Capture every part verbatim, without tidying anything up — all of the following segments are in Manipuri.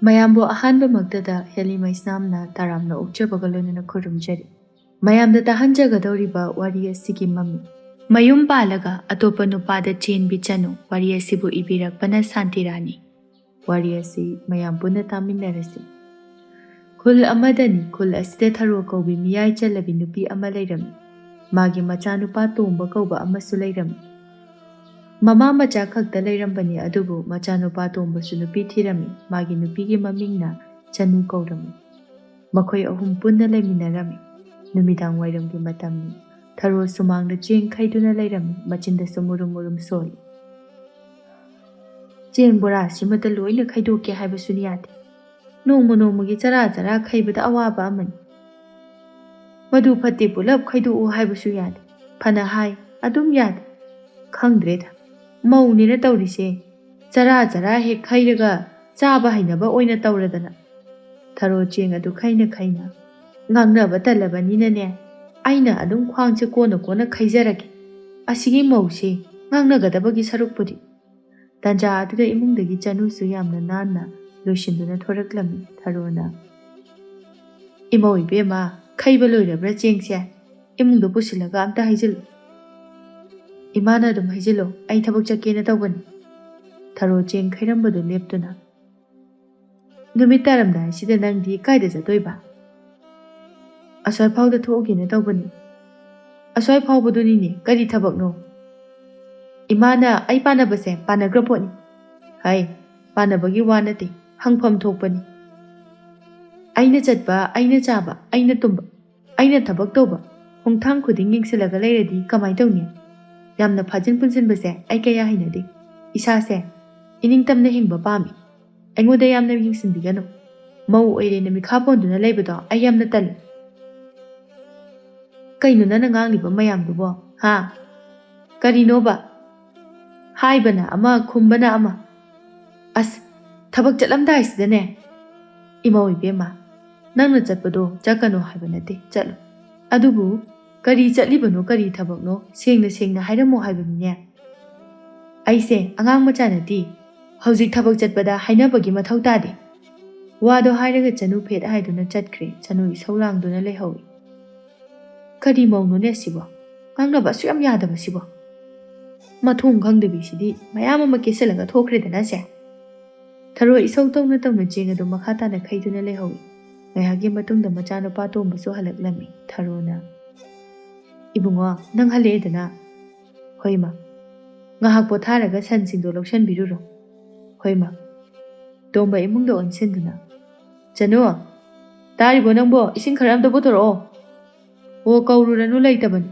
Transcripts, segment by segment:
ꯃꯌꯥꯝꯕꯨ ꯑꯍꯥꯟꯕꯃꯛꯇꯗ ꯍꯦꯂꯤ ꯃꯩꯁꯅꯥꯝꯅ ꯇꯔꯥꯝꯅ ꯑꯣꯛꯆꯕꯒ ꯂꯣꯏꯅꯅ ꯈꯨꯔꯨꯝꯖꯔꯤ꯫ ꯃꯌꯥꯝꯗ ꯇꯥꯍꯟꯖꯒꯗꯧꯔꯤꯕ ꯋꯥꯔꯤ ꯑꯁꯤꯒꯤ ꯃꯃꯤꯡ, ꯃꯌꯨꯝ ꯄꯥꯜꯂꯒ ꯑꯇꯣꯞꯄ ꯅꯨꯄꯥꯗ ꯆꯦꯟꯕꯤ ꯆꯅꯨ꯫ ꯋꯥꯔꯤ ꯑꯁꯤꯕꯨ ꯏꯕꯤꯔꯛꯄꯅ ꯁꯥꯟꯇꯤꯔꯥꯅꯤ꯫ ꯋꯥꯔꯤ ꯑꯁꯤ ꯃꯌꯥꯝ ꯄꯨꯟꯅ ꯇꯥꯃꯤꯟꯅꯔꯁꯤ꯫ ꯈꯨꯜ ꯑꯃꯗꯅꯤ꯫ ꯈꯨꯜ ꯑꯁꯤꯗ ꯊꯔꯣ ꯀꯧꯕꯤ ꯃꯤꯌꯥꯏ ꯆꯜꯂꯕꯤ ꯅꯨꯄꯤ ꯑꯃ ꯂꯩꯔꯝꯃꯤ꯫ ꯃꯥꯒꯤ ꯃꯆꯥꯅꯨꯄꯥ ꯇꯣꯝꯕ ꯀꯧꯕ ꯑꯃꯁꯨ ꯂꯩꯔꯝꯃꯤ꯫ ꯃꯃꯥ ꯃꯆꯥ ꯈꯛꯇ ꯂꯩꯔꯝꯕꯅꯤ, ꯑꯗꯨꯕꯨ ꯃꯆꯥꯅꯨꯄꯥ ꯇꯣꯝꯕꯁꯨ ꯅꯨꯄꯤ ꯊꯤꯔꯝꯃꯤ꯫ ꯃꯥꯒꯤ ꯅꯨꯄꯤꯒꯤ ꯃꯃꯤꯡꯅ ꯆꯅꯨ ꯀꯧꯔꯝꯃꯤ꯫ ꯃꯈꯣꯏ ꯑꯍꯨꯝ ꯄꯨꯟꯅ ꯂꯩꯃꯤꯟꯅꯔꯝꯃꯤ꯫ ꯅꯨꯃꯤꯗꯥꯡ ꯋꯥꯏꯔꯝꯒꯤ ꯃꯇꯝꯅꯤ꯫ ꯊꯔꯣ ꯁꯨꯃꯥꯡꯗ ꯆꯦꯡ ꯈꯩꯗꯨꯅ ꯂꯩꯔꯝꯃꯤ, ꯃꯆꯤꯟꯗꯁꯨ ꯃꯨꯔꯨꯝ ꯃꯨꯔꯨꯝ ꯁꯣꯜꯂꯤ꯫ "ꯆꯦꯡ ꯕꯣꯔꯥꯁꯤꯃꯇ ꯂꯣꯏꯅ ꯈꯩꯗꯣꯛꯀꯦ ꯍꯥꯏꯕꯁꯨ ꯌꯥꯗꯦ꯫ ꯅꯣꯡꯃ ꯅꯣꯡꯃꯒꯤ ꯆꯔꯥ ꯆꯔꯥ ꯈꯩꯕꯗ ꯑꯋꯥꯕ ꯑꯃꯅꯤ꯫ ꯃꯗꯨ ꯐꯠꯇꯦ, ꯄꯨꯂꯞ ꯈꯩꯗꯣꯛꯎ ꯍꯥꯏꯕꯁꯨ ꯌꯥꯗꯦ꯫ ꯐꯅ ꯍꯥꯏ, ꯑꯗꯨꯝ ꯌꯥꯗꯦ꯫ ꯈꯪꯗ꯭ꯔꯦꯗ, ꯃꯧꯅꯦꯅ ꯇꯧꯔꯤꯁꯦ꯫ ꯆꯔꯥ ꯆꯔꯥ ꯍꯦꯛ ꯈꯩꯔꯒ ꯆꯥꯕ ꯍꯩꯅꯕ ꯑꯣꯏꯅ ꯇꯧꯔꯗꯅ꯫" ꯊꯔꯣ ꯆꯦꯡ ꯑꯗꯨ ꯈꯩꯅ ꯈꯩꯅ, "ꯉꯥꯡꯅꯕ ꯇꯜꯂꯕꯅꯤꯅꯅꯦ, ꯑꯩꯅ ꯑꯗꯨꯝ ꯈ꯭ꯋꯥꯡꯁꯦ ꯀꯣꯟꯅ ꯀꯣꯟꯅ ꯈꯩꯖꯔꯒꯦ꯫ ꯑꯁꯤꯒꯤ ꯃꯧꯁꯦ ꯉꯥꯡꯅꯒꯗꯕꯒꯤ ꯁꯔꯨꯛꯄꯨꯗꯤ꯫" ꯇꯥꯟꯖꯥ ꯑꯗꯨꯗ ꯏꯃꯨꯡꯗꯒꯤ ꯆꯅꯨꯁꯨ ꯌꯥꯝꯅ ꯅꯥꯟꯅ ꯂꯣꯏꯁꯤꯟꯗꯨꯅ ꯊꯣꯔꯛꯂꯝꯃꯤ꯫ ꯊꯔꯣꯅ, "ꯏꯃꯧ ꯏꯕꯦꯝꯃ, ꯈꯩꯕ ꯂꯣꯏꯔꯕ꯭ꯔꯥ ꯆꯦꯡꯁꯦ? ꯏꯃꯨꯡꯗ ꯄꯨꯁꯤꯜꯂꯒ ꯑꯝꯇ ꯍꯩꯖꯤꯜꯂꯨ꯫" "ꯏꯃꯥꯅ ꯑꯗꯨꯝ ꯍꯩꯖꯤꯜꯂꯣ, ꯑꯩ ꯊꯕꯛ ꯆꯠꯀꯦꯅ ꯇꯧꯕꯅꯤ꯫" ꯊꯔꯣ ꯆꯦꯡ ꯈꯩꯔꯝꯕꯗꯨ ꯂꯦꯞꯇꯨꯅ, "ꯅꯨꯃꯤꯠ ꯇꯥꯔꯝꯗꯥꯏꯁꯤꯗ ꯅꯪꯗꯤ ꯀꯥꯏꯗ ꯆꯠꯇꯣꯏꯕ?" "ꯑꯁ꯭ꯋꯥꯏ ꯐꯥꯎꯗ ꯊꯣꯛꯎꯒꯦꯅ ꯇꯧꯕꯅꯤ꯫" "ꯑꯁ꯭ꯋꯥꯏ ꯐꯥꯎꯕꯗꯨꯅꯤꯅꯦ, ꯀꯔꯤ ꯊꯕꯛꯅꯣ?" "ꯏꯃꯥꯅ ꯑꯩ ꯄꯥꯟꯅꯕꯁꯦ ꯄꯥꯟꯅꯈ꯭ꯔ ꯄꯣꯠꯅꯤ꯫" "ꯍꯥꯏ, ꯄꯥꯟꯅꯕꯒꯤ ꯋꯥ ꯅꯠꯇꯦ, ꯍꯪꯐꯝ ꯊꯣꯛꯄꯅꯤ꯫ ꯑꯩꯅ ꯆꯠꯄ, ꯑꯩꯅ ꯆꯥꯕ, ꯑꯩꯅ ꯇꯨꯝꯕ, ꯑꯩꯅ ꯊꯕꯛ ꯇꯧꯕ, ꯈꯣꯡꯊꯥꯡ ꯈꯨꯗꯤꯡ ꯌꯦꯡꯁꯤꯜꯂꯒ ꯂꯩꯔꯗꯤ ꯀꯃꯥꯏ ꯇꯧꯅꯤ? ꯌꯥꯝꯅ ꯐꯥꯖꯤꯟ ꯄꯨꯟꯁꯤꯟꯕꯁꯦ ꯑꯩ ꯀꯌꯥ ꯍꯩꯅꯗꯦ꯫ ꯏꯁꯥꯁꯦ ꯏꯅꯤꯡꯇꯝꯅ ꯍꯤꯡꯕ ꯄꯥꯝꯃꯤ꯫ ꯑꯩꯉꯣꯟꯗ ꯌꯥꯝꯅ ꯌꯦꯡꯁꯤꯟꯕꯤꯒꯅꯨ꯫ ꯃꯧ ꯑꯣꯏꯔꯦꯅ ꯃꯤꯈꯥ ꯄꯣꯟꯗꯨꯅ ꯂꯩꯕꯗꯣ ꯑꯩ ꯌꯥꯝꯅ ꯇꯜꯂꯤ꯫" "ꯀꯩꯅꯣ ꯅꯪꯅ ꯉꯥꯡꯂꯤꯕ ꯃꯌꯥꯝꯗꯨꯕꯣ? ꯍꯥ? ꯀꯔꯤꯅꯣꯕ? ꯍꯥꯏꯕꯅ ꯑꯃ, ꯈꯨꯝꯕꯅ ꯑꯃ꯫ ꯑꯁ, ꯊꯕꯛ ꯆꯠꯂꯝꯗꯥꯏꯁꯤꯗꯅꯦ꯫" "ꯏꯃꯧ ꯏꯕꯦꯝꯃ, ꯅꯪꯅ ꯆꯠꯄꯗꯣ ꯆꯠꯀꯅꯣ ꯍꯥꯏꯕ ꯅꯠꯇꯦ, ꯆꯠꯂꯨ꯫ ꯑꯗꯨꯕꯨ ꯀꯔꯤ ꯆꯠꯂꯤꯕꯅꯣ, ꯀꯔꯤ ꯊꯕꯛꯅꯣ, ꯁꯦꯡꯅ ꯁꯦꯡꯅ ꯍꯥꯏꯔꯝꯃꯣ ꯍꯥꯏꯕꯅꯤꯅꯦ꯫" "ꯑꯩꯁꯦ ꯑꯉꯥꯡ ꯃꯆꯥ ꯅꯠꯇꯦ꯫ ꯍꯧꯖꯤꯛ ꯊꯕꯛ ꯆꯠꯄꯗ ꯍꯥꯏꯅꯕꯒꯤ ꯃꯊꯧ ꯇꯥꯗꯦ꯫ ꯋꯥꯗꯣ ꯍꯥꯏꯔꯒ ꯆꯅꯨ ꯐꯦꯠ ꯍꯥꯏꯗꯨꯅ ꯆꯠꯈ꯭ꯔꯦ꯫ ꯆꯅꯨ ꯏꯁꯧ ꯂꯥꯡꯗꯨꯅ ꯂꯩꯍꯧꯏ꯫ "ꯀꯔꯤ ꯃꯧꯅꯣꯅꯦ ꯑꯁꯤꯕꯣ? ꯉꯥꯡꯅꯕ ꯑꯁꯨꯛ ꯌꯥꯝ ꯌꯥꯗꯕꯁꯤꯕꯣ? ꯃꯊꯣꯡ ꯈꯪꯗꯕꯤꯁꯤꯗꯤ ꯃꯌꯥꯝ ꯑꯃ ꯀꯦꯁꯤꯜꯂꯒ ꯊꯣꯛꯈ꯭ꯔꯦꯗꯅ ꯁꯦ!" ꯊꯔꯣ ꯏꯁꯧ ꯇꯧꯅ ꯇꯧꯅ ꯆꯦꯡ ꯑꯗꯨ ꯃꯈꯥ ꯇꯥꯅ ꯈꯩꯗꯨꯅ ꯂꯩꯍꯧꯏ꯫ ꯉꯥꯏꯍꯥꯛꯀꯤ ꯃꯇꯨꯡꯗ ꯃꯆꯥꯅꯨꯄꯥ ꯇꯣꯝꯕꯁꯨ ꯍꯜꯂꯛꯂꯝꯃꯤ꯫ ꯊꯔꯣꯅ, "ꯏꯕꯨꯡꯉꯣ, ꯅꯪ ꯍꯜꯂꯛꯑꯦꯗꯅ?" "ꯍꯣꯏ ꯃꯥ꯫ ꯉꯥꯏꯍꯥꯛ ꯄꯣꯊꯥꯔꯒ ꯁꯟꯁꯤꯡꯗꯣ ꯂꯧꯁꯟꯕꯤꯔꯨꯔꯣ꯫" "ꯍꯣꯏ ꯃꯥ꯫" ꯇꯣꯝꯕ ꯏꯃꯨꯡꯗ ꯑꯣꯟꯁꯤꯟꯗꯨꯅ, "ꯆꯅꯨ, ꯇꯥꯔꯤꯕꯣ ꯅꯪꯕꯣ? ꯏꯁꯤꯡ ꯈꯔ ꯑꯝꯇ ꯄꯨꯊꯣꯔꯛꯑꯣ꯫" "ꯑꯣ, ꯀꯧꯔꯨꯔꯅꯨ, ꯂꯩꯇꯕꯅꯤ꯫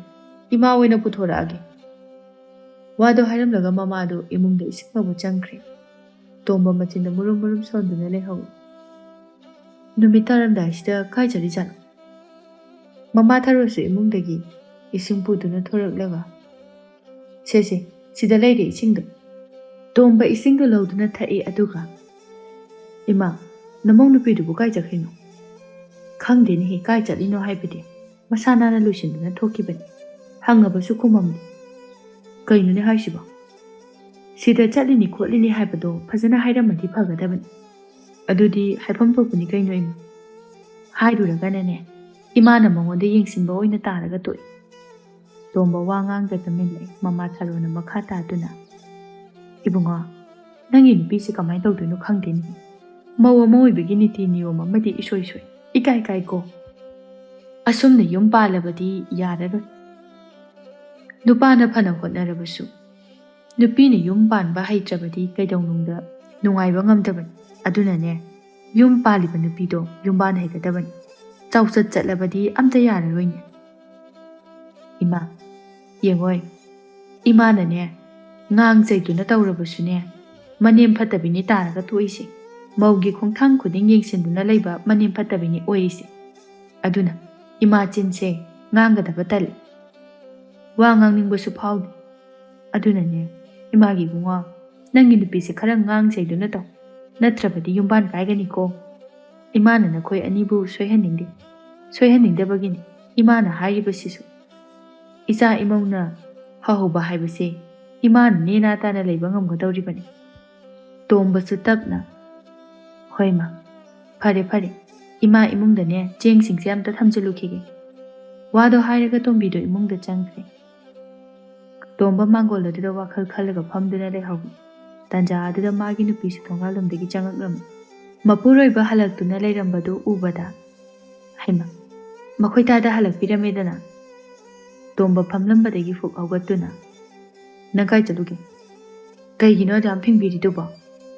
ꯏꯃꯥ ꯑꯣꯏꯅ ꯄꯨꯊꯣꯔꯛꯑꯒꯦ꯫" ꯋꯥꯗꯣ ꯍꯥꯏꯔꯝꯂꯒ ꯃꯃꯥꯗꯨ ꯏꯃꯨꯡꯗ ꯏꯁꯤꯡ ꯂꯧꯕ ꯆꯪꯈ꯭ꯔꯦ꯫ ꯇꯣꯝꯕ ꯃꯆꯤꯟꯗ ꯃꯨꯔꯨꯝ ꯃꯨꯔꯨꯝ ꯁꯣꯟꯗꯨꯅ ꯂꯩꯍꯧꯏ꯫ ꯅꯨꯃꯤꯠ ꯇꯥꯔꯝꯗꯥꯏꯁꯤꯗ ꯀꯥꯏ ꯆꯠꯂꯤꯖꯥꯠꯅꯣ? ꯃꯃꯥ ꯊꯔꯣꯁꯨ ꯏꯃꯨꯡꯗꯒꯤ ꯏꯁꯤꯡ ꯄꯨꯗꯨꯅ ꯊꯣꯔꯛꯂꯒ, "ꯁꯦ, ꯁꯦ, ꯁꯤꯗ ꯂꯩꯔꯦ ꯏꯁꯤꯡꯗꯣ꯫" ꯇꯣꯝꯕ ꯏꯁꯤꯡꯗꯣ ꯂꯧꯗꯨꯅ ꯊꯛꯏ, ꯑꯗꯨꯒ, "ꯏꯃꯥ, ꯅꯃꯧ ꯅꯨꯄꯤꯗꯨꯕꯨ ꯀꯥꯏ ꯆꯠꯈ꯭ꯔꯤꯅꯣ?" "ꯈꯪꯗꯦꯅꯦꯍꯦ, ꯀꯥꯏ ꯆꯠꯂꯤꯅꯣ ꯍꯥꯏꯕꯗꯤ꯫ ꯃꯁꯥ ꯅꯥꯟꯅ ꯂꯣꯏꯁꯤꯟꯗꯨꯅ ꯊꯣꯛꯈꯤꯕꯅꯤ꯫ ꯍꯪꯉꯕꯁꯨ ꯈꯨꯝꯃꯝꯗꯦ꯫ ꯀꯩꯅꯣꯅꯦ ꯍꯥꯏꯁꯤꯕꯣ? ꯁꯤꯗ ꯆꯠꯂꯤꯅꯤ ꯈꯣꯠꯂꯤꯅꯤ ꯍꯥꯏꯕꯗꯣ ꯐꯖꯅ ꯍꯥꯏꯔꯝꯃꯗꯤ ꯐꯒꯗꯕꯅꯤ꯫ ꯑꯗꯨꯗꯤ ꯍꯥꯏꯐꯝ ꯊꯣꯛꯄꯅꯤ ꯀꯩꯅꯣ ꯏꯃꯥ꯫ ꯍꯥꯏꯔꯨꯔꯒꯅꯅꯦ, ꯏꯃꯥꯅ ꯃꯉꯣꯟꯗ ꯌꯦꯡꯁꯤꯟꯕ ꯑꯣꯏꯅ ꯇꯥꯔꯒ ꯇꯣꯛꯏ꯫" ꯇꯣꯝꯕ ꯋꯥ ꯉꯥꯡꯗ ꯇꯨꯃꯤꯟ ꯂꯩ꯫ ꯃꯃꯥ ꯊꯔꯣꯅ ꯃꯈꯥ ꯇꯥꯗꯨꯅ, "ꯏꯕꯨꯡꯉꯣ, ꯅꯪꯒꯤ ꯅꯨꯄꯤꯁꯦ ꯀꯃꯥꯏꯅ ꯇꯧꯗꯣꯏꯅꯣ ꯈꯪꯗꯦꯅꯦ꯫ ꯃꯧ ꯑꯃ ꯑꯣꯏꯕꯒꯤ ꯅꯤꯇꯤ ꯅꯤꯌꯣꯝ ꯑꯃꯗꯤ ꯏꯁꯣꯏ ꯁꯣꯏ꯫ ꯏꯀꯥꯏ ꯀꯥꯏꯀꯣ꯫ ꯑꯁꯨꯝꯅ ꯌꯨꯝ ꯄꯥꯜꯂꯕꯗꯤ ꯌꯥꯔꯔꯣꯏ꯫ ꯅꯨꯄꯥꯅ ꯐꯅ ꯍꯣꯠꯅꯔꯕꯁꯨ, ꯅꯨꯄꯤꯅ ꯌꯨꯝ ꯄꯥꯟꯕ ꯍꯩꯇ꯭ꯔꯕꯗꯤ ꯀꯩꯗꯧꯅꯨꯡꯗ ꯅꯨꯡꯉꯥꯏꯕ ꯉꯝꯗꯕꯅꯤ꯫ ꯑꯗꯨꯅꯅꯦ, ꯌꯨꯝ ꯄꯥꯜꯂꯤꯕ ꯅꯨꯄꯤꯗꯣ ꯌꯨꯝꯕꯥꯟ ꯍꯩꯒꯗꯕꯅꯤ꯫ ꯆꯥꯎꯆꯠ ꯆꯠꯂꯕꯗꯤ ꯑꯝꯇ ꯌꯥꯔꯔꯣꯏꯅꯦ꯫" "ꯏꯃꯥ, ꯌꯦꯡꯉꯣꯏ, ꯏꯃꯥꯅꯅꯦ, ꯉꯥꯡ ꯆꯩꯗꯨꯅ ꯇꯧꯔꯕꯁꯨꯅꯦ, ꯃꯅꯦꯝ ꯐꯠꯇꯕꯤꯅꯤ ꯇꯥꯔꯒ ꯊꯣꯛꯏꯁꯦ꯫ ꯃꯧꯒꯤ ꯈꯣꯡꯊꯥꯡ ꯈꯨꯗꯤꯡ ꯌꯦꯡꯁꯤꯟꯗꯨꯅ ꯂꯩꯕ ꯃꯅꯦꯝ ꯐꯠꯇꯕꯤꯅꯤ ꯑꯣꯏꯔꯤꯁꯦ꯫ ꯑꯗꯨꯅ ꯏꯃꯥ ꯆꯤꯟꯁꯦ ꯉꯥꯡꯒꯗꯕ ꯇꯜꯂꯤ꯫ ꯋꯥ ꯉꯥꯡꯅꯤꯡꯕꯁꯨ ꯐꯥꯎꯗꯦ꯫ ꯑꯗꯨꯅꯅꯦ, ꯏꯃꯥꯒꯤ ꯏꯕꯨꯡꯉꯣ, ꯅꯪꯒꯤ ꯅꯨꯄꯤꯁꯦ ꯈꯔ ꯉꯥꯡ ꯆꯩꯗꯨꯅ ꯇꯧ, ꯅꯠꯇ꯭ꯔꯕꯗꯤ ꯌꯨꯝꯕꯥꯟ ꯀꯥꯏꯒꯅꯤꯀꯣ꯫ ꯏꯃꯥꯅ ꯅꯈꯣꯏ ꯑꯅꯤꯕꯨ ꯁꯣꯏꯍꯟꯅꯤꯡꯗꯦ꯫ ꯁꯣꯏꯍꯟꯅꯤꯡꯗꯕꯒꯤꯅꯤ ꯏꯃꯥꯅ ꯍꯥꯏꯔꯤꯕꯁꯤꯁꯨ꯫ ꯏꯆꯥ ꯏꯃꯧꯅ ꯐꯍꯧꯕ ꯍꯥꯏꯕꯁꯦ ꯏꯃꯥꯅ ꯅꯦꯅꯥ ꯇꯥꯅ ꯂꯩꯕ ꯉꯝꯒꯗꯧꯔꯤꯕꯅꯤ꯫" ꯇꯣꯝꯕꯁꯨ ꯇꯞꯅ, "ꯍꯣꯏ ꯃꯥ, "ꯐꯔꯦ, ꯐꯔꯦ, ꯏꯃꯥ ꯏꯃꯨꯡꯗꯅꯦ ꯆꯦꯡꯁꯤꯡꯁꯦ ꯑꯝꯇ ꯊꯝꯖꯤꯜꯂꯨꯈꯤꯒꯦ꯫" ꯋꯥꯗꯣ ꯍꯥꯏꯔꯒ ꯇꯣꯝꯕꯤꯗꯣ ꯏꯃꯨꯡꯗ ꯆꯪꯈ꯭ꯔꯦ꯫ ꯇꯣꯝꯕ ꯃꯥꯡꯒꯣꯜ ꯑꯗꯨꯗ ꯋꯥꯈꯜ ꯈꯜꯂꯒ ꯐꯝꯗꯨꯅ ꯂꯩꯍꯧꯏ꯫ ꯇꯥꯟꯖꯥ ꯑꯗꯨꯗ ꯃꯥꯒꯤ ꯅꯨꯄꯤꯁꯨ ꯊꯣꯡꯒꯥꯜꯂꯣꯝꯗꯒꯤ ꯆꯪꯉꯛꯂꯝꯃꯤ꯫ ꯃꯄꯨꯔꯣꯏꯕ ꯍꯜꯂꯛꯇꯨꯅ ꯂꯩꯔꯝꯕꯗꯨ ꯎꯕꯗ, "ꯍꯩꯃ, ꯃꯈꯣꯏ ꯇꯥꯗ ꯍꯜꯂꯛꯄꯤꯔꯝꯃꯦꯗꯅ꯫" ꯇꯣꯝꯕ ꯐꯝꯂꯝꯕꯗꯒꯤ ꯐꯨꯛ ꯍꯧꯒꯠꯇꯨꯅ, "ꯅꯪ ꯀꯥꯏ ꯆꯠꯂꯨꯒꯦ? ꯀꯩꯒꯤꯅꯣ ꯑꯗꯨꯌꯥꯝ ꯐꯤꯡꯕꯤꯔꯤꯗꯨꯕꯣ?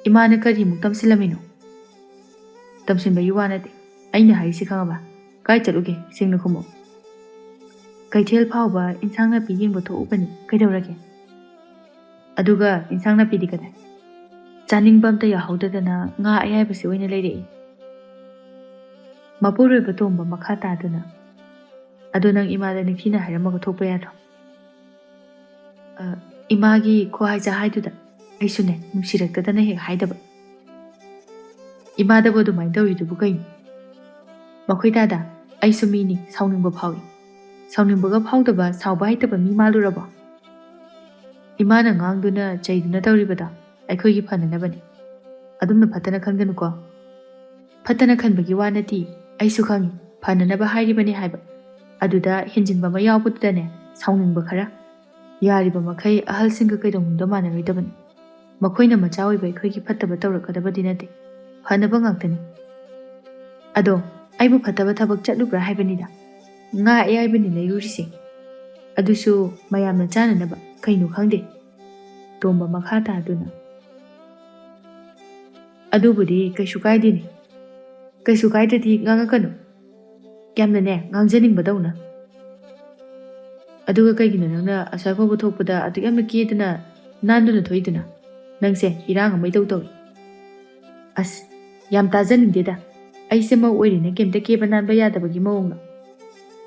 ꯏꯃꯥꯅ ꯀꯔꯤꯃꯨꯛ ꯇꯝꯁꯤꯜꯂꯝꯃꯤꯅꯣ?" "ꯇꯝꯁꯤꯟꯕꯒꯤ ꯋꯥ ꯅꯠꯇꯦ, ꯑꯩꯅ ꯍꯥꯏꯔꯤꯁꯤ ꯈꯪꯉꯕ? ꯀꯥꯏ ꯆꯠꯂꯨꯒꯦ? ꯁꯦꯡꯅ ꯈꯨꯝꯃꯣ꯫" "ꯀꯩꯊꯦꯜ ꯐꯥꯎꯕ ꯏꯟꯁꯥꯡ ꯅꯥꯄꯤ ꯌꯦꯡꯕ ꯊꯣꯛꯎꯕꯅꯤ, ꯀꯩꯗꯧꯔꯒꯦ?" "ꯑꯗꯨꯒ ꯏꯟꯁꯥꯡ ꯅꯥꯄꯤꯗꯤ ꯀꯗꯥꯏ?" "ꯆꯥꯅꯤꯡꯕ ꯑꯝꯇ ꯌꯥꯎꯍꯧꯗꯗꯅ ꯉꯥ ꯑꯌꯥꯏꯕꯁꯤ ꯑꯣꯏꯅ ꯂꯩꯔꯛꯏ꯫" ꯃꯄꯨꯔꯣꯏꯕ ꯇꯣꯝꯕ ꯃꯈꯥ ꯇꯥꯗꯨꯅ, "ꯑꯗꯣ ꯅꯪ ꯏꯃꯥꯗ ꯅꯤꯡꯊꯤꯅ ꯍꯥꯏꯔꯝꯃꯒ ꯊꯣꯛꯄ ꯌꯥꯗ꯭ꯔꯣ?" "ꯑ, ꯏꯃꯥꯒꯤ ꯈꯨꯍꯥꯏ ꯆꯍꯥꯏꯗꯨꯗ ꯑꯩꯁꯨꯅꯦ ꯅꯨꯡꯁꯤꯔꯛꯇꯗꯅ ꯍꯦꯛ ꯍꯥꯏꯗꯕ꯫" "ꯏꯃꯥꯗꯕꯨ ꯑꯗꯨꯃꯥꯏꯅ ꯇꯧꯔꯤꯗꯨꯕꯨ ꯀꯩꯅꯣ?" "ꯃꯈꯣꯏ ꯇꯥꯗ, ꯑꯩꯁꯨ ꯃꯤꯅꯤ, ꯁꯥꯎꯅꯤꯡꯕ ꯐꯥꯎꯏ꯫" "ꯁꯥꯎꯅꯤꯡꯕꯒ ꯐꯥꯎꯗꯕ, ꯁꯥꯎꯕ ꯍꯩꯇꯕ ꯃꯤ ꯃꯥꯜꯂꯨꯔꯕꯣ?" "ꯏꯃꯥꯅ ꯉꯥꯡꯗꯨꯅ ꯆꯩꯗꯨꯅ ꯇꯧꯔꯤꯕꯗꯣ ꯑꯩꯈꯣꯏꯒꯤ ꯐꯅꯅꯕꯅꯤ꯫ ꯑꯗꯨꯝꯅ ꯐꯠꯇꯅ ꯈꯟꯒꯅꯨꯀꯣ꯫" "ꯐꯠꯇꯅ ꯈꯟꯕꯒꯤ ꯋꯥ ꯅꯠꯇꯦ, ꯑꯩꯁꯨ ꯈꯪꯏ, ꯐꯅꯅꯕ ꯍꯥꯏꯔꯤꯕꯅꯤ ꯍꯥꯏꯕ꯫ ꯑꯗꯨꯗ ꯍꯦꯟꯖꯤꯟꯕ ꯑꯃ ꯌꯥꯎꯕꯗꯨꯗꯅꯦ, ꯁꯥꯎꯅꯤꯡꯕ ꯈꯔ꯫ ꯌꯥꯔꯤꯕ ꯃꯈꯩ ꯑꯍꯜꯁꯤꯡꯒ ꯀꯩꯗꯧꯅꯨꯡꯗ ꯃꯥꯟꯅꯔꯣꯏꯗꯕꯅꯤ꯫ ꯃꯈꯣꯏꯅ ꯃꯆꯥ ꯑꯣꯏꯕ ꯑꯩꯈꯣꯏꯒꯤ ꯐꯠꯇꯕ ꯇꯧꯔꯛꯀꯗꯕꯗꯤ ꯅꯠꯇꯦ, ꯐꯅꯕ ꯉꯥꯛꯇꯅꯤ꯫ ꯑꯗꯣ, ꯑꯩꯕꯨ ꯐꯠꯇꯕ ꯊꯕꯛ ꯆꯠꯂꯨꯕ꯭ꯔꯥ ꯍꯥꯏꯕꯅꯤꯗ꯫ ꯉꯥ ꯑꯌꯥꯏꯕꯅꯤ ꯂꯩꯔꯨꯔꯤꯁꯦ, ꯑꯗꯨꯁꯨ ꯃꯌꯥꯝꯅ ꯆꯥꯅꯅꯕ, ꯀꯩꯅꯣ ꯈꯪꯗꯦ꯫" ꯇꯣꯝꯕ ꯃꯈꯥ ꯇꯥꯗꯨꯅ, "ꯑꯗꯨꯕꯨꯗꯤ ꯀꯩꯁꯨ ꯀꯥꯏꯗꯦꯅꯦ꯫ ꯀꯩꯁꯨ ꯀꯥꯏꯗ꯭ꯔꯗꯤ ꯉꯥꯡꯉꯛꯀꯅꯨ꯫ ꯌꯥꯝꯅꯅꯦ, ꯉꯥꯡꯖꯅꯤꯡꯕꯗꯧꯅ꯫ ꯑꯗꯨꯒ ꯀꯩꯒꯤꯅꯣ ꯅꯪꯅ ꯑꯁ꯭ꯋꯥꯏ ꯐꯥꯎꯕ ꯊꯣꯛꯄꯗ ꯑꯗꯨꯛ ꯌꯥꯝꯅ ꯀꯦꯗꯅ, ꯅꯥꯟꯗꯨꯅ ꯊꯣꯛꯏꯗꯨꯅ? ꯅꯪꯁꯦ ꯏꯔꯥꯡ ꯑꯃ ꯏꯇꯧ ꯇꯧꯏ꯫" "ꯑꯁ, ꯌꯥꯝ ꯇꯥꯖꯅꯤꯡꯗꯦꯗ꯫ ꯑꯩꯁꯦ ꯃꯧ ꯑꯣꯏꯔꯤꯅ ꯀꯩꯝꯇ ꯀꯦꯕ ꯅꯥꯟꯕ ꯌꯥꯗꯕꯒꯤ ꯃꯑꯣꯡꯂꯣ?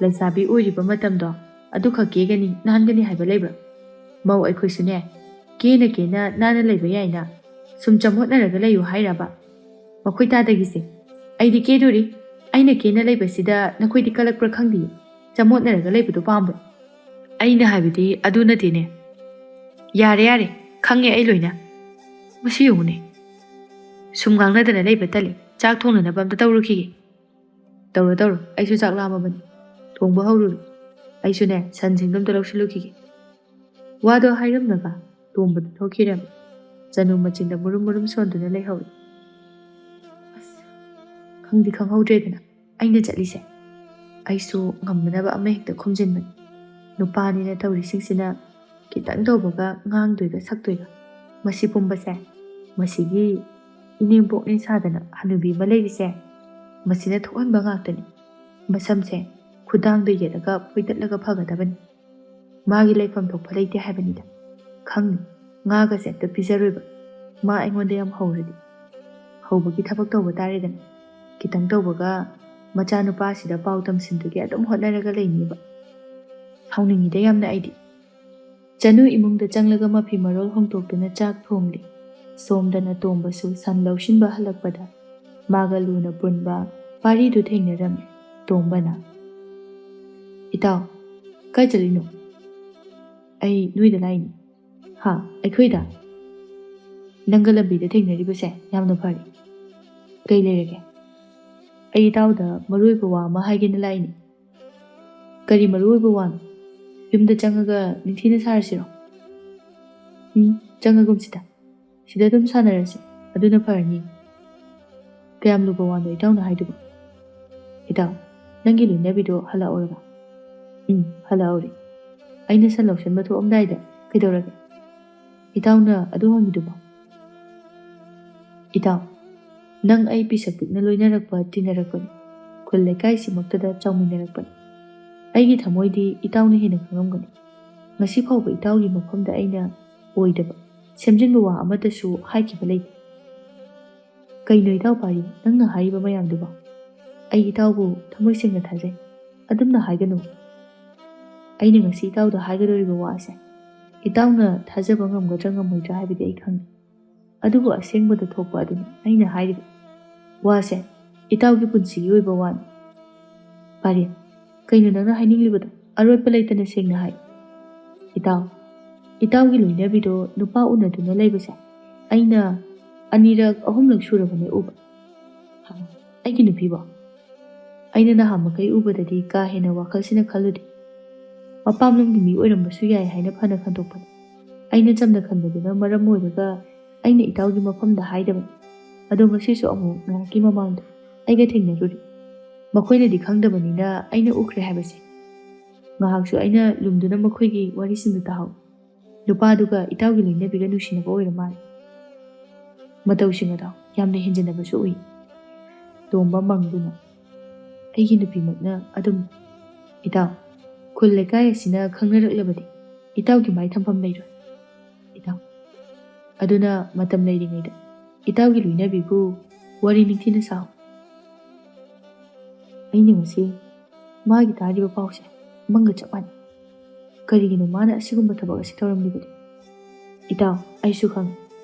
ꯂꯩꯁꯥꯕꯤ ꯑꯣꯏꯔꯤꯕ ꯃꯇꯝꯗꯣ ꯑꯗꯨꯈꯛ ꯀꯦꯒꯅꯤ, ꯅꯥꯟꯒꯅꯤ ꯍꯥꯏꯕ ꯂꯩꯕ꯭ꯔꯥ? ꯃꯧ ꯑꯩꯈꯣꯏꯁꯨꯅꯦ, ꯀꯦꯅ ꯀꯦꯅ ꯅꯥꯟꯅ ꯂꯩꯕ ꯌꯥꯏꯅ, ꯁꯨꯝ ꯆꯃꯣꯠꯅꯔꯒ ꯂꯩꯌꯨ ꯍꯥꯏꯔꯕ?" "ꯃꯈꯣꯏ ꯇꯥꯗꯒꯤꯁꯦ꯫ ꯑꯩꯗꯤ ꯀꯦꯗꯣꯔꯤ꯫ ꯑꯩꯅ ꯀꯦꯅ ꯂꯩꯕꯁꯤꯗ ꯅꯈꯣꯏꯗꯤ ꯀꯜꯂꯛꯄ꯭ꯔꯥ ꯈꯪꯗꯦ꯫ ꯆꯃꯣꯠꯅꯔꯒ ꯂꯩꯕꯗꯣ ꯄꯥꯝꯕ꯭ꯔꯥ?" "ꯑꯩꯅ ꯍꯥꯏꯕꯗꯤ ꯑꯗꯨ ꯅꯠꯇꯦꯅꯦ꯫" "ꯌꯥꯔꯦ, ꯌꯥꯔꯦ꯫ ꯈꯪꯉꯦ ꯑꯩ ꯂꯣꯏꯅ꯫ ꯃꯁꯤ ꯌꯦꯡꯉꯨꯅꯦ꯫ ꯁꯨꯝ ꯉꯥꯡꯅꯗꯅ ꯂꯩꯕ ꯇꯜꯂꯤ꯫ ꯆꯥꯛ ꯊꯣꯡꯅꯅꯕ ꯑꯝꯇ ꯇꯧꯔꯨꯈꯤꯒꯦ꯫ "ꯇꯧꯔꯣ, ꯇꯧꯔꯣ, ꯑꯩꯁꯨ ꯆꯥꯛ ꯂꯥꯝꯃꯕꯅꯤ꯫ ꯊꯣꯡꯕ ꯍꯧꯔꯨꯔꯣ꯫ ꯑꯩꯁꯨꯅꯦ, ꯁꯟꯁꯤꯡꯗꯣ ꯑꯝꯇ ꯂꯧꯁꯤꯜꯂꯨꯈꯤꯒꯦ꯫" ꯋꯥꯗꯣ ꯍꯥꯏꯔꯝꯂꯒ ꯇꯣꯝꯕꯗꯣ ꯊꯣꯛꯈꯤꯔꯝꯃꯤ꯫ ꯆꯅꯨ ꯃꯆꯤꯟꯗ ꯃꯨꯔꯨꯝ ꯃꯨꯔꯨꯝ ꯁꯣꯟꯗꯨꯅ ꯂꯩꯍꯧꯔꯤ꯫ ꯑꯁ, ꯈꯪꯗꯤ ꯈꯪꯍꯧꯗ꯭ꯔꯦꯗꯅ ꯑꯩꯅ ꯆꯠꯂꯤꯁꯦ꯫ ꯑꯩꯁꯨ ꯉꯝꯅꯅꯕ ꯑꯃ ꯍꯦꯛꯇ ꯈꯨꯝꯖꯤꯟꯕꯅꯤ꯫ ꯅꯨꯄꯥꯅꯤꯅ ꯇꯧꯔꯤꯁꯤꯡꯁꯤꯅ ꯈꯤꯇꯪ ꯇꯧꯕꯒ ꯉꯥꯡꯗꯣꯏꯒ ꯁꯛꯇꯣꯏꯒ꯫ ꯃꯁꯤ ꯄꯨꯝꯕꯁꯦ, ꯃꯁꯤꯒꯤ ꯏꯅꯦꯝꯄꯣꯛꯅꯦ ꯁꯥꯗꯅ ꯍꯅꯨꯕꯤ ꯑꯃ ꯂꯩꯔꯤꯁꯦ, ꯃꯁꯤꯅ ꯊꯣꯛꯍꯟꯕ ꯉꯥꯛꯇꯅꯤ꯫ ꯃꯁꯝꯁꯦ ꯈꯨꯗꯥꯡꯗ ꯌꯦꯠꯂꯒ ꯐꯣꯏꯗꯠꯂꯒ ꯐꯒꯗꯕꯅꯤ꯫ ꯃꯥꯒꯤ ꯂꯩꯐꯝ ꯊꯣꯛꯄ ꯂꯩꯇꯦ ꯍꯥꯏꯕꯅꯤꯗ꯫ ꯈꯪꯅꯤ, ꯉꯥꯒꯁꯦ ꯑꯝꯇ ꯄꯤꯖꯔꯣꯏꯕ꯫ ꯃꯥ ꯑꯩꯉꯣꯟꯗ ꯌꯥꯝ ꯍꯧꯔꯗꯤ꯫ ꯍꯧꯕꯒꯤ ꯊꯕꯛ ꯇꯧꯕ ꯇꯥꯔꯦꯗꯅ꯫ ꯈꯤꯇꯪ ꯇꯧꯕꯒ ꯃꯆꯥꯅꯨꯄꯥꯁꯤꯗ ꯄꯥꯎ ꯇꯝꯁꯤꯟꯕꯒꯤ ꯑꯗꯨꯝ ꯍꯣꯠꯅꯔꯒ ꯂꯩꯅꯤꯕ꯫ ꯁꯥꯎꯅꯤꯡꯉꯤꯗ ꯌꯥꯝꯅ ꯑꯩꯗꯤ꯫ ꯆꯅꯨ ꯏꯃꯨꯡꯗ ꯆꯪꯂꯒ ꯃꯐꯤ ꯃꯔꯣꯜ ꯍꯣꯡꯗꯣꯛꯇꯨꯅ ꯆꯥꯛ ꯊꯣꯡꯂꯤ꯫ ꯁꯣꯝꯗꯅ ꯇꯣꯝꯕꯁꯨ ꯁꯟ ꯂꯧꯁꯤꯟꯕ ꯍꯜꯂꯛꯄꯗ ꯃꯥꯒ ꯂꯨꯅ ꯄꯨꯟꯕ ꯄꯥꯔꯤꯗꯨ ꯊꯦꯡꯅꯔꯝꯃꯤ꯫ ꯇꯣꯝꯕꯅ, "ꯏꯇꯥꯎ, ꯀꯥꯏ ꯆꯠꯂꯤꯅꯣ?" "ꯑꯩ ꯅꯣꯏꯗ ꯂꯥꯛꯏꯅꯤ꯫" "ꯍꯥ, ꯑꯩꯈꯣꯏꯗ?" "ꯅꯪꯒ ꯂꯝꯕꯤꯗ ꯊꯦꯡꯅꯔꯤꯕꯁꯦ ꯌꯥꯝꯅ ꯐꯔꯦ꯫ ꯀꯩ ꯂꯩꯔꯒꯦ?" "ꯑꯩ ꯏꯇꯥꯎꯗ ꯃꯔꯨ ꯑꯣꯏꯕ ꯋꯥ ꯑꯃ ꯍꯥꯏꯒꯦꯅ ꯂꯥꯛꯏꯅꯤ꯫" "ꯀꯔꯤ ꯃꯔꯨ ꯑꯣꯏꯕ ꯋꯥꯅꯣ? ꯌꯨꯝꯗ ꯆꯪꯉꯒ ꯅꯤꯡꯊꯤꯅ ꯁꯥꯔꯁꯤꯔꯣ?" "ꯎꯝ, ꯆꯪꯉꯒꯨꯝꯁꯤꯗ꯫ ꯁꯤꯗ ꯑꯗꯨꯝ ꯁꯥꯟꯅꯔꯁꯤ, ꯑꯗꯨꯅ ꯐꯔꯅꯤ꯫" "ꯀꯌꯥꯝ ꯂꯨꯕ ꯋꯥꯅꯣ ꯏꯇꯥꯎꯅ ꯍꯥꯏꯗꯨꯕꯣ?" "ꯏꯇꯥꯎ, ꯅꯪꯒꯤ ꯂꯣꯏꯅꯕꯤꯗꯣ ꯍꯜꯂꯛꯑꯧꯔꯕ?" "ꯎꯝ, ꯍꯜꯂꯛꯑꯧꯔꯦ꯫ ꯑꯩꯅ ꯁꯟ ꯂꯧꯁꯤꯟꯕ ꯊꯣꯛꯑꯝꯗꯥꯏꯗ ꯀꯩꯗꯧꯔꯒꯦ? ꯏꯇꯥꯎꯅ ꯑꯗꯨ ꯍꯪꯉꯤꯗꯨꯕꯣ?" "ꯏꯇꯥꯎ, ꯅꯪ ꯑꯩ ꯄꯤꯁꯛ ꯄꯤꯛꯅ ꯂꯣꯏꯅꯔꯛꯄ, ꯇꯤꯟꯅꯔꯛꯄꯅꯤ꯫ ꯈꯨꯜ ꯂꯩꯀꯥꯏꯁꯤꯃꯛꯇꯗ ꯆꯥꯎꯃꯤꯟꯅꯔꯛꯄꯅꯤ꯫ ꯑꯩꯒꯤ ꯊꯃꯣꯏꯗꯤ ꯏꯇꯥꯎꯅ ꯍꯦꯟꯅ ꯈꯪꯉꯝꯒꯅꯤ꯫ ꯉꯁꯤ ꯐꯥꯎꯕ ꯏꯇꯥꯎꯒꯤ ꯃꯐꯝꯗ ꯑꯩꯅ ꯑꯣꯏꯗꯕ, ꯁꯦꯝꯖꯤꯟꯕ ꯋꯥ ꯑꯃꯠꯇꯁꯨ ꯍꯥꯏꯈꯤꯕ ꯂꯩꯇꯦ꯫" "ꯀꯩꯅꯣ ꯏꯇꯥꯎ ꯄꯥꯔꯤ, ꯅꯪꯅ ꯍꯥꯏꯔꯤꯕ ꯃꯌꯥꯝꯗꯨꯕꯣ? ꯑꯩ ꯏꯇꯥꯎꯕꯨ ꯊꯃꯣꯏ ꯁꯦꯡꯅ ꯊꯥꯖꯩ꯫ ꯑꯗꯨꯝꯅ ꯍꯥꯏꯒꯅꯨ꯫ ꯑꯩꯅ ꯉꯁꯤ ꯏꯇꯥꯎꯗ ꯍꯥꯏꯒꯗꯧꯔꯤꯕ ꯋꯥꯁꯦ, ꯏꯇꯥꯎꯅ ꯊꯥꯖꯕ ꯉꯝꯒꯗ꯭ꯔꯥ ꯉꯝꯃꯣꯏꯗ꯭ꯔꯥ ꯍꯥꯏꯕꯗꯤ ꯑꯩ ꯈꯪꯗꯦ꯫ ꯑꯗꯨꯕꯨ ꯑꯁꯦꯡꯕꯗ ꯊꯣꯛꯄ ꯑꯗꯨꯅꯤ ꯑꯩꯅ ꯍꯥꯏꯔꯤꯕ ꯋꯥꯁꯦ, ꯏꯇꯥꯎꯒꯤ ꯄꯨꯟꯁꯤꯒꯤ ꯑꯣꯏꯕ ꯋꯥꯅꯤ꯫ ꯄꯥꯔꯤ, ꯀꯩꯅꯣ ꯅꯪꯅ ꯍꯥꯏꯅꯤꯡꯂꯤꯕꯗꯣ? ꯑꯔꯣꯠꯄ ꯂꯩꯇꯅ ꯁꯦꯡꯅ ꯍꯥꯏ꯫" "ꯏꯇꯥꯎ, ꯏꯇꯥꯎꯒꯤ ꯂꯣꯏꯅꯕꯤꯗꯣ ꯅꯨꯄꯥ ꯎꯅꯗꯨꯅ ꯂꯩꯕꯁꯦ ꯑꯩꯅ ꯑꯅꯤꯔꯛ ꯑꯍꯨꯝꯂꯛ ꯁꯨꯔꯕꯅꯦ ꯎꯕ꯫ ꯍꯥ, ꯑꯩꯒꯤ ꯅꯨꯄꯤꯕꯣ? ꯑꯩꯅ ꯅꯍꯥꯟ ꯃꯈꯩ ꯎꯕꯗꯗꯤ ꯀꯥ ꯍꯦꯟꯅ ꯋꯥꯈꯜꯁꯤꯅ ꯈꯜꯂꯨꯗꯦ꯫ ꯃꯄꯥꯝꯂꯣꯝꯒꯤ ꯃꯤ ꯑꯣꯏꯔꯝꯕꯁꯨ ꯌꯥꯏ ꯍꯥꯏꯅ ꯐꯅ ꯈꯟꯗꯣꯛꯄꯅꯤ꯫ ꯑꯩꯅ ꯆꯝꯅ ꯈꯟꯕꯗꯨꯅ ꯃꯔꯝ ꯑꯣꯏꯔꯒ ꯑꯩꯅ ꯏꯇꯥꯎꯒꯤ ꯃꯐꯝꯗ ꯍꯥꯏꯗꯕꯅꯤ꯫ ꯑꯗꯣ ꯉꯁꯤꯁꯨ ꯑꯃꯨꯛ ꯉꯥꯏꯍꯥꯛꯀꯤ ꯃꯃꯥꯡꯗ ꯑꯩꯒ ꯊꯦꯡꯅꯔꯨꯔꯦ꯫ ꯃꯈꯣꯏꯅꯗꯤ ꯈꯪꯗꯕꯅꯤꯅ ꯑꯩꯅ ꯎꯈ꯭ꯔꯦ ꯍꯥꯏꯕꯁꯦ꯫ ꯉꯥꯏꯍꯥꯛꯁꯨ ꯑꯩꯅ ꯂꯨꯝꯗꯨꯅ ꯃꯈꯣꯏꯒꯤ ꯋꯥꯔꯤꯁꯤꯡꯗꯨ ꯇꯥꯍꯧꯏ꯫ ꯅꯨꯄꯥꯗꯨꯒ ꯏꯇꯥꯎꯒꯤ ꯂꯣꯏꯅꯕꯤꯒ ꯅꯨꯡꯁꯤꯅꯕ ꯑꯣꯏꯔ ꯃꯥꯜꯂꯦ꯫ ꯃꯇꯧꯁꯤꯡ ꯑꯗꯣ ꯌꯥꯝꯅ ꯍꯦꯟꯖꯤꯟꯅꯕꯁꯨ ꯎꯏ꯫ ꯇꯣꯝꯕ ꯃꯪꯗꯨꯅ, "ꯑꯩꯒꯤ ꯅꯨꯄꯤꯃꯛꯅ ꯑꯗꯨꯝ, ꯏꯇꯥꯎ, ꯈꯨꯜ ꯂꯩꯀꯥꯏ ꯑꯁꯤꯅ ꯈꯪꯅꯔꯛꯂꯕꯗꯤ ꯏꯇꯥꯎꯒꯤ ꯃꯥꯏ ꯊꯝꯐꯝ ꯂꯩꯔꯣꯏ, ꯏꯇꯥꯎ꯫ ꯑꯗꯨꯅ ꯃꯇꯝ ꯂꯩꯔꯤꯉꯩꯗ ꯏꯇꯥꯎꯒꯤ ꯂꯣꯏꯅꯕꯤꯕꯨ ꯋꯥꯔꯤ ꯅꯤꯡꯊꯤꯅ ꯁꯥꯎ꯫ ꯑꯩꯅ ꯉꯁꯤ ꯃꯥꯒꯤ ꯇꯥꯔꯤꯕ ꯄꯥꯎꯁꯦ ꯃꯪꯒ ꯆꯞ ꯃꯥꯟꯅꯩ꯫ ꯀꯔꯤꯒꯤꯅꯣ ꯃꯥꯅ ꯑꯁꯤꯒꯨꯝꯕ ꯊꯕꯛ ꯑꯁꯤ ꯇꯧꯔꯝꯂꯤꯕꯗꯤ? ꯏꯇꯥꯎ, ꯑꯩꯁꯨ ꯈꯪꯏ꯫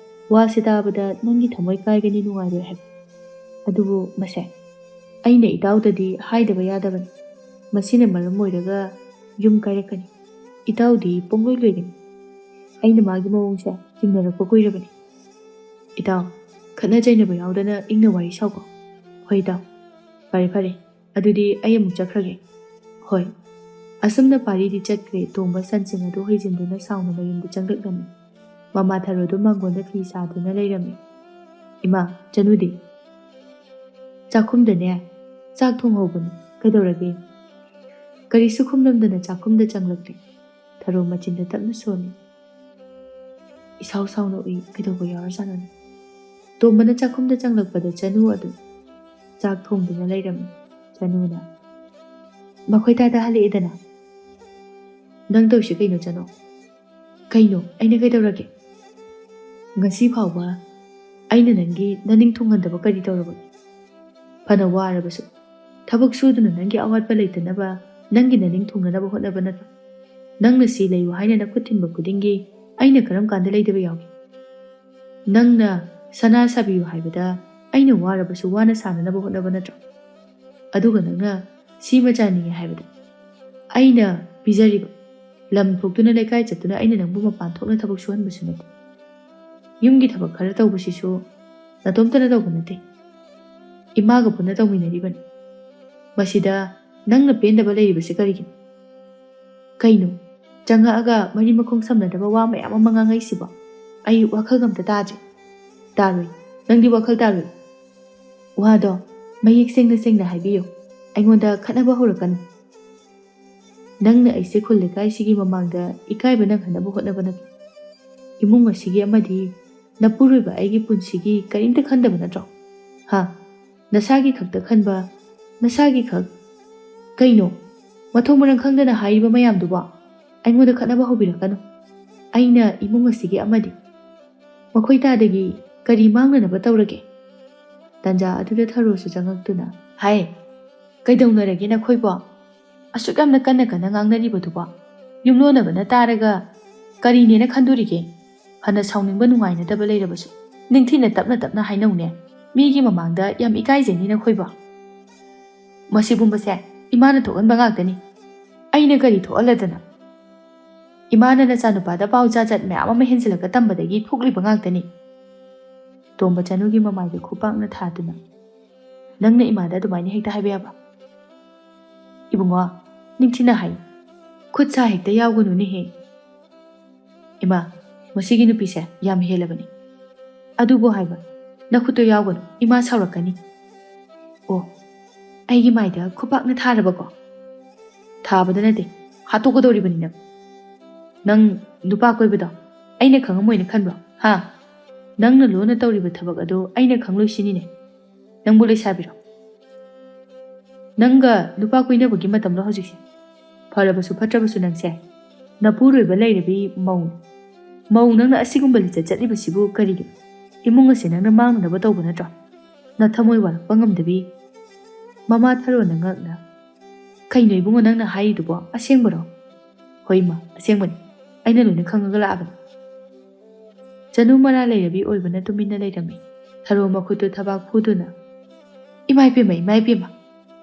ꯋꯥꯁꯦ ꯇꯥꯕꯗ ꯅꯪꯒꯤ ꯊꯃꯣꯏ ꯀꯥꯏꯒꯅꯤ, ꯅꯨꯡꯉꯥꯏꯔꯣꯏ ꯍꯥꯏꯕ꯫ ꯑꯗꯨꯕꯨ ꯃꯁꯦ ꯑꯩꯅ ꯏꯇꯥꯎꯗꯗꯤ ꯍꯥꯏꯗꯕ ꯌꯥꯗꯕꯅꯤ꯫ ꯃꯁꯤꯅ ꯃꯔꯝ ꯑꯣꯏꯔꯒ ꯌꯨꯝ ꯀꯥꯏꯔꯛꯀꯅꯤ꯫ ꯏꯇꯥꯎꯗꯤ ꯄꯨꯡꯂꯣꯏ ꯂꯣꯏꯒꯅꯤ꯫ ꯑꯩꯅ ꯃꯥꯒꯤ ꯃꯑꯣꯡꯁꯦ ꯆꯤꯡꯅꯔꯛꯄ ꯀꯨꯏꯔꯕꯅꯤ꯫ ꯏꯇꯥꯎ, ꯈꯠꯅ ꯆꯩꯅꯕ ꯌꯥꯎꯗꯅ ꯏꯪꯅ ꯋꯥꯔꯤ ꯁꯥꯎꯀꯣ꯫ ꯍꯣꯏ ꯏꯇꯥꯎ, ꯐꯔꯦ ꯐꯔꯦ꯫ ꯑꯗꯨꯗꯤ ꯑꯩ ꯑꯃꯨꯛ ꯆꯠꯈ꯭ꯔꯒꯦ꯫ ꯍꯣꯏ꯫ ꯑꯁꯨꯝꯅ ꯄꯥꯔꯤꯗꯤ ꯆꯠꯈ꯭ꯔꯦ꯫ ꯇꯣꯝꯕ ꯁꯟꯁꯤꯡ ꯑꯗꯨ ꯍꯩꯖꯤꯟꯗꯨꯅ ꯁꯥꯎꯅ ꯃꯌꯨꯝꯗ ꯆꯪꯂꯛꯂꯝꯃꯤ꯫ ꯃꯃꯥ ꯊꯔꯣꯗꯨ ꯃꯥꯡꯒꯣꯟꯗ ꯐꯤ ꯁꯥꯗꯨꯅ ꯂꯩꯔꯝꯃꯤ꯫ "ꯏꯃꯥ, ꯆꯅꯨꯗꯤ?" "ꯆꯥꯛꯈꯨꯝꯗꯅꯦ꯫ ꯆꯥꯛ ꯊꯣꯡꯍꯧꯕꯅꯤ꯫ ꯀꯩꯗꯧꯔꯒꯦ?" ꯀꯔꯤꯁꯨ ꯈꯨꯝꯂꯝꯗꯅ ꯆꯥꯛꯈꯨꯝꯗ ꯆꯪꯂꯛꯂꯦ꯫ ꯊꯔꯣ ꯃꯆꯤꯟꯗ ꯇꯞꯅ ꯁꯣꯜꯂꯤ꯫ ꯏꯁꯥꯎ ꯁꯥꯎꯅ ꯎꯏ꯫ ꯀꯩꯗꯧꯕ ꯌꯥꯎꯔꯖꯥꯠꯅꯣꯅꯦ? ꯇꯣꯝꯕꯅ ꯆꯥꯛꯈꯨꯝꯗ ꯆꯪꯂꯛꯄꯗ ꯆꯅꯨ ꯑꯗꯨ ꯆꯥꯛ ꯊꯣꯡꯗꯨꯅ ꯂꯩꯔꯝꯃꯤ꯫ ꯆꯅꯨꯅ, "ꯃꯈꯣꯏ ꯇꯥꯗ ꯍꯜꯂꯛꯑꯦꯗꯅ꯫ ꯅꯪ ꯇꯧꯔꯤꯁꯦ ꯀꯩꯅꯣ, ꯆꯅꯨ?" "ꯀꯩꯅꯣ? ꯑꯩꯅ ꯀꯩꯗꯧꯔꯒꯦ?" "ꯉꯁꯤ ꯐꯥꯎꯕ ꯑꯩꯅ ꯅꯪꯒꯤ ꯅꯅꯤꯡ ꯊꯨꯡꯍꯟꯗꯕ ꯀꯔꯤ ꯇꯧꯔꯕꯒꯦ? ꯐꯅ ꯋꯥꯔꯕꯁꯨ ꯊꯕꯛ ꯁꯨꯗꯨꯅ ꯅꯪꯒꯤ ꯑꯋꯥꯠꯄ ꯂꯩꯇꯅꯕ, ꯅꯪꯒꯤ ꯅꯅꯤꯡ ꯊꯨꯡꯅꯅꯕ ꯍꯣꯠꯅꯕ ꯅꯠꯇ꯭ꯔꯣ? ꯅꯪꯅ ꯁꯤ ꯂꯩꯌꯨ ꯍꯥꯏꯅ ꯅꯈꯨꯠ ꯊꯤꯟꯕ ꯈꯨꯗꯤꯡꯒꯤ ꯑꯩꯅ ꯀꯔꯝ ꯀꯥꯟꯗ ꯂꯩꯗꯕ ꯌꯥꯎꯒꯦ? ꯅꯪꯅ ꯁꯅꯥ ꯁꯥꯕꯤꯌꯨ ꯍꯥꯏꯕꯗ ꯑꯩꯅ ꯋꯥꯔꯕꯁꯨ ꯋꯥꯅ ꯁꯥꯅꯅꯕ ꯍꯣꯠꯅꯕ ꯅꯠꯇ꯭ꯔꯣ? ꯑꯗꯨꯒ ꯅꯪꯅ ꯁꯤꯃ ꯆꯥꯅꯤꯡꯉꯦ ꯍꯥꯏꯕꯗ ꯑꯩꯅ ꯄꯤꯖꯔꯤꯕ, ꯂꯝ ꯊꯣꯛꯇꯨꯅ ꯂꯩꯀꯥꯏ ꯆꯠꯇꯨꯅ ꯑꯩꯅ ꯅꯪꯕꯨ ꯃꯄꯥꯟ ꯊꯣꯛꯅ ꯊꯕꯛ ꯁꯨꯍꯟꯕꯁꯨ ꯅꯠꯇꯦ꯫ ꯌꯨꯝꯒꯤ ꯊꯕꯛ ꯈꯔ ꯇꯧꯕꯁꯤꯁꯨ ꯅꯇꯣꯝꯇꯅ ꯇꯧꯕ ꯅꯠꯇꯦ, ꯏꯃꯥꯒ ꯄꯨꯟꯅ ꯇꯧꯃꯤꯟꯅꯔꯤꯕꯅꯤ꯫ ꯃꯁꯤꯗ ꯅꯪꯅ ꯄꯦꯟꯗꯕ ꯂꯩꯔꯤꯕꯁꯤ ꯀꯔꯤꯒꯤꯅꯣ? ꯀꯩꯅꯣ, ꯆꯪꯉꯛꯑꯒ ꯃꯔꯤ ꯃꯈꯣꯡ ꯁꯝꯅꯗꯕ ꯋꯥ ꯃꯌꯥꯝ ꯑꯃ ꯉꯥꯡꯉꯛꯏꯁꯤꯕꯣ? ꯑꯩ ꯋꯥꯈꯜꯒ ꯑꯝꯇ ꯇꯥꯗ꯭ꯔꯦ꯫ ꯇꯥꯔꯣꯏ, ꯅꯪꯗꯤ ꯋꯥꯈꯜ ꯇꯥꯔꯣꯏ꯫ ꯋꯥꯗꯣ ꯃꯌꯦꯛ ꯁꯦꯡꯅ ꯁꯦꯡꯅ ꯍꯥꯏꯕꯤꯌꯨ, ꯑꯩꯉꯣꯟꯗ ꯈꯠꯅꯕ ꯍꯧꯔꯛꯀꯅꯨ꯫ ꯅꯪꯅ ꯑꯩꯁꯦ ꯈꯨꯜ ꯂꯩꯀꯥꯏꯁꯤꯒꯤ ꯃꯃꯥꯡꯗ ꯏꯀꯥꯏꯕ ꯅꯪꯍꯟꯅꯕ ꯍꯣꯠꯅꯕ ꯅꯠꯇ꯭ꯔꯣ? ꯏꯃꯨꯡ ꯑꯁꯤꯒꯤ ꯑꯃꯗꯤ ꯅꯄꯨꯔꯣꯏꯕ ꯑꯩꯒꯤ ꯄꯨꯟꯁꯤꯒꯤ ꯀꯔꯤꯝꯇ ꯈꯟꯗꯕ ꯅꯠꯇ꯭ꯔꯣ? ꯍꯥ? ꯅꯁꯥꯒꯤ ꯈꯛꯇ ꯈꯟꯕ, ꯅꯁꯥꯒꯤ ꯈꯛ? ꯀꯩꯅꯣ, ꯃꯊꯣꯡ ꯃꯔꯝ ꯈꯪꯗꯅ ꯍꯥꯏꯔꯤꯕ ꯃꯌꯥꯝꯗꯨꯕꯣ? ꯑꯩꯉꯣꯟꯗ ꯈꯠꯅꯕ ꯍꯧꯕꯤꯔꯛꯀꯅꯨ꯫ ꯑꯩꯅ ꯏꯃꯨꯡ ꯑꯁꯤꯒꯤ ꯑꯃꯗꯤ ꯃꯈꯣꯏ ꯇꯥꯗꯒꯤ ꯀꯔꯤ ꯃꯥꯡꯅꯅꯕ ꯇꯧꯔꯒꯦ? ꯇꯥꯟꯖꯥ ꯑꯗꯨꯗ ꯊꯔꯣꯁꯨ ꯆꯪꯉꯛꯇꯨꯅ, "ꯍꯥꯏ, ꯀꯩꯗꯧꯅꯔꯒꯦ ꯅꯈꯣꯏꯕꯣ? ꯑꯁꯨꯛ ꯌꯥꯝꯅ ꯀꯟꯅ ꯀꯟꯅ ꯉꯥꯡꯅꯔꯤꯕꯗꯨꯕꯣ? ꯌꯨꯝꯂꯣꯟꯅꯕꯅ ꯇꯥꯔꯒ ꯀꯔꯤꯅꯦꯅ ꯈꯟꯗꯣꯔꯤꯒꯦ? ꯐꯅ ꯁꯥꯎꯅꯤꯡꯕ ꯅꯨꯡꯉꯥꯏꯅꯗꯕ ꯂꯩꯔꯕꯁꯨ ꯅꯤꯡꯊꯤꯅ ꯇꯞꯅ ꯇꯞꯅ ꯍꯥꯏꯅꯧꯅꯦ꯫ ꯃꯤꯒꯤ ꯃꯃꯥꯡꯗ ꯌꯥꯝ ꯏꯀꯥꯏꯖꯩꯅꯦ ꯅꯈꯣꯏꯕꯣ꯫ ꯃꯁꯤꯒꯨꯝꯕꯁꯦ ꯏꯃꯥꯅ ꯊꯣꯛꯍꯟꯕ ꯉꯥꯛꯇꯅꯤ꯫ ꯑꯩꯅ ꯀꯔꯤ ꯊꯣꯛꯍꯜꯂꯗꯅ? ꯏꯃꯥꯅ ꯅꯆꯥꯅꯨꯄꯥꯗ ꯄꯥꯎ ꯖꯥꯠ ꯖꯥꯠ ꯃꯌꯥꯝ ꯑꯃ ꯍꯦꯟꯖꯤꯜꯂꯒ ꯇꯝꯕꯗꯒꯤ ꯊꯣꯛꯂꯤꯕ ꯉꯥꯛꯇꯅꯤ꯫" ꯇꯣꯝꯕ ꯆꯅꯨꯒꯤ ꯃꯃꯥꯏꯗ ꯈꯨꯄꯥꯛꯅ ꯊꯥꯗꯨꯅ, "ꯅꯪꯅ ꯏꯃꯥꯗ ꯑꯗꯨꯃꯥꯏꯅ ꯍꯦꯛꯇ ꯍꯥꯏꯕ ꯌꯥꯕ?" "ꯏꯕꯨꯡꯉꯣ, ꯅꯤꯡꯊꯤꯅ ꯍꯥꯏ, ꯈꯨꯠ ꯁꯥ ꯍꯦꯛꯇ ꯌꯥꯎꯒꯅꯨꯅꯦꯍꯦ꯫" "ꯏꯃꯥ, ꯃꯁꯤꯒꯤ ꯅꯨꯄꯤꯁꯦ ꯌꯥꯝ ꯍꯦꯜꯂꯕꯅꯤ꯫ ꯑꯗꯨꯕꯨ ꯍꯥꯏꯕ, ꯅꯈꯨꯠꯇꯣ ꯌꯥꯎꯒꯅꯨ, ꯏꯃꯥ ꯁꯥꯎꯔꯛꯀꯅꯤ꯫" "ꯑꯣ, ꯑꯩꯒꯤ ꯃꯥꯏꯗ ꯈꯨꯄꯥꯛꯅ ꯊꯥꯔꯕꯀꯣ?" "ꯊꯥꯕꯗ ꯅꯠꯇꯦ, ꯍꯥꯠꯇꯣꯛꯀꯗꯧꯔꯤꯕꯅꯤ ꯅꯪ꯫ ꯅꯪ ꯅꯨꯄꯥ ꯀꯣꯏꯕꯗꯣ ꯑꯩꯅ ꯈꯪꯉꯝꯃꯣꯏꯅ ꯈꯟꯕ꯭ꯔꯣ? ꯍꯥ? ꯅꯪꯅ ꯂꯣꯟꯅ ꯇꯧꯔꯤꯕ ꯊꯕꯛ ꯑꯗꯨ ꯑꯩꯅ ꯈꯪꯂꯣꯏꯁꯤꯅꯤꯅꯦ꯫ ꯅꯪꯕꯨ ꯂꯩꯁꯥꯕꯤꯔꯣ? ꯅꯪꯒ ꯅꯨꯄꯥ ꯀꯣꯏꯅꯕꯒꯤ ꯃꯇꯝꯂꯣ ꯍꯧꯖꯤꯛꯁꯦ? ꯐꯔꯕꯁꯨ ꯐꯠꯇ꯭ꯔꯕꯁꯨ ꯅꯪꯁꯦ ꯅꯄꯨꯔꯣꯏꯕ ꯂꯩꯔꯕꯤ ꯃꯧ꯫ ꯃꯧ ꯅꯪꯅ ꯑꯁꯤꯒꯨꯝꯕ ꯂꯤꯆꯠ ꯆꯠꯂꯤꯕꯁꯤꯕꯨ ꯀꯔꯤꯒꯤꯅꯣ? ꯏꯃꯨꯡ ꯑꯁꯦ ꯅꯪꯅ ꯃꯥꯡꯅꯅꯕ ꯇꯧꯕ ꯅꯠꯇ꯭ꯔꯣ? ꯅꯊꯃꯣꯏ ꯋꯥꯔꯛꯄ ꯉꯝꯗꯕꯤ?" ꯃꯃꯥ ꯊꯔꯣꯅ ꯉꯛꯅ, "ꯀꯩꯅꯣ ꯏꯕꯨꯡꯉꯣ ꯅꯪꯅ ꯍꯥꯏꯔꯤꯗꯨꯕꯣ? ꯑꯁꯦꯡꯕꯔꯣ?" "ꯍꯣꯏ ꯏꯃꯥ, ꯑꯁꯦꯡꯕꯅꯤ꯫ ꯑꯩꯅ ꯂꯣꯏꯅ ꯈꯪꯉꯒ ꯂꯥꯛꯑꯕꯅꯤ꯫" ꯆꯅꯨ ꯃꯔꯥ ꯂꯩꯔꯕꯤ ꯑꯣꯏꯕꯅ ꯇꯨꯃꯤꯟꯅ ꯂꯩꯔꯝꯃꯤ꯫ ꯊꯔꯣ ꯃꯈꯨꯠꯇꯨ ꯊꯕꯥꯛ ꯐꯨꯗꯨꯅ, "ꯏꯃꯥ ꯏꯄꯦꯝꯃ, ꯏꯃꯥ ꯏꯄꯦꯝꯃ,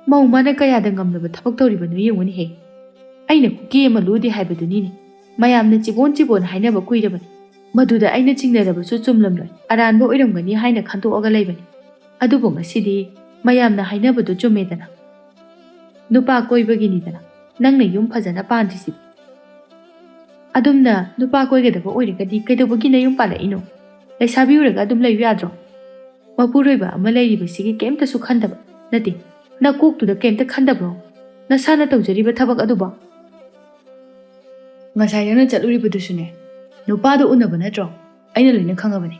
ꯃꯧ ꯃꯥꯅ ꯀꯌꯥꯗ ꯉꯝꯂꯕ ꯊꯕꯛ ꯇꯧꯔꯤꯕꯅꯣ ꯌꯦꯡꯉꯨꯅꯦꯍꯦ꯫ ꯑꯩꯅ ꯀꯨꯀꯤ ꯑꯃ ꯂꯨꯗꯦ ꯍꯥꯏꯕꯗꯨꯅꯤꯅꯦ꯫ ꯃꯌꯥꯝꯅ ꯆꯤꯕꯣꯟ ꯆꯤꯕꯣꯟ ꯍꯥꯏꯅꯕ ꯀꯨꯏꯔꯕꯅꯤ꯫ ꯃꯗꯨꯗ ꯑꯩꯅ ꯆꯤꯡꯅꯔꯕꯁꯨ ꯆꯨꯝꯂꯝꯂꯣꯏ, ꯑꯔꯥꯟꯕ ꯑꯣꯏꯔꯝꯒꯅꯤ ꯍꯥꯏꯅ ꯈꯟꯗꯣꯛꯑꯒ ꯂꯩꯕꯅꯤ꯫ ꯑꯗꯨꯕꯨ ꯉꯁꯤꯗꯤ ꯃꯌꯥꯝꯅ ꯍꯥꯏꯅꯕꯗꯨ ꯆꯨꯝꯃꯦꯗꯅ꯫ ꯅꯨꯄꯥ ꯀꯣꯏꯕꯒꯤꯅꯤꯗꯅ ꯅꯪꯅ ꯌꯨꯝ ꯐꯖꯅ ꯄꯥꯟꯗ꯭ꯔꯤꯁꯤꯗꯤ꯫ ꯑꯗꯨꯝꯅ ꯅꯨꯄꯥ ꯀꯣꯏꯒꯗꯕ ꯑꯣꯏꯔꯒꯗꯤ ꯀꯩꯗꯧꯕꯒꯤ ꯅꯌꯨꯝ ꯄꯥꯜꯂꯛꯏꯅꯣ? ꯂꯩꯁꯥꯕꯤ ꯑꯣꯏꯔꯒ ꯑꯗꯨꯝ ꯂꯩꯌꯨ ꯌꯥꯗ꯭ꯔꯣ? ꯃꯄꯨꯔꯣꯏꯕ ꯑꯃ ꯂꯩꯔꯤꯕꯁꯤꯒꯤ ꯀꯩꯝꯇꯁꯨ ꯈꯟꯗꯕ ꯅꯠꯇꯦ꯫ ꯅꯀꯣꯛꯇꯨꯗ ꯀꯩꯝꯇ ꯈꯟꯗꯕ꯭ꯔꯣ? ꯅꯁꯥꯅ ꯇꯧꯖꯔꯤꯕ ꯊꯕꯛ ꯑꯗꯨꯕꯣ? ꯉꯁꯥꯏ ꯅꯪꯅ ꯆꯠꯂꯨꯔꯤꯕꯗꯨꯁꯨꯅꯦ, ꯅꯨꯄꯥꯗꯣ ꯎꯅꯕ ꯅꯠꯇ꯭ꯔꯣ? ꯑꯩꯅ ꯂꯣꯏꯅ ꯈꯪꯉꯕꯅꯤ꯫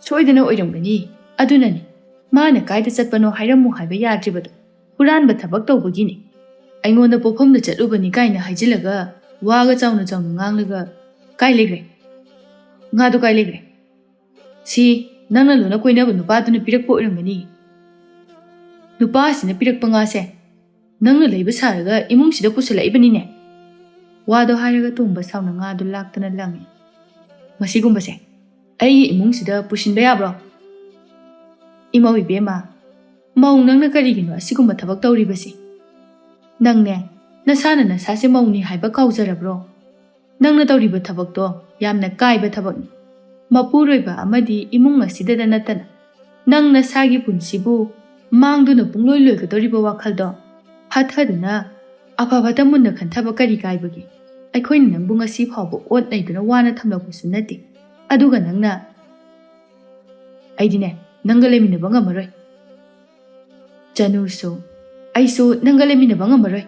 ꯁꯣꯏꯗꯅ ꯑꯣꯏꯔꯝꯒꯅꯤ꯫ ꯑꯗꯨꯅꯅꯤ ꯃꯥꯅ ꯀꯥꯏꯗ ꯆꯠꯄꯅꯣ ꯍꯥꯏꯔꯝꯃꯨ ꯍꯥꯏꯕ ꯌꯥꯗ꯭ꯔꯤꯕꯗꯣ꯫ ꯍꯨꯔꯥꯟꯕ ꯊꯕꯛ ꯇꯧꯕꯒꯤꯅꯤ꯫ ꯑꯩꯉꯣꯟꯗ ꯄꯣꯛꯐꯝꯗ ꯆꯠꯂꯨꯕꯅꯤ ꯀꯥꯏꯅ ꯍꯥꯏꯖꯤꯜꯂꯒ ꯋꯥꯒ ꯆꯥꯎꯅ ꯆꯥꯎꯅ ꯉꯥꯡꯂꯒ ꯀꯥꯏ ꯂꯩꯈ꯭ꯔꯦ? ꯉꯥꯗꯣ ꯀꯥꯏ ꯂꯩꯈ꯭ꯔꯦ? ꯁꯤ ꯅꯪꯅ ꯂꯣꯟꯅ ꯀꯣꯏꯅꯕ ꯅꯨꯄꯥꯗꯨꯅ ꯄꯤꯔꯛꯄ ꯑꯣꯏꯔꯝꯒꯅꯤ꯫ ꯅꯨꯄꯥꯁꯤꯅ ꯄꯤꯔꯛꯄ ꯉꯥꯁꯦ ꯅꯪꯅ ꯂꯩꯕ ꯁꯥꯔꯒ ꯏꯃꯨꯡꯁꯤꯗ ꯄꯨꯁꯜꯂꯛꯏꯕꯅꯤꯅꯦ꯫ ꯋꯥꯗꯣ ꯍꯥꯏꯔꯒ ꯇꯣꯝꯕ ꯁꯥꯎꯅ ꯉꯥꯗꯨ ꯂꯥꯛꯇꯅ ꯂꯪꯉꯤ꯫ ꯃꯁꯤꯒꯨꯝꯕꯁꯦ ꯑꯩꯒꯤ ꯏꯃꯨꯡꯁꯤꯗ ꯄꯨꯁꯤꯟꯕ ꯌꯥꯕ꯭ꯔꯣ? ꯏꯃꯧ ꯏꯕꯦꯝꯃ, ꯃꯧ ꯅꯪꯅ ꯀꯔꯤꯒꯤꯅꯣ ꯑꯁꯤꯒꯨꯝꯕ ꯊꯕꯛ ꯇꯧꯔꯤꯕꯁꯤ? ꯅꯪꯅꯦ, ꯅꯁꯥꯅ ꯅꯁꯥꯁꯦ ꯃꯧꯅꯤ ꯍꯥꯏꯕ ꯀꯥꯎꯖꯔꯕ꯭ꯔꯣ? ꯅꯪꯅ ꯇꯧꯔꯤꯕ ꯊꯕꯛꯇꯣ ꯌꯥꯝꯅ ꯀꯥꯏꯕ ꯊꯕꯛꯅꯤ꯫ ꯃꯄꯨꯔꯣꯏꯕ ꯑꯃꯗꯤ ꯏꯃꯨꯡ ꯑꯁꯤꯗꯗ ꯅꯠꯇꯅ ꯅꯪ ꯅꯁꯥꯒꯤ ꯄꯨꯟꯁꯤꯕꯨ ꯃꯥꯡꯗꯨꯅ ꯄꯨꯡꯂꯣꯏ ꯂꯣꯏꯒꯗꯧꯔꯤꯕ ꯋꯥꯈꯜꯗꯣ ꯍꯥꯊꯗꯨꯅ ꯑꯐ ꯐꯠꯇ ꯃꯨꯟꯅ ꯈꯟꯊꯕ ꯀꯔꯤ ꯀꯥꯏꯕꯒꯦ? ꯑꯩꯈꯣꯏꯅ ꯅꯪꯕꯨ ꯉꯁꯤ ꯐꯥꯎꯕ ꯑꯣꯠ ꯅꯩꯗꯨꯅ ꯋꯥꯅ ꯊꯝꯂꯛꯄꯁꯨ ꯅꯠꯇꯦ꯫ ꯑꯗꯨꯒ ꯅꯪꯅ, "ꯑꯩꯗꯤꯅꯦ, ꯅꯪꯒ ꯂꯩꯃꯤꯟꯅꯕ ꯉꯝꯃꯔꯣꯏ꯫ ꯆꯅꯨꯁꯨ, ꯑꯩꯁꯨ ꯅꯪꯒ ꯂꯩꯃꯤꯟꯅꯕ ꯉꯝꯃꯔꯣꯏ꯫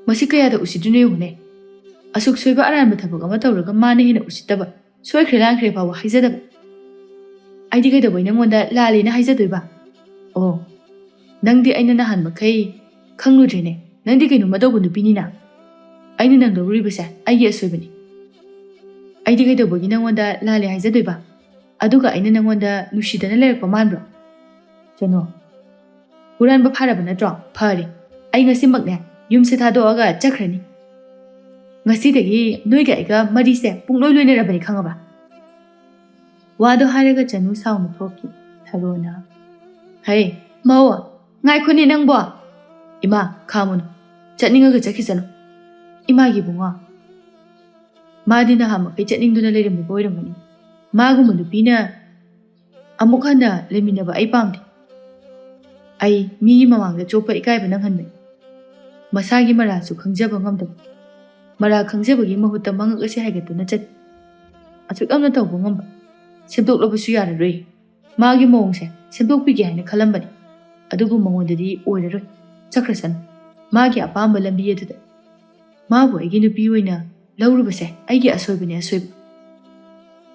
ꯃꯁꯤ ꯀꯌꯥꯗ ꯎꯁꯤꯠꯇ꯭ꯔꯤꯅꯣ ꯌꯦꯡꯉꯨꯅꯦ꯫ ꯑꯁꯨꯛ ꯁꯣꯏꯕ ꯑꯔꯥꯟꯕ ꯊꯕꯛ ꯑꯃ ꯇꯧꯔꯒ ꯃꯥꯅ ꯍꯦꯟꯅ ꯎꯁꯤꯠꯇꯕ, ꯁꯣꯏꯈ꯭ꯔꯦ ꯂꯥꯟꯈ꯭ꯔꯦ ꯐꯥꯎꯕ ꯍꯥꯏꯖꯗꯕ꯫ ꯑꯩꯗꯤ ꯀꯩꯗꯧꯕꯩ ꯅꯪꯉꯣꯟꯗ ꯂꯥꯜꯂꯦꯅ ꯍꯥꯏꯖꯗꯣꯏꯕ? ꯑꯣ, ꯅꯪꯗꯤ ꯑꯩꯅ ꯅꯍꯥꯟ ꯃꯈꯩ ꯈꯪꯂꯨꯗ꯭ꯔꯦꯅꯦ꯫ ꯅꯪꯗꯤ ꯀꯩꯅꯣꯝꯃ ꯇꯧꯕ ꯅꯨꯄꯤꯅꯤꯅ꯫ ꯑꯩꯅ ꯅꯪ ꯂꯧꯔꯨꯔꯤꯕꯁꯦ ꯑꯩꯒꯤ ꯑꯁꯣꯏꯕꯅꯤ꯫ ꯑꯩꯗꯤ ꯀꯩꯗꯧꯕꯒꯤ ꯅꯪꯉꯣꯟꯗ ꯂꯥꯜꯂꯦ ꯍꯥꯏꯖꯗꯣꯏꯕ? ꯑꯗꯨꯒ ꯑꯩꯅ ꯅꯪꯉꯣꯟꯗ ꯅꯨꯡꯁꯤꯗꯅ ꯂꯩꯔꯛꯄ ꯃꯥꯟꯕ꯭ꯔꯣ?" "ꯆꯅꯨ, ꯍꯨꯔꯥꯟꯕ ꯐꯥꯔꯕ ꯅꯠꯇ꯭ꯔꯣ? ꯐꯔꯦ, ꯑꯩ ꯉꯁꯤꯃꯛꯅꯦ ꯌꯨꯝꯁꯦ ꯊꯥꯗꯣꯛꯑꯒ ꯆꯠꯈ꯭ꯔꯅꯤ꯫ ꯉꯁꯤꯗꯒꯤ ꯅꯣꯏꯒ ꯑꯩꯒ ꯃꯔꯤꯁꯦ ꯄꯨꯡꯂꯣꯏ ꯂꯣꯏꯅꯔꯕꯅꯤ, ꯈꯪꯉꯕ?" ꯋꯥꯗꯣ ꯍꯥꯏꯔꯒ ꯆꯅꯨ ꯁꯥꯎꯅ ꯊꯣꯛꯈꯤ꯫ ꯊꯔꯣꯅ, "ꯍꯩ, ꯃꯧ, ꯉꯥꯏꯈꯣꯅꯦ ꯅꯪꯕꯣ!" "ꯏꯃꯥ, ꯈꯥꯝꯃꯨꯅꯨ꯫ ꯆꯠꯅꯤꯡꯉꯒ ꯆꯠꯈꯤꯁꯅꯨ꯫ ꯏꯃꯥꯒꯤ ꯏꯕꯨꯡꯉꯣ, ꯃꯥꯗꯤ ꯅꯍꯥꯟ ꯃꯈꯩ ꯆꯠꯅꯤꯡꯗꯨꯅ ꯂꯩꯔꯝꯃꯤꯕ ꯑꯣꯏꯔꯝꯒꯅꯤ꯫ ꯃꯥꯒꯨꯝꯕ ꯅꯨꯄꯤꯅ ꯑꯃꯨꯛ ꯍꯟꯅ ꯂꯩꯃꯤꯟꯅꯕ ꯑꯩ ꯄꯥꯝꯗꯦ꯫ ꯑꯩ ꯃꯤꯒꯤ ꯃꯃꯥꯡꯗ ꯆꯣꯞꯄ ꯏꯀꯥꯏꯕ ꯅꯪꯍꯟꯕꯅꯤ꯫ ꯃꯁꯥꯒꯤ ꯃꯔꯥꯜꯁꯨ ꯈꯪꯖꯕ ꯉꯝꯗꯕ, ꯃꯔꯥꯜ ꯈꯪꯖꯕꯒꯤ ꯃꯍꯨꯠꯇ ꯃꯉꯛ ꯑꯁꯤ ꯍꯥꯏꯒꯠꯇꯨꯅ ꯆꯠ ꯑꯁꯨꯛ ꯌꯥꯝꯅ ꯇꯧꯕ ꯉꯝꯕ, ꯁꯦꯝꯗꯣꯛꯂꯕꯁꯨ ꯌꯥꯔꯔꯣꯏ꯫ ꯃꯥꯒꯤ ꯃꯑꯣꯡꯁꯦ ꯁꯦꯝꯗꯣꯛꯄꯤꯒꯦ ꯍꯥꯏꯅ ꯈꯜꯂꯝꯕꯅꯤ, ꯑꯗꯨꯕꯨ ꯃꯉꯣꯟꯗꯗꯤ ꯑꯣꯏꯔꯔꯣꯏ꯫ ꯆꯠꯈ꯭ꯔꯁꯅꯨ, ꯃꯥꯒꯤ ꯑꯄꯥꯝꯕ ꯂꯝꯕꯤ ꯑꯗꯨꯗ꯫ ꯃꯥꯕꯨ ꯑꯩꯒꯤ ꯅꯨꯄꯤ ꯑꯣꯏꯅ ꯂꯧꯔꯨꯕꯁꯦ ꯑꯩꯒꯤ ꯑꯁꯣꯏꯕꯅꯦ, ꯑꯁꯣꯏꯕ꯫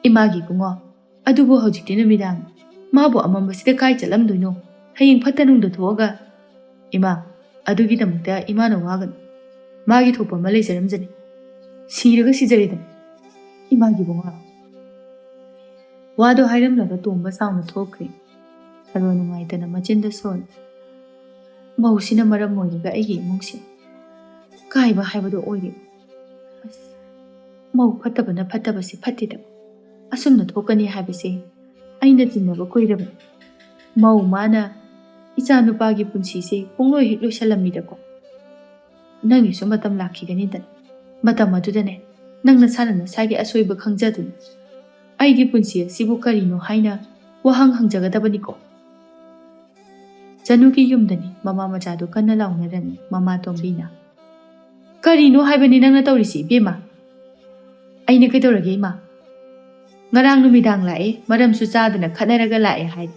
ꯏꯃꯥꯒꯤ ꯏꯕꯨꯡꯉꯣ, ꯑꯗꯨꯕꯨ ꯍꯧꯖꯤꯛꯇꯤ ꯅꯨꯃꯤꯗꯥꯡ꯫ ꯃꯥꯕꯨ ꯑꯃꯝꯕꯁꯤꯗ ꯀꯥꯏ ꯆꯠꯂꯝꯗꯣꯏꯅꯣ? ꯍꯌꯦꯡ ꯐꯠꯇ ꯅꯨꯡꯗ ꯊꯣꯛꯑꯒ꯫ ꯏꯃꯥ, ꯑꯗꯨꯒꯤꯗꯃꯛꯇ ꯏꯃꯥꯅ ꯋꯥꯒꯅꯨ꯫ ꯃꯥꯒꯤ ꯊꯣꯛꯄ ꯑꯃ ꯂꯩꯖꯔꯝꯖꯅꯤ꯫ ꯁꯤꯔꯒ ꯁꯤꯖꯔꯦꯗꯅ꯫ ꯏꯃꯥꯒꯤ ꯏꯕꯨꯡꯉꯣ꯫ ꯋꯥꯗꯣ ꯍꯥꯏꯔꯝꯂꯒ ꯇꯣꯝꯕ ꯁꯥꯎꯅ ꯊꯣꯛꯈ꯭ꯔꯦ꯫ ꯁꯔꯣ ꯅꯨꯡꯉꯥꯏꯇꯅ ꯃꯆꯤꯟꯗ ꯁꯣꯜꯂꯤ꯫ ꯃꯧꯁꯤꯅ ꯃꯔꯝ ꯑꯣꯏꯔꯒ ꯑꯩꯒꯤ ꯏꯃꯨꯡꯁꯦ ꯀꯥꯏꯕ ꯍꯥꯏꯕꯗꯣ ꯑꯣꯏꯔꯦ꯫ ꯑꯁ, ꯃꯧ ꯐꯠꯇꯕꯅ ꯐꯠꯇꯕꯁꯦ ꯐꯠꯇꯦꯗ꯫ ꯑꯁꯨꯝꯅ ꯊꯣꯛꯀꯅꯤ ꯍꯥꯏꯕꯁꯦ ꯑꯩꯅ ꯆꯤꯡꯅꯕ ꯀꯨꯏꯔꯕꯅꯤ꯫ ꯃꯧ ꯃꯥꯅ ꯏꯆꯥ ꯅꯨꯄꯥꯒꯤ ꯄꯨꯟꯁꯤꯁꯦ ꯄꯨꯡꯂꯣꯏ ꯍꯦꯛ ꯂꯣꯏꯁꯜꯂꯝꯃꯤꯗꯀꯣ꯫ ꯅꯪꯒꯤꯁꯨ ꯃꯇꯝ ꯂꯥꯛꯈꯤꯒꯅꯤꯗꯅ꯫ ꯃꯇꯝ ꯑꯗꯨꯗꯅꯦ, ꯅꯪ ꯅꯁꯥꯅ ꯅꯁꯥꯒꯤ ꯑꯁꯣꯏꯕ ꯈꯪꯖꯗꯨꯅ ꯑꯩꯒꯤ ꯄꯨꯟꯁꯤ ꯑꯁꯤꯕꯨ ꯀꯔꯤꯅꯣ ꯍꯥꯏꯅ ꯋꯥꯍꯪ ꯍꯪꯖꯒꯗꯕꯅꯤꯀꯣ꯫ ꯆꯅꯨꯒꯤ ꯌꯨꯝꯗꯅꯤ ꯃꯃꯥ ꯃꯆꯥꯗꯨ ꯀꯟꯅ ꯂꯥꯎꯅꯔꯝꯃꯤ꯫ ꯃꯃꯥ ꯇꯣꯝꯕꯤꯅ, "ꯀꯔꯤꯅꯣ ꯍꯥꯏꯕꯅꯤ ꯅꯪꯅ ꯇꯧꯔꯤꯁꯤ, ꯏꯕꯦꯝꯃ? ꯑꯩꯅ ꯀꯩꯗꯧꯔꯒꯦ, ꯏꯃꯥ? ꯉꯔꯥꯡ ꯅꯨꯃꯤꯗꯥꯡ ꯂꯥꯛꯑꯦ, ꯃꯔꯝꯁꯨ ꯆꯥꯗꯅ ꯈꯠꯅꯔꯒ ꯂꯥꯛꯑꯦ ꯍꯥꯏ꯫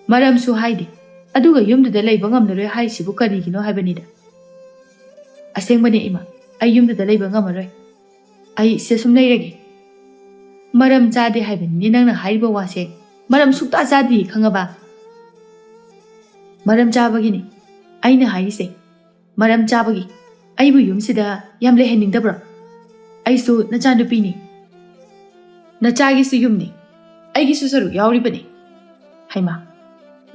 ꯃꯔꯝꯁꯨ ꯍꯥꯏꯗꯦ, ꯑꯗꯨꯒ ꯌꯨꯝꯗꯨꯗ ꯂꯩꯕ ꯉꯝꯂꯔꯣꯏ ꯍꯥꯏꯔꯤꯁꯤꯕꯨ ꯀꯔꯤꯒꯤꯅꯣ ꯍꯥꯏꯕꯅꯤꯗ?" "ꯑꯁꯦꯡꯕꯅꯦ, ꯏꯃꯥ, ꯑꯩ ꯌꯨꯝꯗꯨꯗ ꯂꯩꯕ ꯉꯝꯃꯔꯣꯏ꯫ ꯑꯩ ꯁꯤꯗ ꯁꯨꯝ ꯂꯩꯔꯒꯦ꯫" "ꯃꯔꯝ ꯆꯥꯗꯦ ꯍꯥꯏꯕꯅꯤꯅꯦ ꯅꯪꯅ ꯍꯥꯏꯔꯤꯕ ꯋꯥꯁꯦ꯫ ꯃꯔꯝ ꯁꯨꯡꯇꯥ ꯆꯥꯗꯦ, ꯈꯪꯉꯕ? ꯃꯔꯝ ꯆꯥꯕꯒꯤꯅꯤ ꯑꯩꯅ ꯍꯥꯏꯔꯤꯁꯦ꯫ ꯃꯔꯝ ꯆꯥꯕꯒꯤ꯫ ꯑꯩꯕꯨ ꯌꯨꯝꯁꯤꯗ ꯌꯥꯝ ꯂꯩꯍꯟꯅꯤꯡꯗꯕ꯭ꯔꯣ? ꯑꯩꯁꯨ ꯅꯆꯥꯅꯨꯄꯤꯅꯤ꯫ ꯅꯆꯥꯒꯤꯁꯨ ꯌꯨꯝꯅꯤ, ꯑꯩꯒꯤꯁꯨ ꯁꯔꯨꯛ ꯌꯥꯎꯔꯤꯕꯅꯤ꯫" "ꯍꯩꯃꯥ,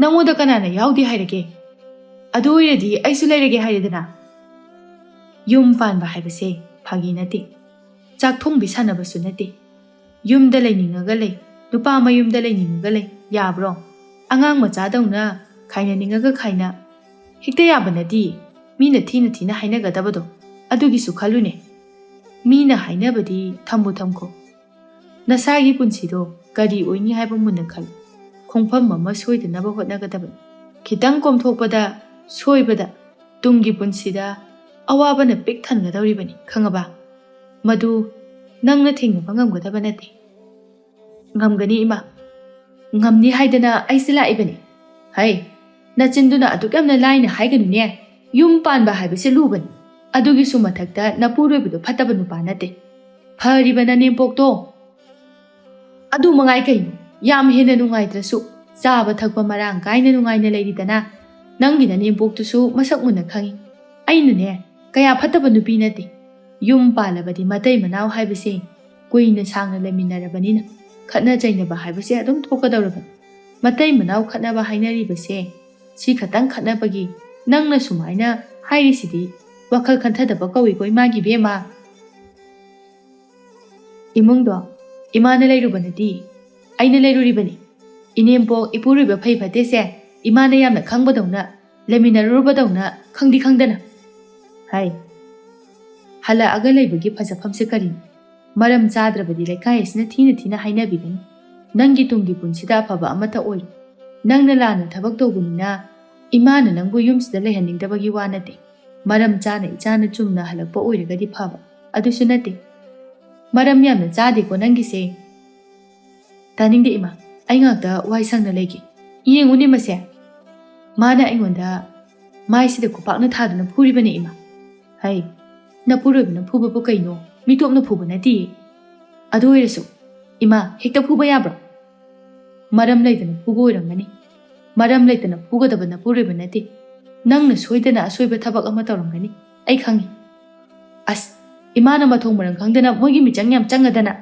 ꯅꯪꯉꯣꯟꯗ ꯀꯅꯥꯅ ꯌꯥꯎꯗꯦ ꯍꯥꯏꯔꯒꯦ? ꯑꯗꯨ ꯑꯣꯏꯔꯗꯤ ꯑꯩꯁꯨ ꯂꯩꯔꯒꯦ ꯍꯥꯏꯔꯦꯗꯅ꯫" ꯌꯨꯝ ꯄꯥꯟꯕ ꯍꯥꯏꯕꯁꯦ ꯐꯥꯒꯤ ꯅꯠꯇꯦ꯫ ꯆꯥꯛ ꯊꯣꯡꯕꯤ ꯁꯥꯟꯅꯕꯁꯨ ꯅꯠꯇꯦ꯫ ꯌꯨꯝꯗ ꯂꯩꯅꯤꯡꯉꯒ ꯂꯩ, ꯅꯨꯄꯥ ꯃꯌꯨꯝꯗ ꯂꯩꯅꯤꯡꯉꯒ ꯂꯩ, ꯌꯥꯕ꯭ꯔꯣ? ꯑꯉꯥꯡ ꯃꯆꯥꯗꯧꯅ ꯈꯥꯏꯅꯅꯤꯡꯉꯒ ꯈꯥꯏꯅ꯫ ꯍꯦꯛꯇ ꯌꯥꯕ ꯅꯠꯇꯦ꯫ ꯃꯤꯅ ꯊꯤꯅ ꯊꯤꯅ ꯍꯥꯏꯅꯒꯗꯕꯗꯣ, ꯑꯗꯨꯒꯤꯁꯨ ꯈꯜꯂꯨꯅꯦ꯫ ꯃꯤꯅ ꯍꯥꯏꯅꯕꯗꯤ ꯊꯝꯕꯨ ꯊꯝꯈꯣ꯫ ꯅꯁꯥꯒꯤ ꯄꯨꯟꯁꯤꯗꯣ ꯀꯔꯤ ꯑꯣꯏꯅꯤ ꯍꯥꯏꯕ ꯃꯨꯟꯅ ꯈꯜꯂꯨ꯫ ꯈꯣꯡꯐꯝ ꯑꯃ ꯁꯣꯏꯗꯅꯕ ꯍꯣꯠꯅꯒꯗꯕꯅꯤ꯫ ꯈꯤꯇꯪ ꯀꯣꯝꯊꯣꯛꯄꯗ ꯁꯣꯏꯕꯗ ꯇꯨꯡꯒꯤ ꯄꯨꯟꯁꯤꯗ ꯑꯋꯥꯕꯅ ꯄꯤꯛ ꯊꯟꯒꯗꯧꯔꯤꯕꯅꯤ, ꯈꯪꯉꯕ? ꯃꯗꯨ ꯅꯪꯅ ꯊꯦꯡꯅꯕ ꯉꯝꯒꯗꯕ ꯅꯠꯇꯦ꯫ ꯉꯝꯒꯅꯤ, ꯏꯃꯥ꯫ ꯉꯝꯅꯤ ꯍꯥꯏꯗꯅ ꯑꯩꯁꯦ ꯂꯥꯛꯏꯕꯅꯤ꯫ ꯍꯩ, ꯅꯆꯤꯟꯗꯨꯅ ꯑꯗꯨꯛ ꯌꯥꯝꯅ ꯂꯥꯏꯅ ꯍꯥꯏꯒꯅꯨꯅꯦ꯫ ꯌꯨꯝ ꯄꯥꯟꯕ ꯍꯥꯏꯕꯁꯦ ꯂꯨꯕꯅꯤ꯫ ꯑꯗꯨꯒꯤꯁꯨ ꯃꯊꯛꯇ ꯅꯄꯨꯔꯣꯏꯕꯗꯣ ꯐꯠꯇꯕ ꯅꯨꯄꯥ ꯅꯠꯇꯦ꯫ ꯐꯔꯤꯕ ꯅꯅꯦꯝꯄꯣꯛꯇꯣ꯫ ꯑꯗꯨ ꯃꯉꯥꯏ ꯀꯩꯅꯣ? ꯌꯥꯝ ꯍꯦꯟꯅ ꯅꯨꯡꯉꯥꯏꯇ꯭ꯔꯁꯨ ꯆꯥꯕ ꯊꯛꯄ ꯃꯔꯥꯡ ꯀꯥꯏꯅ ꯅꯨꯡꯉꯥꯏꯅ ꯂꯩꯔꯤꯗꯅ꯫ ꯅꯪꯒꯤ ꯅꯅꯦꯝꯄꯣꯛꯇꯨꯁꯨ ꯃꯁꯛ ꯃꯨꯟꯅ ꯈꯪꯏ꯫ ꯑꯩꯅꯅꯦ, ꯀꯌꯥ ꯐꯠꯇꯕ ꯅꯨꯄꯤ ꯅꯠꯇꯦ꯫ ꯌꯨꯝ ꯄꯥꯜꯂꯕꯗꯤ ꯃꯇꯩ ꯃꯅꯥꯎ ꯍꯥꯏꯕꯁꯦ ꯀꯨꯏꯅ ꯁꯥꯡꯅ ꯂꯩꯃꯤꯟꯅꯔꯕꯅꯤꯅ ꯈꯠꯅ ꯆꯩꯅꯕ ꯍꯥꯏꯕꯁꯦ ꯑꯗꯨꯝ ꯊꯣꯛꯀꯗꯧꯔꯕꯅꯤ꯫ ꯃꯇꯩ ꯃꯅꯥꯎ ꯈꯠꯅꯕ ꯍꯥꯏꯅꯔꯤꯕꯁꯦ ꯁꯤ ꯈꯇꯪ ꯈꯠꯅꯕꯒꯤ ꯅꯪꯅ ꯁꯨꯃꯥꯏꯅ ꯍꯥꯏꯔꯤꯁꯤꯗꯤ ꯋꯥꯈꯜ ꯈꯟꯊꯗꯕ ꯀꯧꯏꯀꯣ, ꯏꯃꯥꯒꯤ ꯏꯕꯦꯝꯃ꯫ ꯏꯃꯨꯡꯗꯣ ꯏꯃꯥꯅ ꯂꯩꯔꯨꯕ ꯅꯠꯇꯦ, ꯑꯩꯅ ꯂꯩꯔꯨꯔꯤꯕꯅꯤ꯫ ꯏꯅꯦꯝꯄꯣꯛ ꯏꯄꯨꯔꯣꯏꯕ ꯐꯩ ꯐꯠꯇꯦꯁꯦ ꯏꯃꯥꯅ ꯌꯥꯝꯅ ꯈꯪꯕꯗꯧꯅ, ꯂꯩꯃꯤꯟꯅꯔꯨꯔꯕꯗꯧꯅ ꯈꯪꯗꯤ ꯈꯪꯗꯅ꯫ ꯍꯥꯏ, ꯍꯜꯂꯛꯑꯒ ꯂꯩꯕꯒꯤ ꯐꯖꯐꯝꯁꯦ ꯀꯔꯤꯅꯣ? ꯃꯔꯝ ꯆꯥꯗ꯭ꯔꯕꯗꯤ ꯂꯩꯀꯥꯏ ꯑꯁꯤꯅ ꯊꯤꯅ ꯊꯤꯅ ꯍꯥꯏꯅꯕꯤꯒꯅꯤ꯫ ꯅꯪꯒꯤ ꯇꯨꯡꯒꯤ ꯄꯨꯟꯁꯤꯗ ꯑꯐꯕ ꯑꯃꯠꯇ ꯑꯣꯏꯔꯣ꯫ ꯅꯪꯅ ꯂꯥꯟꯅ ꯊꯕꯛ ꯇꯧꯕꯅꯤꯅ ꯏꯃꯥꯅ ꯅꯪꯕꯨ ꯌꯨꯝꯁꯤꯗ ꯂꯩꯍꯟꯅꯤꯡꯗꯕꯒꯤ ꯋꯥ ꯅꯠꯇꯦ꯫ ꯃꯔꯝ ꯆꯥꯅ ꯏꯆꯥꯅ ꯆꯨꯝꯅ ꯍꯜꯂꯛꯄ ꯑꯣꯏꯔꯒꯗꯤ ꯐꯕ, ꯑꯗꯨꯁꯨ ꯅꯠꯇꯦ꯫ ꯃꯔꯝ ꯌꯥꯝꯅ ꯆꯥꯗꯦꯀꯣ ꯅꯪꯒꯤꯁꯦ꯫ ꯇꯥꯅꯤꯡꯗꯦ ꯏꯃꯥ, ꯑꯩ ꯉꯥꯛꯇ ꯋꯥꯏ ꯁꯪꯅ ꯂꯩꯒꯦ꯫ ꯌꯦꯡꯉꯨꯅꯦ ꯃꯁꯦ, ꯃꯥꯅ ꯑꯩꯉꯣꯟꯗ ꯃꯥꯏꯁꯤꯗ ꯈꯨꯄꯥꯛꯅ ꯊꯥꯗꯨꯅ ꯐꯨꯔꯤꯕꯅꯦ ꯏꯃꯥ꯫ ꯍꯩ, ꯅꯄꯨꯔꯣꯏꯕꯅ ꯐꯨꯕꯕꯨ ꯀꯩꯅꯣ? ꯃꯤꯇꯣꯞꯅ ꯐꯨꯕ ꯅꯠꯇꯤꯌꯦ꯫ ꯑꯗꯨ ꯑꯣꯏꯔꯁꯨ ꯏꯃꯥ, ꯍꯦꯛꯇ ꯐꯨꯕ ꯌꯥꯕ꯭ꯔꯣ? ꯃꯔꯝ ꯂꯩꯇꯅ ꯐꯨꯕ ꯑꯣꯏꯔꯝꯒꯅꯤ꯫ ꯃꯔꯝ ꯂꯩꯇꯅ ꯐꯨꯒꯗꯕ ꯅꯄꯨꯔꯣꯏꯕ ꯅꯠꯇꯦ꯫ ꯅꯪꯅ ꯁꯣꯏꯗꯅ ꯑꯁꯣꯏꯕ ꯊꯕꯛ ꯑꯃ ꯇꯧꯔꯝꯒꯅꯤ, ꯑꯩ ꯈꯪꯉꯤ꯫ ꯑꯁ, ꯏꯃꯥꯅ ꯃꯊꯣꯡ ꯃꯔꯝ ꯈꯪꯗꯅ ꯃꯣꯏꯒꯤ ꯃꯤꯆꯪ ꯌꯥꯝ ꯆꯪꯉꯗꯅ꯫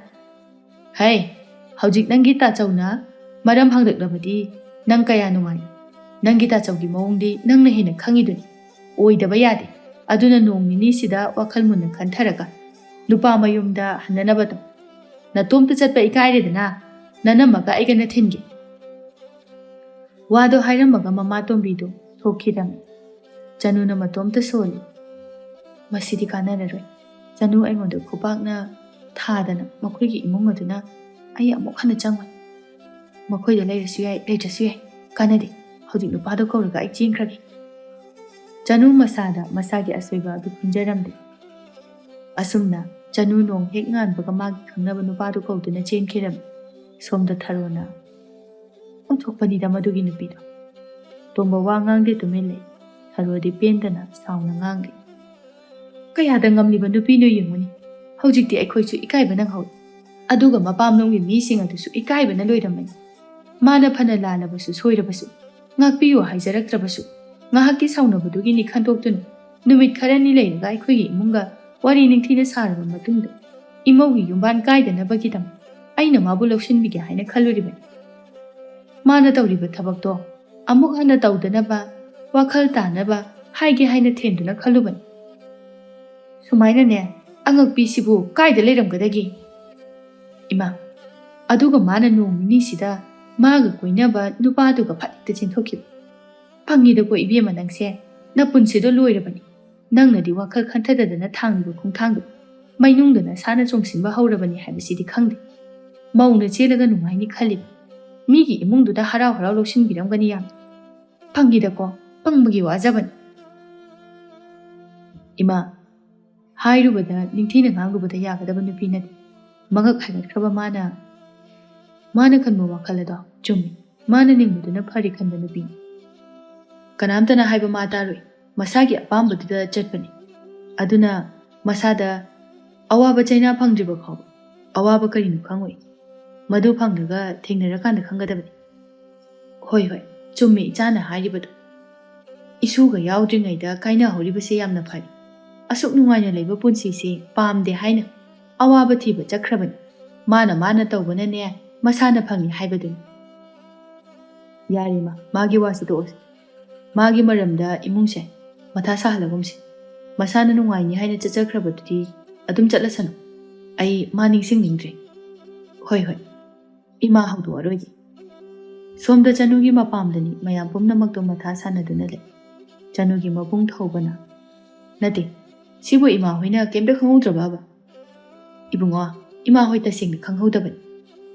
ꯍꯩ, ꯍꯧꯖꯤꯛ ꯅꯪꯒꯤ ꯇꯥꯆꯧꯅ ꯃꯔꯝ ꯍꯪꯂꯛꯂꯕꯗꯤ ꯅꯪ ꯀꯌꯥ ꯅꯨꯡꯉꯥꯏ? ꯅꯪꯒꯤ ꯇꯥꯆꯧꯒꯤ ꯃꯑꯣꯡꯗꯤ ꯅꯪꯅ ꯍꯦꯟꯅ ꯈꯪꯉꯤꯗꯨꯅꯤ꯫ ꯑꯣꯏꯗꯕ ꯌꯥꯗꯦ꯫ ꯑꯗꯨꯅ ꯅꯣꯡ ꯅꯤꯅꯤꯁꯤꯗ ꯋꯥꯈꯜ ꯃꯨꯟꯅ ꯈꯟꯊꯔꯒ ꯅꯨꯄꯥ ꯃꯌꯨꯝꯗ ꯍꯟꯅꯅꯕ ꯇꯧ꯫ ꯅꯇꯣꯝꯇ ꯆꯠꯄ ꯏꯀꯥꯏꯔꯦꯗꯅ, ꯅꯅꯝꯃꯒ ꯑꯩꯒꯅ ꯊꯤꯟꯒꯦ꯫ ꯋꯥꯗꯣ ꯍꯥꯏꯔꯝꯃꯒ ꯃꯃꯥ ꯇꯣꯝꯕꯤꯗꯨ ꯊꯣꯛꯈꯤꯔꯝꯃꯤ꯫ ꯆꯅꯨꯅ ꯃꯇꯣꯝꯇ ꯁꯣꯜꯂꯤ꯫ ꯃꯁꯤꯗꯤ ꯀꯥꯟꯅꯔꯔꯣꯏ꯫ ꯆꯅꯨ ꯑꯩꯉꯣꯟꯗ ꯈꯨꯄꯥꯛꯅ ꯊꯥꯗꯅ ꯃꯈꯣꯏꯒꯤ ꯏꯃꯨꯡ ꯑꯗꯨꯅ ꯑꯩ ꯑꯃꯨꯛ ꯍꯟꯅ ꯆꯪꯉꯣꯏ꯫ ꯃꯈꯣꯏꯗ ꯂꯩꯔꯁꯨ ꯌꯥꯏ, ꯂꯩꯇ꯭ꯔꯁꯨ ꯌꯥꯏ, ꯀꯥꯟꯅꯗꯦ꯫ ꯍꯧꯖꯤꯛ ꯅꯨꯄꯥꯗꯣ ꯀꯧꯔꯒ ꯑꯩ ꯆꯦꯟꯈ꯭ꯔꯒꯦ꯫ ꯆꯅꯨ ꯃꯁꯥꯗ ꯃꯁꯥꯒꯤ ꯑꯁꯣꯏꯕ ꯑꯗꯨ ꯈꯪꯖꯔꯝꯗꯦ꯫ ꯑꯁꯨꯝꯅ ꯆꯅꯨ ꯅꯣꯡ ꯍꯦꯛ ꯉꯥꯟꯕꯒ ꯃꯥꯒꯤ ꯈꯪꯅꯕ ꯅꯨꯄꯥꯗꯨ ꯀꯧꯗꯨꯅ ꯆꯦꯟꯈꯤꯔꯝꯃꯤ꯫ ꯁꯣꯝꯗ ꯊꯔꯣꯅ, "ꯑꯣꯟꯊꯣꯛꯄꯅꯤꯗ ꯃꯗꯨꯒꯤ ꯅꯨꯄꯤꯗꯣ꯫" ꯇꯣꯝꯕ ꯋꯥ ꯉꯥꯡꯗꯦ, ꯇꯨꯃꯤꯟ ꯂꯩ꯫ ꯊꯔꯣꯗꯤ ꯄꯦꯟꯗꯅ ꯁꯥꯎꯅ ꯉꯥꯡꯂꯤ꯫ "ꯀꯌꯥꯗ ꯉꯝꯂꯤꯕ ꯅꯨꯄꯤꯅꯣ ꯌꯦꯡꯉꯨꯅꯤ꯫ ꯍꯧꯖꯤꯛꯇꯤ ꯑꯩꯈꯣꯏꯁꯨ ꯏꯀꯥꯏꯕ ꯅꯪꯍꯧꯔꯦ꯫ ꯑꯗꯨꯒ ꯃꯄꯥꯝꯂꯣꯝꯒꯤ ꯃꯤꯁꯤꯡ ꯑꯗꯨꯁꯨ ꯏꯀꯥꯏꯕꯅ ꯂꯣꯏꯔꯝꯃꯅꯤ꯫ ꯃꯥꯅ ꯐꯅ ꯂꯥꯜꯂꯕꯁꯨ ꯁꯣꯏꯔꯕꯁꯨ, ꯉꯥꯛꯄꯤꯌꯨ ꯍꯥꯏꯖꯔꯛꯇ꯭ꯔꯕꯁꯨ, ꯉꯥꯏꯍꯥꯛꯀꯤ ꯁꯥꯎꯅꯕꯗꯨꯒꯤꯅꯤ ꯈꯟꯗꯣꯛꯇꯨꯅ ꯅꯨꯃꯤꯠ ꯈꯔꯅꯤ ꯂꯩꯔꯒ ꯑꯩꯈꯣꯏꯒꯤ ꯏꯃꯨꯡꯒ ꯋꯥꯔꯤ ꯅꯤꯡꯊꯤꯅ ꯁꯥꯔꯕ ꯃꯇꯨꯡꯗ ꯏꯃꯧꯒꯤ ꯌꯨꯝꯕꯥꯟ ꯀꯥꯏꯗꯅꯕꯒꯤꯗꯃꯛ ꯑꯩꯅ ꯃꯥꯕꯨ ꯂꯧꯁꯤꯟꯕꯤꯒꯦ ꯍꯥꯏꯅ ꯈꯜꯂꯨꯔꯤꯕꯅꯤ꯫ ꯃꯥꯅ ꯇꯧꯔꯤꯕ ꯊꯕꯛꯇꯣ ꯑꯃꯨꯛ ꯍꯟꯅ ꯇꯧꯗꯅꯕ ꯋꯥꯈꯜ ꯇꯥꯅꯕ ꯍꯥꯏꯒꯦ ꯍꯥꯏꯅ ꯊꯦꯝꯗꯨꯅ ꯈꯜꯂꯨꯕꯅꯤ꯫ ꯁꯨꯃꯥꯏꯅꯅꯦ, ꯑꯉꯛꯄꯤꯁꯤꯕꯨ ꯀꯥꯏꯗ ꯂꯩꯔꯝꯒꯗꯒꯦ? ꯏꯃꯥ, ꯑꯗꯨꯒ ꯃꯥꯅ ꯅꯣꯡ ꯅꯤꯅꯤꯁꯤꯗ ꯃꯥꯒ ꯀꯣꯏꯅꯕ ꯅꯨꯄꯥꯗꯨꯒ ꯐꯠ ꯍꯦꯛꯇ ꯆꯦꯟꯊꯣꯛꯈꯤꯕ꯫ ꯐꯪꯉꯤꯗꯀꯣ ꯏꯕꯦꯝꯃ, ꯅꯪꯁꯦ ꯅꯄꯨꯟꯁꯤꯗꯣ ꯂꯣꯏꯔꯕꯅꯤ꯫ ꯅꯪꯅꯗꯤ ꯋꯥꯈꯜ ꯈꯟꯊꯗꯗꯅ ꯊꯥꯡꯂꯤꯕ ꯈꯣꯡꯊꯥꯡꯗꯣ ꯃꯩꯅꯨꯡꯗ ꯅꯁꯥꯅ ꯆꯣꯡꯁꯤꯟꯕ ꯍꯧꯔꯕꯅꯤ ꯍꯥꯏꯕꯁꯤꯗꯤ ꯈꯪꯗꯦ꯫ ꯃꯧꯅ ꯆꯦꯜꯂꯒ ꯅꯨꯡꯉꯥꯏꯅꯤ ꯈꯜꯂꯤꯕ꯫ ꯃꯤꯒꯤ ꯏꯃꯨꯡꯗꯨꯗ ꯍꯔꯥꯎ ꯍꯔꯥꯎ ꯂꯧꯁꯤꯟꯕꯤꯔꯝꯒꯅꯤ ꯌꯥꯝ꯫ ꯐꯪꯉꯤꯗꯀꯣ, ꯄꯪꯕꯒꯤ ꯋꯥꯖꯕꯅꯤ꯫ ꯏꯃꯥ, ꯍꯥꯏꯔꯨꯕꯗ ꯅꯤꯡꯊꯤꯅ ꯉꯥꯡꯂꯨꯕꯗ ꯌꯥꯒꯗꯕ ꯅꯨꯄꯤ ꯅꯠꯇꯦ꯫ ꯃꯉꯛ ꯍꯥꯏꯒꯠꯈ꯭ꯔꯕ ꯃꯥꯅ, ꯃꯥꯅ ꯈꯟꯕ ꯋꯥꯈꯜ ꯑꯗꯣ ꯆꯨꯝꯃꯤ꯫ ꯃꯥꯅ ꯅꯤꯡꯕꯗꯨꯅ ꯐꯔꯦ ꯈꯟꯕ ꯅꯨꯄꯤꯅꯤ꯫ ꯀꯅꯥꯝꯇꯅ ꯍꯥꯏꯕ ꯃꯥ ꯇꯥꯔꯣꯏ꯫ ꯃꯁꯥꯒꯤ ꯑꯄꯥꯝꯕꯗꯨꯗ ꯆꯠꯄꯅꯤ꯫ ꯑꯗꯨꯅ ꯃꯁꯥꯗ ꯑꯋꯥꯕ ꯆꯩꯅꯥ ꯐꯪꯗ꯭ꯔꯤꯕ ꯐꯥꯎꯕ ꯑꯋꯥꯕ ꯀꯔꯤꯅꯣ ꯈꯪꯉꯣꯏ꯫ ꯃꯗꯨ ꯐꯪꯂꯒ ꯊꯦꯡꯅꯔꯀꯥꯟꯗ ꯈꯪꯒꯗꯕꯅꯤ꯫ ꯍꯣꯏ, ꯍꯣꯏ, ꯆꯨꯝꯃꯤ ꯏꯆꯥꯅ ꯍꯥꯏꯔꯤꯕꯗꯨ꯫ ꯏꯁꯨꯒ ꯌꯥꯎꯗ꯭ꯔꯤꯉꯩꯗ ꯀꯥꯏꯅꯍꯧꯔꯤꯕꯁꯦ ꯌꯥꯝꯅ ꯐꯔꯦ꯫ ꯑꯁꯨꯛ ꯅꯨꯡꯉꯥꯏꯅ ꯂꯩꯕ ꯄꯨꯟꯁꯤꯁꯦ ꯄꯥꯝꯗꯦ ꯍꯥꯏꯅ ꯑꯋꯥꯕ ꯊꯤꯕ ꯆꯠꯈ꯭ꯔꯕꯅꯤ꯫ ꯃꯥꯅ ꯃꯥꯅ ꯇꯧꯕꯅꯅꯦ, ꯃꯁꯥꯅ ꯐꯪꯉꯤ ꯍꯥꯏꯕꯗꯨꯅꯤ꯫ ꯌꯥꯔꯦ ꯏꯃꯥ, ꯃꯥꯒꯤ ꯋꯥꯁꯤ ꯇꯣꯛꯑꯁꯤ꯫ ꯃꯥꯒꯤ ꯃꯔꯝꯗ ꯏꯃꯨꯡꯁꯦ ꯃꯊꯥ ꯁꯥꯍꯜꯂꯒꯨꯝꯁꯤ꯫ ꯃꯁꯥꯅ ꯅꯨꯡꯉꯥꯏꯅꯤ ꯍꯥꯏꯅ ꯆꯠꯆꯈ꯭ꯔꯕꯗꯨꯗꯤ ꯑꯗꯨꯝ ꯆꯠꯂꯁꯅꯨ꯫ ꯑꯩ ꯃꯥ ꯅꯤꯡꯁꯤꯡꯅꯤꯡꯗ꯭ꯔꯦ꯫ ꯍꯣꯏ, ꯍꯣꯏ꯫ ꯏꯃꯥ ꯍꯧꯗꯣꯛꯑꯔꯣꯏꯒꯦ꯫ ꯁꯣꯝꯗ ꯆꯅꯨꯒꯤ ꯃꯄꯥꯝꯗꯅꯤ ꯃꯌꯥꯝ ꯄꯨꯝꯅꯃꯛꯇꯣ ꯃꯊꯥ ꯁꯥꯟꯅꯗꯨꯅ ꯂꯩ꯫ ꯆꯅꯨꯒꯤ ꯃꯕꯨꯡ ꯊꯧꯕꯅ, "ꯅꯠꯇꯦ, ꯁꯤꯕꯨ ꯏꯃꯥ ꯍꯣꯏꯅ ꯀꯩꯝꯇ ꯈꯪꯍꯧꯗ꯭ꯔꯕꯕ? ꯏꯕꯨꯡꯉꯣ, ꯏꯃꯥ ꯍꯣꯏ ꯇꯁꯦꯡꯅ ꯈꯪꯍꯧꯗꯕꯅꯤ꯫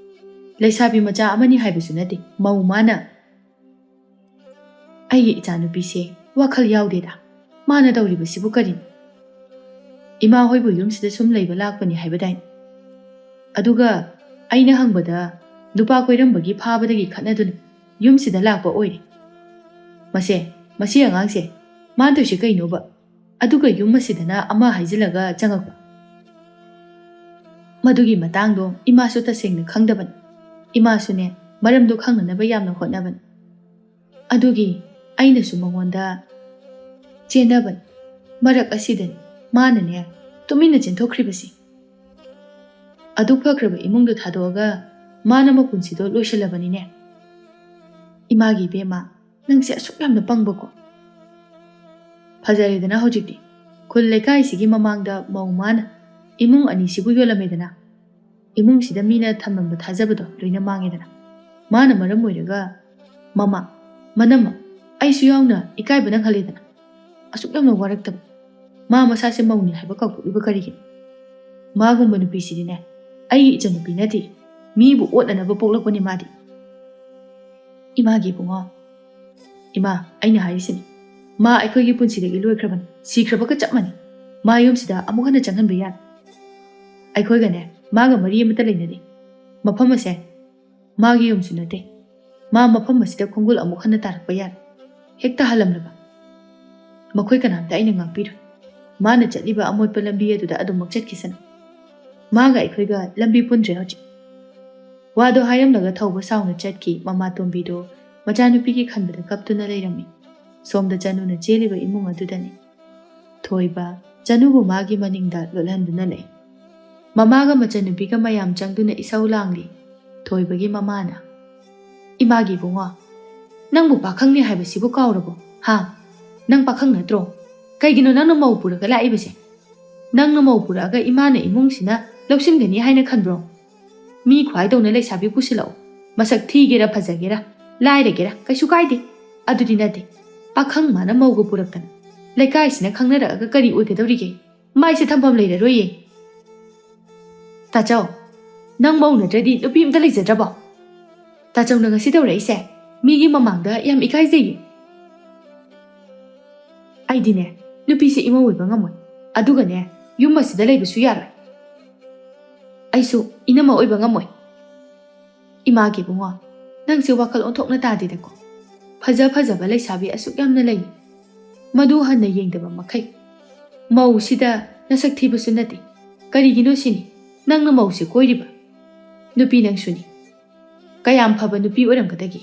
ꯂꯩꯁꯥꯕꯤ ꯃꯆꯥ ꯑꯃꯅꯤ ꯍꯥꯏꯕꯁꯨ ꯅꯠꯇꯦ, ꯃꯧ ꯃꯥꯅ꯫ ꯑꯩꯒꯤ ꯏꯆꯥꯅꯨꯄꯤꯁꯦ ꯋꯥꯈꯜ ꯌꯥꯎꯗꯦꯗ꯫ ꯃꯥꯅ ꯇꯧꯔꯤꯕꯁꯤꯕꯨ ꯀꯔꯤꯅꯣ? ꯏꯃꯥ ꯍꯣꯏꯕꯨ ꯌꯨꯝꯁꯤꯗ ꯁꯨꯝ ꯂꯩꯕ ꯂꯥꯛꯄꯅꯤ ꯍꯥꯏꯕꯗꯥꯏꯅꯦ? ꯑꯗꯨꯒ ꯑꯩꯅ ꯍꯪꯕꯗ ꯅꯨꯄꯥ ꯀꯣꯏꯔꯝꯕꯒꯤ ꯐꯥꯕꯗꯒꯤ ꯈꯠꯅꯗꯨꯅ ꯌꯨꯝꯁꯤꯗ ꯂꯥꯛꯄ ꯑꯣꯏꯔꯦ꯫ ꯃꯁꯦ, ꯃꯁꯤ ꯑꯉꯥꯡꯁꯦ, ꯃꯥꯅ ꯇꯧꯔꯤꯁꯦ ꯀꯩꯅꯣꯕ? ꯑꯗꯨꯒ ꯌꯨꯝ ꯑꯁꯤꯗꯅ ꯑꯃ ꯍꯥꯏꯖꯤꯜꯂꯒ ꯆꯪꯉꯛꯄ꯫ ꯃꯗꯨꯒꯤ ꯃꯇꯥꯡꯗꯣ ꯏꯃꯥꯁꯨ ꯇꯁꯦꯡꯅ ꯈꯪꯗꯕꯅꯤ꯫ ꯏꯃꯥꯁꯨꯅꯦ, ꯃꯔꯝꯗꯣ ꯈꯪꯅꯅꯕ ꯌꯥꯝꯅ ꯍꯣꯠꯅꯕꯅꯤ꯫ ꯑꯗꯨꯒꯤ ꯑꯩꯅꯁꯨ ꯃꯉꯣꯟꯗ ꯆꯦꯟꯅꯕꯅꯤ꯫ ꯃꯔꯛ ꯑꯁꯤꯗꯅꯤ ꯃꯥꯅꯅꯦ ꯇꯨꯃꯤꯟꯅ ꯆꯦꯟꯊꯣꯛꯈ꯭ꯔꯤꯕꯁꯤ꯫ ꯑꯗꯨ ꯐꯈ꯭ꯔꯕ ꯏꯃꯨꯡꯗꯣ ꯊꯥꯗꯣꯛꯑꯒ ꯃꯥꯅ ꯃꯄꯨꯟꯁꯤꯗꯣ ꯂꯣꯏꯁꯤꯜꯂꯕꯅꯤꯅꯦ꯫ ꯏꯃꯥꯒꯤ ꯏꯕꯦꯝꯃ, ꯅꯪꯁꯦ ꯑꯁꯨꯛ ꯌꯥꯝꯅ ꯄꯪꯕꯀꯣ꯫ ꯐꯖꯔꯦꯗꯅ ꯍꯧꯖꯤꯛꯇꯤ꯫ ꯈꯨꯜ ꯂꯩꯀꯥꯏꯁꯤꯒꯤ ꯃꯃꯥꯡꯗ ꯃꯧ ꯃꯥꯅ ꯏꯃꯨꯡ ꯑꯅꯤꯁꯤꯕꯨ ꯌꯣꯜꯂꯝꯃꯦꯗꯅ꯫ ꯏꯃꯨꯡꯁꯤꯗ ꯃꯤꯅ ꯊꯝꯂꯝꯕ ꯊꯥꯖꯕꯗꯣ ꯂꯣꯏꯅ ꯃꯥꯡꯉꯦꯗꯅ꯫ ꯃꯥꯅ ꯃꯔꯝ ꯑꯣꯏꯔꯒ ꯃꯃꯥ, ꯃꯅꯝꯃ, ꯑꯩꯁꯨ ꯌꯥꯎꯅ ꯏꯀꯥꯏꯕ ꯅꯪꯍꯜꯂꯦꯗꯅ꯫ ꯑꯁꯨꯛ ꯌꯥꯝꯅ ꯋꯥꯔꯛꯇꯕ꯫ ꯃꯥ ꯃꯁꯥꯁꯦ ꯃꯧꯅꯤ ꯍꯥꯏꯕ ꯀꯥꯎꯊꯣꯛꯂꯤꯕ ꯀꯔꯤꯒꯤꯅꯣ? ꯃꯥꯒꯨꯝꯕ ꯅꯨꯄꯤꯁꯤꯗꯤꯅꯦ, ꯑꯩꯒꯤ ꯏꯆꯟꯅꯨꯄꯤ ꯅꯠꯇꯦ꯫ ꯃꯤꯕꯨ ꯑꯣꯠꯅꯅꯕ ꯄꯣꯛꯂꯛꯄꯅꯤ ꯃꯥꯗꯤ꯫ ꯏꯃꯥꯒꯤ ꯏꯕꯨꯡꯉꯣ, ꯏꯃꯥ, ꯑꯩꯅ ꯍꯥꯏꯔꯤꯁꯤꯅꯤ꯫ ꯃꯥ ꯑꯩꯈꯣꯏꯒꯤ ꯄꯨꯟꯁꯤꯗꯒꯤ ꯂꯣꯏꯈ꯭ꯔꯕꯅꯤ꯫ ꯁꯤꯈ꯭ꯔꯕꯒ ꯆꯞ ꯃꯥꯟꯅꯩ꯫ ꯃꯥ ꯌꯨꯝꯁꯤꯗ ꯑꯃꯨꯛ ꯍꯟꯅ ꯆꯪꯍꯟꯕ ꯌꯥꯔꯣꯏ꯫ ꯑꯩꯈꯣꯏꯒꯅꯦ, ꯃꯥꯒ ꯃꯔꯤ ꯑꯃꯠꯇ ꯂꯩꯅꯗꯦ꯫ ꯃꯐꯝ ꯑꯁꯦ ꯃꯥꯒꯤ ꯌꯨꯝꯁꯨ ꯅꯠꯇꯦ꯫ ꯃꯥ ꯃꯐꯝ ꯑꯁꯤꯗ ꯈꯣꯡꯒꯨꯜ ꯑꯃꯨꯛ ꯍꯟꯅ ꯇꯥꯔꯛꯄ ꯌꯥꯔꯣꯏ꯫ ꯍꯦꯛꯇ ꯍꯜꯂꯝꯂꯕ꯫ ꯃꯈꯣꯏ ꯀꯅꯥꯝꯇ ꯑꯩꯅ ꯉꯥꯛꯄꯤꯔꯣꯏ꯫ ꯃꯥꯅ ꯆꯠꯂꯤꯕ ꯑꯃꯣꯠꯄ ꯂꯝꯕꯤ ꯑꯗꯨꯗ ꯑꯗꯨꯃꯛ ꯆꯠꯈꯤꯁꯅꯨ꯫ ꯃꯥꯒ ꯑꯩꯈꯣꯏꯒ ꯂꯝꯕꯤ ꯄꯨꯟꯗ꯭ꯔꯦ ꯍꯧꯖꯤꯛ꯫ ꯋꯥꯗꯣ ꯍꯥꯏꯔꯝꯂꯒ ꯊꯧꯕ ꯁꯥꯎꯅ ꯆꯠꯈꯤ꯫ ꯃꯃꯥ ꯇꯣꯝꯕꯤꯗꯣ ꯃꯆꯥꯅꯨꯄꯤꯒꯤ ꯈꯟꯕꯗ ꯀꯞꯇꯨꯅ ꯂꯩꯔꯝꯃꯤ꯫ ꯁꯣꯝꯗ ꯆꯅꯨꯅ ꯆꯦꯜꯂꯤꯕ ꯏꯃꯨꯡ ꯑꯗꯨꯗꯅꯤ꯫ ꯊꯣꯏꯕ, ꯆꯅꯨꯕꯨ ꯃꯥꯒꯤ ꯃꯅꯤꯡꯗ ꯂꯣꯠꯍꯟꯗꯨꯅ ꯂꯩ꯫ ꯃꯃꯥꯒ ꯃꯆꯟꯅꯨꯄꯤꯒ ꯃꯌꯥꯝ ꯆꯪꯗꯨꯅ ꯏꯁꯧ ꯂꯥꯡꯂꯤ꯫ ꯊꯣꯏꯕꯒꯤ ꯃꯃꯥꯅ, "ꯏꯃꯥꯒꯤ ꯏꯕꯨꯡꯉꯣ, ꯅꯪꯕꯨ ꯄꯥꯈꯪꯅꯤ ꯍꯥꯏꯕꯁꯤꯕꯨ ꯀꯥꯎꯔꯕꯣ? ꯍꯥ? ꯅꯪ ꯄꯥꯈꯪ ꯅꯠꯇ꯭ꯔꯣ? ꯀꯩꯒꯤꯅꯣ ꯅꯪꯅ ꯃꯧ ꯄꯨꯔꯒ ꯂꯥꯛꯏꯕꯁꯦ? ꯅꯪꯅ ꯃꯧ ꯄꯨꯔꯛꯑꯒ ꯏꯃꯥꯅ ꯏꯃꯨꯡꯁꯤꯅ ꯂꯧꯁꯤꯟꯒꯅꯤ ꯍꯥꯏꯅ ꯈꯟꯕ꯭ꯔꯣ? ꯃꯤ ꯈ꯭ꯋꯥꯏꯗꯧꯅ ꯂꯩꯁꯥꯕꯤ ꯄꯨꯁꯤꯜꯂꯛꯎ꯫ ꯃꯁꯛ ꯊꯤꯒꯦꯔꯥ ꯐꯖꯒꯦꯔꯥ, ꯂꯥꯏꯔꯒꯦꯔꯥ, ꯀꯩꯁꯨ ꯀꯥꯏꯗꯦ꯫ ꯑꯗꯨꯗꯤ ꯅꯠꯇꯦ꯫ ꯄꯥꯈꯪ ꯃꯥꯅ ꯃꯧꯒ ꯄꯨꯔꯛꯇꯅ꯫ ꯂꯩꯀꯥꯏꯁꯤꯅ ꯈꯪꯅꯔꯛꯑꯒ ꯀꯔꯤ ꯑꯣꯏꯒꯗꯧꯔꯤꯒꯦ? ꯃꯥꯏꯁꯦ ꯊꯝꯐꯝ ꯂꯩꯔꯔꯣꯏꯌꯦ꯫ ꯇꯥꯆꯧ, ꯅꯪ ꯃꯧ ꯅꯠꯇ꯭ꯔꯗꯤ ꯅꯨꯄꯤ ꯑꯝꯇ ꯂꯩꯖꯗ꯭ꯔꯕꯣ? ꯇꯥꯆꯧꯅ ꯉꯁꯤ ꯇꯧꯔꯛꯏꯁꯦ ꯃꯤꯒꯤ ꯃꯃꯥꯡꯗ ꯌꯥꯝ ꯏꯀꯥꯏꯖꯩꯌꯦ꯫ ꯑꯩꯗꯤꯅꯦ, ꯅꯨꯄꯤꯁꯦ ꯏꯃꯧ ꯑꯣꯏꯕ ꯉꯝꯃꯣꯏ꯫ ꯑꯗꯨꯒꯅꯦ, ꯌꯨꯝ ꯑꯁꯤꯗ ꯂꯩꯕꯁꯨ ꯌꯥꯔꯣꯏ꯫ ꯑꯩꯁꯨ ꯏꯅꯝꯃ ꯑꯣꯏꯕ ꯉꯝꯃꯣꯏ꯫ ꯏꯃꯥꯒꯤ ꯏꯕꯨꯡꯉꯣ, ꯅꯪꯁꯦ ꯋꯥꯈꯜ ꯑꯣꯟꯊꯣꯛꯅ ꯇꯥꯗꯦꯗꯀꯣ꯫ ꯐꯖ ꯐꯖꯕ ꯂꯩꯁꯥꯕꯤ ꯑꯁꯨꯛ ꯌꯥꯝꯅ ꯂꯩ꯫ ꯃꯗꯨ ꯍꯟꯅ ꯌꯦꯡꯗꯕ ꯃꯈꯩ꯫ ꯃꯧꯁꯤꯗ ꯅꯁꯛ ꯊꯤꯕꯁꯨ ꯅꯠꯇꯦ꯫ ꯀꯔꯤꯒꯤꯅꯣ ꯁꯤꯅꯤ? ꯅꯪꯅ ꯃꯧꯁꯦ ꯀꯣꯏꯔꯤꯕ? ꯅꯨꯄꯤ ꯅꯪꯁꯨꯅꯤ꯫ ꯀꯌꯥꯝ ꯐꯕ ꯅꯨꯄꯤ ꯑꯣꯏꯔꯝꯒꯗꯒꯦ?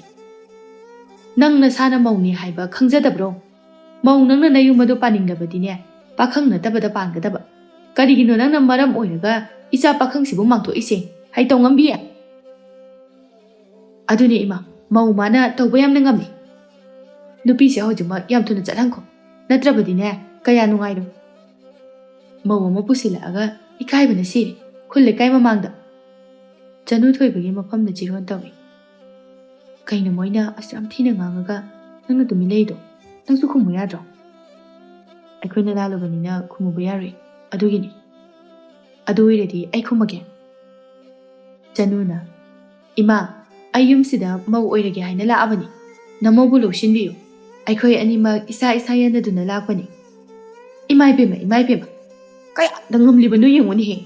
ꯅꯪ ꯅꯁꯥꯅ ꯃꯧꯅꯤ ꯍꯥꯏꯕ ꯈꯪꯖꯗꯕ꯭ꯔꯣ? ꯃꯧ ꯅꯪꯅ ꯅꯌꯨꯝ ꯑꯗꯨ ꯄꯥꯅꯤꯡꯂꯕꯗꯤꯅꯦ, ꯄꯥꯈꯪ ꯅꯠꯇꯕꯗ ꯄꯥꯟꯒꯗꯕ꯫ ꯀꯔꯤꯒꯤꯅꯣ ꯅꯪꯅ ꯃꯔꯝ ꯑꯣꯏꯔꯒ ꯏꯆꯥ ꯄꯥꯈꯪꯁꯤꯕꯨ ꯃꯥꯡꯊꯣꯛꯏꯁꯦ? ꯍꯩꯇꯧꯉꯝꯕꯤ꯫ ꯑꯗꯨꯅꯦ ꯏꯃꯥ, ꯃꯧ ꯃꯥꯅ ꯇꯧꯕ ꯌꯥꯝꯅ ꯉꯝꯃꯤ꯫ ꯅꯨꯄꯤꯁꯦ ꯍꯧꯖꯤꯛꯃꯛ ꯌꯥꯝ ꯊꯨꯅ ꯆꯠꯍꯟꯈꯣ, ꯅꯠꯇ꯭ꯔꯕꯗꯤꯅꯦ ꯀꯌꯥ ꯅꯨꯡꯉꯥꯏꯔꯣꯏ꯫ ꯃꯧ ꯑꯃ ꯄꯨꯁꯤꯜꯂꯛꯑꯒ ꯏꯀꯥꯏꯕꯅ ꯁꯤꯔꯦ, ꯈꯨꯜ ꯂꯩꯀꯥꯏ ꯃꯃꯥꯡꯗ꯫ ꯆꯅꯨ ꯊꯣꯏꯕꯒꯤ ꯃꯐꯝꯗ ꯆꯤꯔꯣꯟ ꯇꯧꯏ꯫ ꯀꯩꯅꯣ ꯃꯣꯏꯅ ꯑꯁꯨꯛ ꯌꯥꯝ ꯊꯤꯅ ꯉꯥꯡꯉꯒ ꯅꯪꯅ ꯇꯨꯃꯤꯟ ꯂꯩꯗꯣ? ꯅꯪꯁꯨ ꯈꯨꯝꯃꯨ ꯌꯥꯗ꯭ꯔꯣ? ꯑꯩꯈꯣꯏꯅ ꯂꯥꯜꯂꯨꯕꯅꯤꯅ ꯈꯨꯝꯃꯨꯕ ꯌꯥꯔꯣꯏ, ꯑꯗꯨꯒꯤꯅꯤ꯫ ꯑꯗꯨ ꯑꯣꯏꯔꯗꯤ ꯑꯩ ꯈꯨꯝꯃꯒꯦ꯫ ꯆꯅꯨꯅ, ꯏꯃꯥ, ꯑꯩ ꯌꯨꯝꯁꯤꯗ ꯃꯧ ꯑꯣꯏꯔꯒꯦ ꯍꯥꯏꯅ ꯂꯥꯛꯑꯕꯅꯤ꯫ ꯅꯃꯧꯕꯨ ꯂꯧꯁꯤꯟꯕꯤꯌꯨ꯫ ꯑꯩꯈꯣꯏ ꯑꯅꯤꯃꯛ ꯏꯁꯥ ꯏꯁꯥ ꯌꯥꯅꯗꯨꯅ ꯂꯥꯛꯄꯅꯤ꯫ ꯏꯃꯥ ꯏꯕꯦꯝꯃ, ꯏꯃꯥ ꯏꯕꯦꯝꯃ, ꯀꯌꯥꯗ ꯉꯝꯂꯤꯕꯅꯣ ꯌꯦꯡꯉꯨꯅꯦꯍꯦ꯫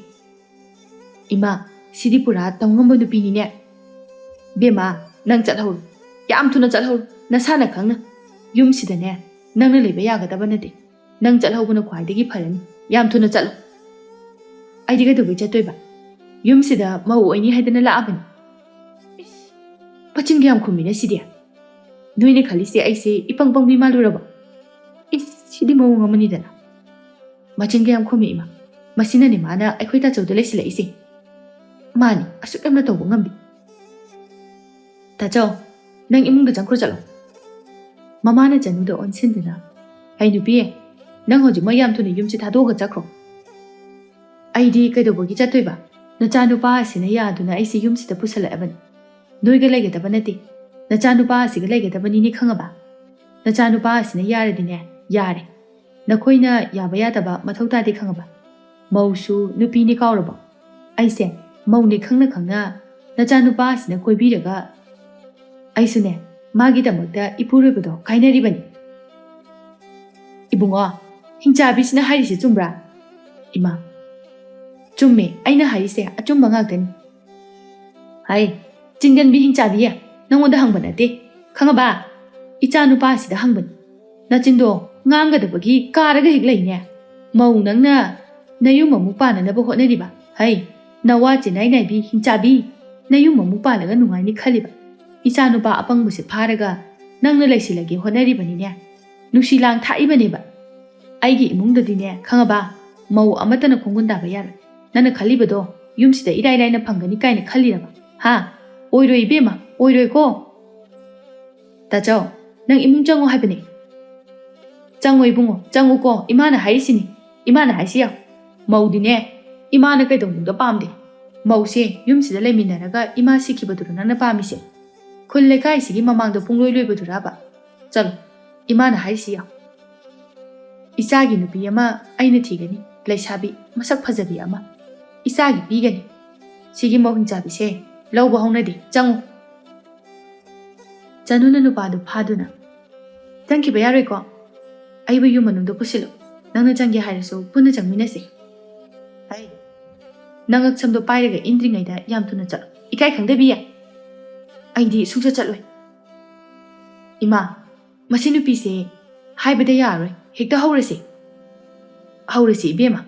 ꯏꯃꯥ, ꯁꯤꯗꯤ ꯄꯨꯔꯥ ꯇꯧꯉꯝꯕ ꯅꯨꯄꯤꯅꯤꯅꯦ꯫ ꯕꯦꯝꯃ, ꯅꯪ ꯆꯠꯍꯧꯔꯣ꯫ ꯌꯥꯝ ꯊꯨꯅ ꯆꯠꯍꯧꯔꯣ, ꯅꯁꯥꯅ ꯈꯪꯅ꯫ ꯌꯨꯝꯁꯤꯗꯅꯦ, ꯅꯪꯅ ꯂꯩꯕ ꯌꯥꯒꯗꯕ ꯅꯠꯇꯦ꯫ ꯅꯪ ꯆꯠꯍꯧꯕꯅ ꯈ꯭ꯋꯥꯏꯗꯒꯤ ꯐꯔꯅꯤ꯫ ꯌꯥꯝ ꯊꯨꯅ ꯆꯠꯂꯣ꯫ ꯑꯩꯗꯤ ꯀꯩꯗꯧꯕꯩ ꯆꯠꯇꯣꯏꯕ? ꯌꯨꯝꯁꯤꯗ ꯃꯧ ꯑꯣꯏꯅꯤ ꯍꯥꯏꯗꯅ ꯂꯥꯛꯑꯕꯅꯤ꯫ ꯏꯁ, ꯃꯆꯤꯟ ꯀꯌꯥꯝ ꯈꯨꯝꯃꯤꯅ ꯁꯤꯗꯤ? ꯅꯣꯏꯅ ꯈꯜꯂꯤꯁꯦ ꯑꯩꯁꯦ ꯏꯄꯪ ꯄꯪꯕꯤ ꯃꯥꯜꯂꯨꯔꯕꯣ? ꯏꯁ, ꯁꯤꯗꯤ ꯃꯑꯣꯡ ꯑꯃꯅꯤꯗꯅ꯫ ꯃꯆꯤꯟ ꯀꯌꯥꯝ ꯈꯨꯝꯃꯤ ꯏꯃꯥ꯫ ꯃꯁꯤꯅꯅꯦ ꯃꯥꯅ ꯑꯩꯈꯣꯏ ꯇꯥꯆꯧꯗ ꯂꯩꯁꯤꯜꯂꯛꯏꯁꯦ꯫ ꯃꯥꯅꯤ ꯑꯁꯨꯛ ꯌꯥꯝꯅ ꯇꯧꯕ ꯉꯝꯕꯤ꯫ ꯇꯥꯆꯧ, ꯅꯪ ꯏꯃꯨꯡꯗ ꯆꯪꯈ꯭ꯔꯣ ꯆꯠꯂꯣ꯫ ꯃꯃꯥꯅ ꯆꯅꯨꯗ ꯑꯣꯟꯁꯤꯟꯗꯨꯅ, ꯑꯩ ꯅꯨꯄꯤ, ꯅꯪ ꯍꯧꯖꯤꯛꯃꯛ ꯌꯥꯝ ꯊꯨꯅ ꯌꯨꯝꯁꯤ ꯊꯥꯗꯣꯛꯑꯒ ꯆꯠꯈ꯭ꯔꯣ꯫ ꯑꯩꯗꯤ ꯀꯩꯗꯧꯕꯒꯤ ꯆꯠꯇꯣꯏꯕ? ꯅꯆꯥꯅꯨꯄꯥ ꯑꯁꯤꯅ ꯌꯥꯗꯨꯅ ꯑꯩꯁꯦ ꯌꯨꯝꯁꯤꯗ ꯄꯨꯁꯜꯂꯛꯑꯕꯅꯤ꯫ ꯅꯣꯏꯒ ꯂꯩꯒꯗꯕ ꯅꯠꯇꯦ꯫ ꯅꯆꯥꯅꯨꯄꯥ ꯑꯁꯤꯒ ꯂꯩꯒꯗꯕꯅꯤꯅꯦ, ꯈꯪꯉꯕ? ꯅꯆꯥꯅꯨꯄꯥ ꯑꯁꯤꯅ ꯌꯥꯔꯗꯤꯅꯦ, ꯌꯥꯔꯦ꯫ ꯅꯈꯣꯏꯅ ꯌꯥꯕ ꯌꯥꯗꯕ ꯃꯊꯧ ꯇꯥꯗꯦ, ꯈꯪꯉꯕ? ꯃꯧꯁꯨ ꯅꯨꯄꯤꯅꯤ, ꯀꯥꯎꯔꯕꯣ? ꯑꯩꯁꯦ ꯃꯧꯅꯤ ꯈꯪꯅ ꯈꯪꯅ ꯅꯆꯥꯅꯨꯄꯥꯁꯤꯅ ꯀꯣꯏꯕꯤꯔꯒ ꯑꯩꯁꯨꯅꯦ ꯃꯥꯒꯤꯗꯃꯛꯇ ꯏꯄꯨꯔꯣꯏꯕꯗꯣ ꯀꯥꯏꯅꯔꯤꯕꯅꯤ꯫ ꯏꯕꯨꯡꯉꯣ, ꯍꯤꯡꯆꯥꯕꯤꯁꯤꯅ ꯍꯥꯏꯔꯤꯁꯦ ꯆꯨꯝꯕ꯭ꯔꯥ? ꯏꯃꯥ, ꯆꯨꯝꯃꯦ, ꯑꯩꯅ ꯍꯥꯏꯔꯤꯁꯦ ꯑꯆꯨꯝꯕ ꯉꯥꯛꯇꯅꯤ꯫ ꯍꯥꯏ, ꯆꯤꯟꯒꯟꯕꯤ ꯍꯤꯡꯆꯥꯕꯤ, ꯅꯪꯉꯣꯟꯗ ꯍꯪꯕ ꯅꯠꯇꯦ, ꯈꯪꯉꯕ? ꯏꯆꯥ ꯅꯨꯄꯥꯁꯤꯗ ꯍꯪꯕꯅꯤ꯫ ꯅꯆꯤꯟꯗꯣ ꯉꯥꯡꯒꯗꯕꯒꯤ ꯀꯥꯔꯒ ꯍꯦꯛ ꯂꯩꯅꯦ꯫ ꯃꯧ ꯅꯪꯅ ꯅꯌꯨꯝ ꯑꯃꯨꯛ ꯄꯥꯟꯅꯅꯕ ꯍꯣꯠꯅꯔꯤꯕ꯫ ꯍꯩ, ꯅꯋꯥ ꯆꯦꯅꯥꯏ ꯅꯥꯏꯕꯤ ꯍꯤꯡꯆꯥꯕꯤ, ꯅꯌꯨꯝ ꯑꯃꯨꯛ ꯄꯥꯜꯂꯒ ꯅꯨꯡꯉꯥꯏꯅꯤ ꯈꯜꯂꯤꯕ? ꯏꯆꯥ ꯅꯨꯄꯥ ꯑꯄꯪꯕꯁꯦ ꯐꯥꯔꯒ ꯅꯪꯅ ꯂꯩꯁꯤꯜꯂꯒꯦ ꯍꯣꯠꯅꯔꯤꯕꯅꯤꯅꯦ꯫ ꯅꯨꯡꯁꯤ ꯂꯥꯡ ꯊꯥꯛꯏꯕꯅꯦꯕ꯫ ꯑꯩꯒꯤ ꯏꯃꯨꯡꯗꯗꯤꯅꯦ, ꯈꯪꯉꯕ? ꯃꯧ ꯑꯃꯠꯇꯅ ꯈꯣꯡꯒꯨꯟ ꯇꯥꯕ ꯌꯥꯔꯣꯏ꯫ ꯅꯪꯅ ꯈꯜꯂꯤꯕꯗꯣ ꯌꯨꯝꯁꯤꯗ ꯏꯔꯥꯏ ꯂꯥꯏꯅ ꯐꯪꯒꯅꯤ ꯀꯥꯏꯅ ꯈꯜꯂꯤꯔꯕ? ꯍꯥ? ꯑꯣꯏꯔꯣꯏ ꯏꯕꯦꯝꯃ, ꯑꯣꯏꯔꯣꯏꯀꯣ꯫ ꯇꯥꯆꯧ, ꯅꯪ ꯏꯃꯨꯡ ꯆꯪꯉꯣ ꯍꯥꯏꯕꯅꯦ꯫ ꯆꯪꯉꯣ ꯏꯕꯨꯡꯉꯣ, ꯆꯪꯉꯨꯀꯣ, ꯏꯃꯥꯅ ꯍꯥꯏꯔꯤꯁꯤꯅꯤ꯫ ꯏꯃꯥꯅ ꯍꯥꯏꯁꯤ ꯌꯥꯎ꯫ ꯃꯧꯗꯤꯅꯦ, ꯏꯃꯥꯅ ꯀꯩꯗꯧꯅꯨꯡꯗ ꯄꯥꯝꯗꯦ꯫ ꯃꯧꯁꯦ ꯌꯨꯝꯁꯤꯗ ꯂꯩꯃꯤꯟꯅꯔꯒ ꯏꯃꯥ ꯁꯤꯈꯤꯕꯗꯨꯔꯣ ꯅꯪꯅ ꯄꯥꯝꯃꯤꯁꯦ? ꯈꯨꯜ ꯂꯩꯀꯥꯏꯁꯤꯒꯤ ꯃꯃꯥꯡꯗ ꯄꯨꯡꯂꯣꯏ ꯂꯣꯏꯕꯗꯨꯔꯕ? ꯆꯠꯂꯣ, ꯏꯃꯥꯅ ꯍꯥꯏꯔꯤꯁꯤ ꯌꯥꯎ꯫ ꯏꯆꯥꯒꯤ ꯅꯨꯄꯤ ꯑꯃ ꯑꯩꯅ ꯊꯤꯒꯅꯤ, ꯂꯩꯁꯥꯕꯤ ꯃꯁꯛ ꯐꯖꯕꯤ ꯑꯃ꯫ ꯏꯆꯥꯒꯤ ꯄꯤꯒꯅꯤ꯫ ꯁꯤꯒꯤ ꯃꯧ ꯍꯤꯡꯆꯥꯕꯤꯁꯦ ꯂꯧꯕ ꯍꯧꯅꯗꯦ, ꯆꯪꯉꯨ꯫ ꯆꯅꯨꯅ ꯅꯨꯄꯥꯗꯨ ꯐꯥꯗꯨꯅ, "ꯆꯪꯈꯤꯕ ꯌꯥꯔꯣꯏꯀꯣ? ꯑꯩꯕꯨ ꯌꯨꯝ ꯃꯅꯨꯡꯗ ꯄꯨꯁꯤꯜꯂꯨ꯫ ꯅꯪꯅ ꯆꯪꯒꯦ ꯍꯥꯏꯔꯁꯨ ꯄꯨꯟꯅ ꯆꯪꯃꯤꯟꯅꯁꯤ꯫ ꯍꯩ, ꯅꯉꯛꯁꯝꯗꯣ ꯄꯥꯏꯔꯒ ꯏꯟꯗ꯭ꯔꯤꯉꯩꯗ ꯌꯥꯝ ꯊꯨꯅ ꯆꯠꯂꯨ꯫ ꯏꯀꯥꯏ ꯈꯪꯗꯕꯤ꯫ ꯑꯩꯗꯤ ꯁꯨꯡꯆꯠ ꯆꯠꯂꯣꯏ꯫ ꯏꯃꯥ, ꯃꯁꯤ ꯅꯨꯄꯤꯁꯦ ꯍꯥꯏꯕꯗ ꯌꯥꯔꯣꯏ꯫ ꯍꯦꯛꯇ ꯍꯧꯔꯁꯤ꯫ ꯍꯧꯔꯁꯤ ꯏꯕꯦꯝꯃ꯫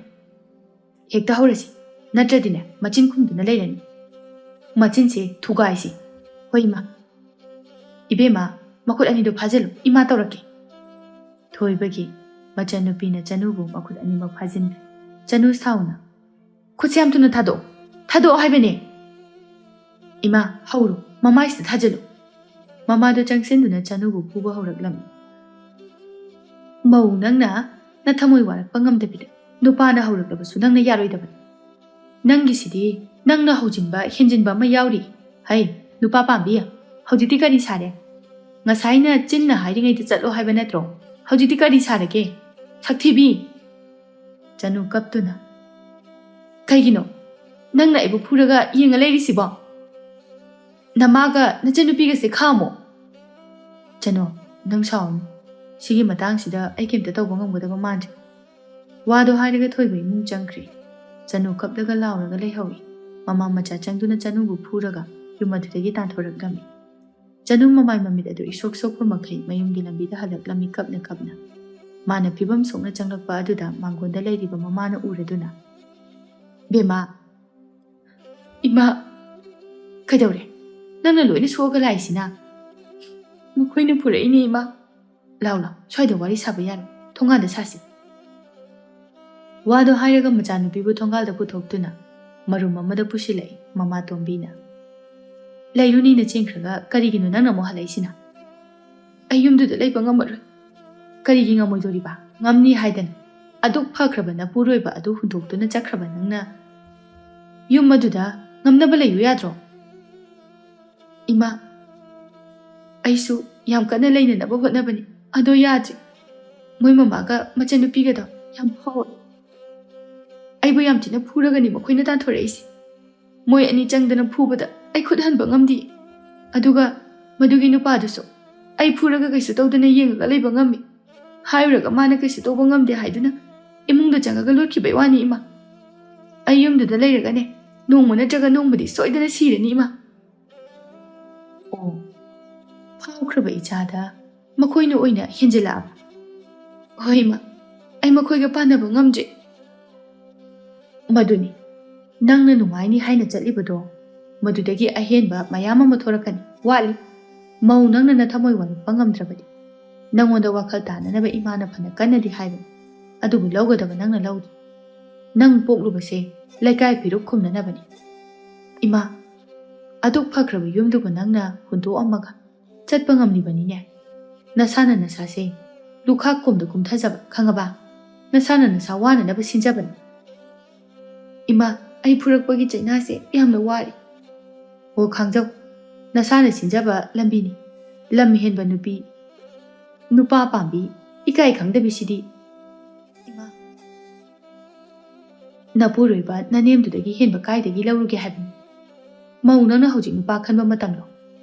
ꯍꯦꯛꯇ ꯍꯧꯔꯁꯤ꯫ ꯅꯠꯇ꯭ꯔꯗꯤꯅꯦ, ꯃꯆꯤꯟ ꯈꯨꯝꯗꯨꯅ ꯂꯩꯔꯅꯤ꯫ ꯃꯆꯤꯟꯁꯦ ꯊꯨꯒꯥꯏꯁꯤ꯫ ꯍꯣꯏ ꯏꯃꯥ꯫ ꯏꯕꯦꯝꯃ, ꯃꯈꯨꯠ ꯑꯅꯤꯗꯣ ꯐꯥꯖꯤꯜꯂꯨ꯫ ꯏꯃꯥ ꯇꯧꯔꯛꯀꯦ꯫" ꯊꯣꯏꯕꯒꯤ ꯃꯆꯟꯅꯨꯄꯤꯅ ꯆꯅꯨꯕꯨ ꯃꯈꯨꯠ ꯑꯅꯤꯃꯛ ꯐꯥꯖꯤꯟꯈ꯭ꯔꯦ꯫ ꯆꯅꯨ ꯁꯥꯎꯅ, "ꯈꯨꯠꯁꯦ ꯌꯥꯝ ꯊꯨꯅ ꯊꯥꯗꯣꯛꯑꯣ꯫ ꯊꯥꯗꯣꯛꯑꯣ ꯍꯥꯏꯕꯅꯦ꯫ ꯏꯃꯥ, ꯍꯧꯔꯣ꯫ ꯃꯃꯥꯏꯁꯤꯗ ꯊꯥꯖꯤꯜꯂꯨ꯫" ꯃꯃꯥꯗꯣ ꯆꯪꯁꯤꯟꯗꯨꯅ ꯆꯅꯨꯕꯨ ꯐꯨꯕ ꯍꯧꯔꯛꯂꯝꯃꯤ꯫ "ꯃꯧ ꯅꯪꯅ ꯅꯊꯃꯣꯏ ꯋꯥꯔꯛꯄ ꯉꯝꯗꯕꯤꯗ ꯅꯨꯄꯥꯅ ꯍꯧꯔꯛꯂꯕꯁꯨ ꯅꯪꯅ ꯌꯥꯔꯣꯏꯗꯕꯅꯤ꯫ ꯅꯪꯒꯤꯁꯤꯗꯤ ꯅꯪꯅ ꯍꯧꯖꯤꯟꯕ ꯍꯦꯟꯖꯤꯟꯕ ꯑꯃ ꯌꯥꯎꯔꯤ꯫ ꯍꯩ, ꯅꯨꯄꯥ ꯄꯥꯝꯕꯤ, ꯍꯧꯖꯤꯛꯇꯤ ꯀꯔꯤ ꯁꯥꯔꯦ? ꯉꯁꯥꯏꯅ ꯆꯤꯟꯅ ꯍꯥꯏꯔꯤꯉꯩꯗ ꯆꯠꯂꯣ ꯍꯥꯏꯕ ꯅꯠꯇ꯭ꯔꯣ? ꯍꯧꯖꯤꯛꯇꯤ ꯀꯔꯤ ꯁꯥꯔꯒꯦ?" "ꯁꯛꯊꯤꯕꯤ!" ꯆꯅꯨ ꯀꯞꯇꯨꯅ, "ꯀꯩꯒꯤꯅꯣ ꯅꯪꯅ ꯑꯩꯕꯨ ꯐꯨꯔꯒ ꯌꯦꯡꯉ ꯂꯩꯔꯤꯁꯤꯕꯣ? ꯅꯃꯥꯒ ꯅꯆꯟꯅꯨꯄꯤꯒꯁꯦ ꯈꯥꯝꯃꯣ꯫" "ꯆꯅꯨ, ꯅꯪ ꯁꯥꯎꯔꯅꯨ꯫ ꯁꯤꯒꯤ ꯃꯇꯥꯡꯁꯤꯗ ꯑꯩ ꯀꯩꯝꯇ ꯇꯧꯕ ꯉꯝꯒꯗꯕ ꯃꯥꯟꯗ꯭ꯔꯦ꯫" ꯋꯥꯗꯣ ꯍꯥꯏꯔꯒ ꯊꯣꯏꯕ ꯏꯃꯨꯡ ꯆꯪꯈ꯭ꯔꯦ꯫ ꯆꯅꯨ ꯀꯞꯂꯒ ꯂꯥꯎꯔꯒ ꯂꯩꯍꯧꯏ꯫ ꯃꯃꯥ ꯃꯆꯥ ꯆꯪꯗꯨꯅ ꯆꯅꯨꯕꯨ ꯐꯨꯔꯒ ꯌꯨꯝ ꯑꯗꯨꯗꯒꯤ ꯇꯥꯟꯊꯣꯔꯛꯂꯝꯃꯤ꯫ ꯆꯅꯨ ꯃꯃꯥꯏ ꯃꯃꯤꯠ ꯑꯗꯨ ꯏꯁꯣꯛ ꯁꯣꯛꯄ ꯃꯈꯩ ꯃꯌꯨꯝꯒꯤ ꯂꯝꯕꯤꯗ ꯍꯜꯂꯛꯂꯝꯃꯤ ꯀꯞꯅ ꯀꯞꯅ꯫ ꯃꯥꯅ ꯐꯤꯕꯝ ꯁꯣꯛꯅ ꯆꯪꯂꯛꯄ ꯑꯗꯨꯗ ꯃꯥꯡꯒꯣꯟꯗ ꯂꯩꯔꯤꯕ ꯃꯃꯥꯅ ꯎꯔꯗꯨꯅ, "ꯕꯦꯝꯃ, ꯏꯃꯥ, ꯀꯩꯗꯧꯔꯦ? ꯅꯪꯅ ꯂꯣꯏꯅ ꯁꯣꯛꯑꯒ ꯂꯥꯛꯏꯁꯤꯅ?" "ꯃꯈꯣꯏꯅ ꯄꯨꯔꯛꯏꯅꯦ, ꯏꯃꯥ꯫" "ꯂꯥꯎ, ꯂꯥꯎ, ꯁ꯭ꯋꯥꯏꯗ ꯋꯥꯔꯤ ꯁꯥꯕ ꯌꯥꯔꯣꯏ, ꯊꯣꯡꯒꯥꯟꯗ ꯁꯥꯁꯤ꯫" ꯋꯥꯗꯣ ꯍꯥꯏꯔꯒ ꯃꯆꯥꯅꯨꯄꯤꯕꯨ ꯊꯣꯡꯒꯥꯜꯗ ꯄꯨꯊꯣꯛꯇꯨꯅ ꯃꯔꯨꯝ ꯑꯃꯗ ꯄꯨꯁꯤꯜꯂꯛꯏ ꯃꯃꯥ ꯇꯣꯝꯕꯤꯅ꯫ "ꯂꯩꯔꯨꯅꯤꯅ ꯆꯦꯟꯈ꯭ꯔꯒ ꯀꯔꯤꯒꯤꯅꯣ ꯅꯪꯅ ꯑꯃꯨꯛ ꯍꯜꯂꯛꯏꯁꯤꯅ?" "ꯑꯩ ꯌꯨꯝꯗꯨꯗ ꯂꯩꯕ ꯉꯝꯃꯔꯣꯏ꯫" "ꯀꯔꯤꯒꯤ ꯉꯝꯃꯣꯏꯗꯣꯔꯤꯕ? ꯉꯝꯅꯤ ꯍꯥꯏꯗꯅ꯫ ꯑꯗꯨꯛ ꯐꯈ꯭ꯔꯕ ꯅꯄꯨꯔꯣꯏꯕ ꯑꯗꯨ ꯍꯨꯟꯗꯣꯛꯇꯨꯅ ꯆꯠꯈ꯭ꯔꯕ ꯅꯪꯅ ꯌꯨꯝ ꯑꯗꯨꯗ ꯉꯝꯅꯕ ꯂꯩꯌꯨ ꯌꯥꯗ꯭ꯔꯣ?" "ꯏꯃꯥ, ꯑꯩꯁꯨ ꯌꯥꯝ ꯀꯟꯅ ꯂꯩꯅꯅꯕ ꯍꯣꯠꯅꯕꯅꯤ, ꯑꯗꯣ ꯌꯥꯗ꯭ꯔꯦ꯫ ꯃꯣꯏ ꯃꯃꯥꯒ ꯃꯆꯟꯅꯨꯄꯤꯒꯗꯣ ꯌꯥꯝ ꯐꯥꯎꯋꯦ꯫ ꯑꯩꯕꯨ ꯌꯥꯝ ꯊꯤꯅ ꯐꯨꯔꯒꯅꯤ ꯃꯈꯣꯏꯅ ꯇꯥꯟꯊꯣꯔꯛꯏꯁꯦ꯫ ꯃꯣꯏ ꯑꯅꯤ ꯆꯪꯗꯅ ꯐꯨꯕꯗ ꯑꯩ ꯈꯨꯠ ꯍꯟꯕ ꯉꯝꯗꯦ꯫ ꯑꯗꯨꯒ ꯃꯗꯨꯒꯤ ꯅꯨꯄꯥꯗꯨꯁꯨ ꯑꯩ ꯐꯨꯔꯒ ꯀꯩꯁꯨ ꯇꯧꯗꯅ ꯌꯦꯡꯉꯒ ꯂꯩꯕ ꯉꯝꯃꯤ꯫ ꯍꯥꯏꯔꯨꯔꯒ ꯃꯥꯅ ꯀꯩꯁꯨ ꯇꯧꯕ ꯉꯝꯗꯦ ꯍꯥꯏꯗꯨꯅ ꯏꯃꯨꯡꯗ ꯆꯪꯉꯒ ꯂꯣꯠꯈꯤꯕꯩ ꯋꯥꯅꯤ, ꯏꯃꯥ꯫ ꯑꯩ ꯌꯨꯝꯗꯨꯗ ꯂꯩꯔꯒꯅꯦ, ꯅꯣꯡꯃ ꯅꯠꯇ꯭ꯔꯒ ꯅꯣꯡꯃꯗꯤ ꯁꯣꯏꯗꯅ ꯁꯤꯔꯅꯤ, ꯏꯃꯥ꯫" "ꯑꯣ, ꯐꯥꯎꯈ꯭ꯔꯕ ꯏꯆꯥꯗ ꯃꯈꯣꯏꯅ ꯑꯣꯏꯅ ꯍꯦꯟꯖꯤꯜꯂꯛꯑꯕ?" "ꯍꯣꯏ, ꯏꯃꯥ, ꯑꯩ ꯃꯈꯣꯏꯒ ꯄꯥꯟꯅꯕ ꯉꯝꯗ꯭ꯔꯦ꯫" "ꯃꯗꯨꯅꯤ, ꯅꯪꯅ ꯅꯨꯡꯉꯥꯏꯅꯤ ꯍꯥꯏꯅ ꯆꯠꯂꯤꯕꯗꯣ, ꯃꯗꯨꯗꯒꯤ ꯑꯍꯦꯟꯕ ꯃꯌꯥꯝ ꯑꯃ ꯊꯣꯔꯛꯀꯅꯤ꯫ ꯋꯥꯠꯂꯤ꯫ ꯃꯧ ꯅꯪꯅ ꯅꯊꯃꯣꯏ ꯋꯥꯔꯛꯄ ꯉꯝꯗ꯭ꯔꯕꯗꯤ꯫ ꯅꯪꯉꯣꯟꯗ ꯋꯥꯈꯜ ꯇꯥꯅꯅꯕ ꯏꯃꯥꯅ ꯐꯅ ꯀꯟꯅꯗꯤ ꯍꯥꯏꯕꯅꯤ, ꯑꯗꯨꯕꯨ ꯂꯧꯒꯗꯕ ꯅꯪꯅ ꯂꯧꯗꯦ꯫ ꯅꯪ ꯄꯣꯛꯂꯨꯕꯁꯦ ꯂꯩꯀꯥꯏ ꯐꯤꯔꯨꯛ ꯈꯨꯝꯅꯅꯕꯅꯤ꯫ ꯏꯃꯥ, ꯑꯗꯨꯛ ꯐꯈ꯭ꯔꯕ ꯌꯨꯝꯗꯨꯕꯨ ꯅꯪꯅ ꯍꯨꯟꯗꯣꯛꯑꯝꯃꯒ ꯆꯠꯄ ꯉꯝꯂꯤꯕꯅꯤꯅꯦ꯫ ꯅꯁꯥꯅ ꯅꯁꯥꯁꯦ ꯂꯨꯈꯥꯛ ꯀꯣꯝꯗ ꯀꯨꯝꯊꯖꯕ, ꯈꯪꯉꯕ? ꯅꯁꯥꯅ ꯅꯁꯥ ꯋꯥꯅꯅꯕ ꯁꯤꯟꯖꯕꯅꯤ꯫" "ꯏꯃꯥ, ꯑꯩ ꯐꯨꯔꯛꯄꯒꯤ ꯆꯩꯅꯥꯁꯦ ꯌꯥꯝꯅ ꯋꯥꯔꯤ꯫" "ꯑꯣ, ꯈꯥꯡꯖꯧ꯫ ꯅꯁꯥꯅ ꯁꯤꯟꯖꯕ ꯂꯝꯕꯤꯅꯤ꯫ ꯂꯝ ꯍꯦꯟꯕ ꯅꯨꯄꯤ, ꯅꯨꯄꯥ ꯄꯥꯝꯕꯤ, ꯏꯀꯥꯏ ꯈꯪꯗꯕꯤꯁꯤꯗꯤ꯫ ꯅꯄꯨꯔꯣꯏꯕ ꯅꯅꯦꯝꯗꯨꯗꯒꯤ ꯍꯦꯟꯕ ꯀꯥꯏꯗꯒꯤ ꯂꯧꯔꯨꯒꯦ ꯍꯥꯏꯕꯅꯣ? ꯃꯧ ꯅꯪꯅ ꯍꯧꯖꯤꯛ ꯅꯨꯄꯥ ꯈꯟꯕ ꯃꯇꯝꯂꯣ?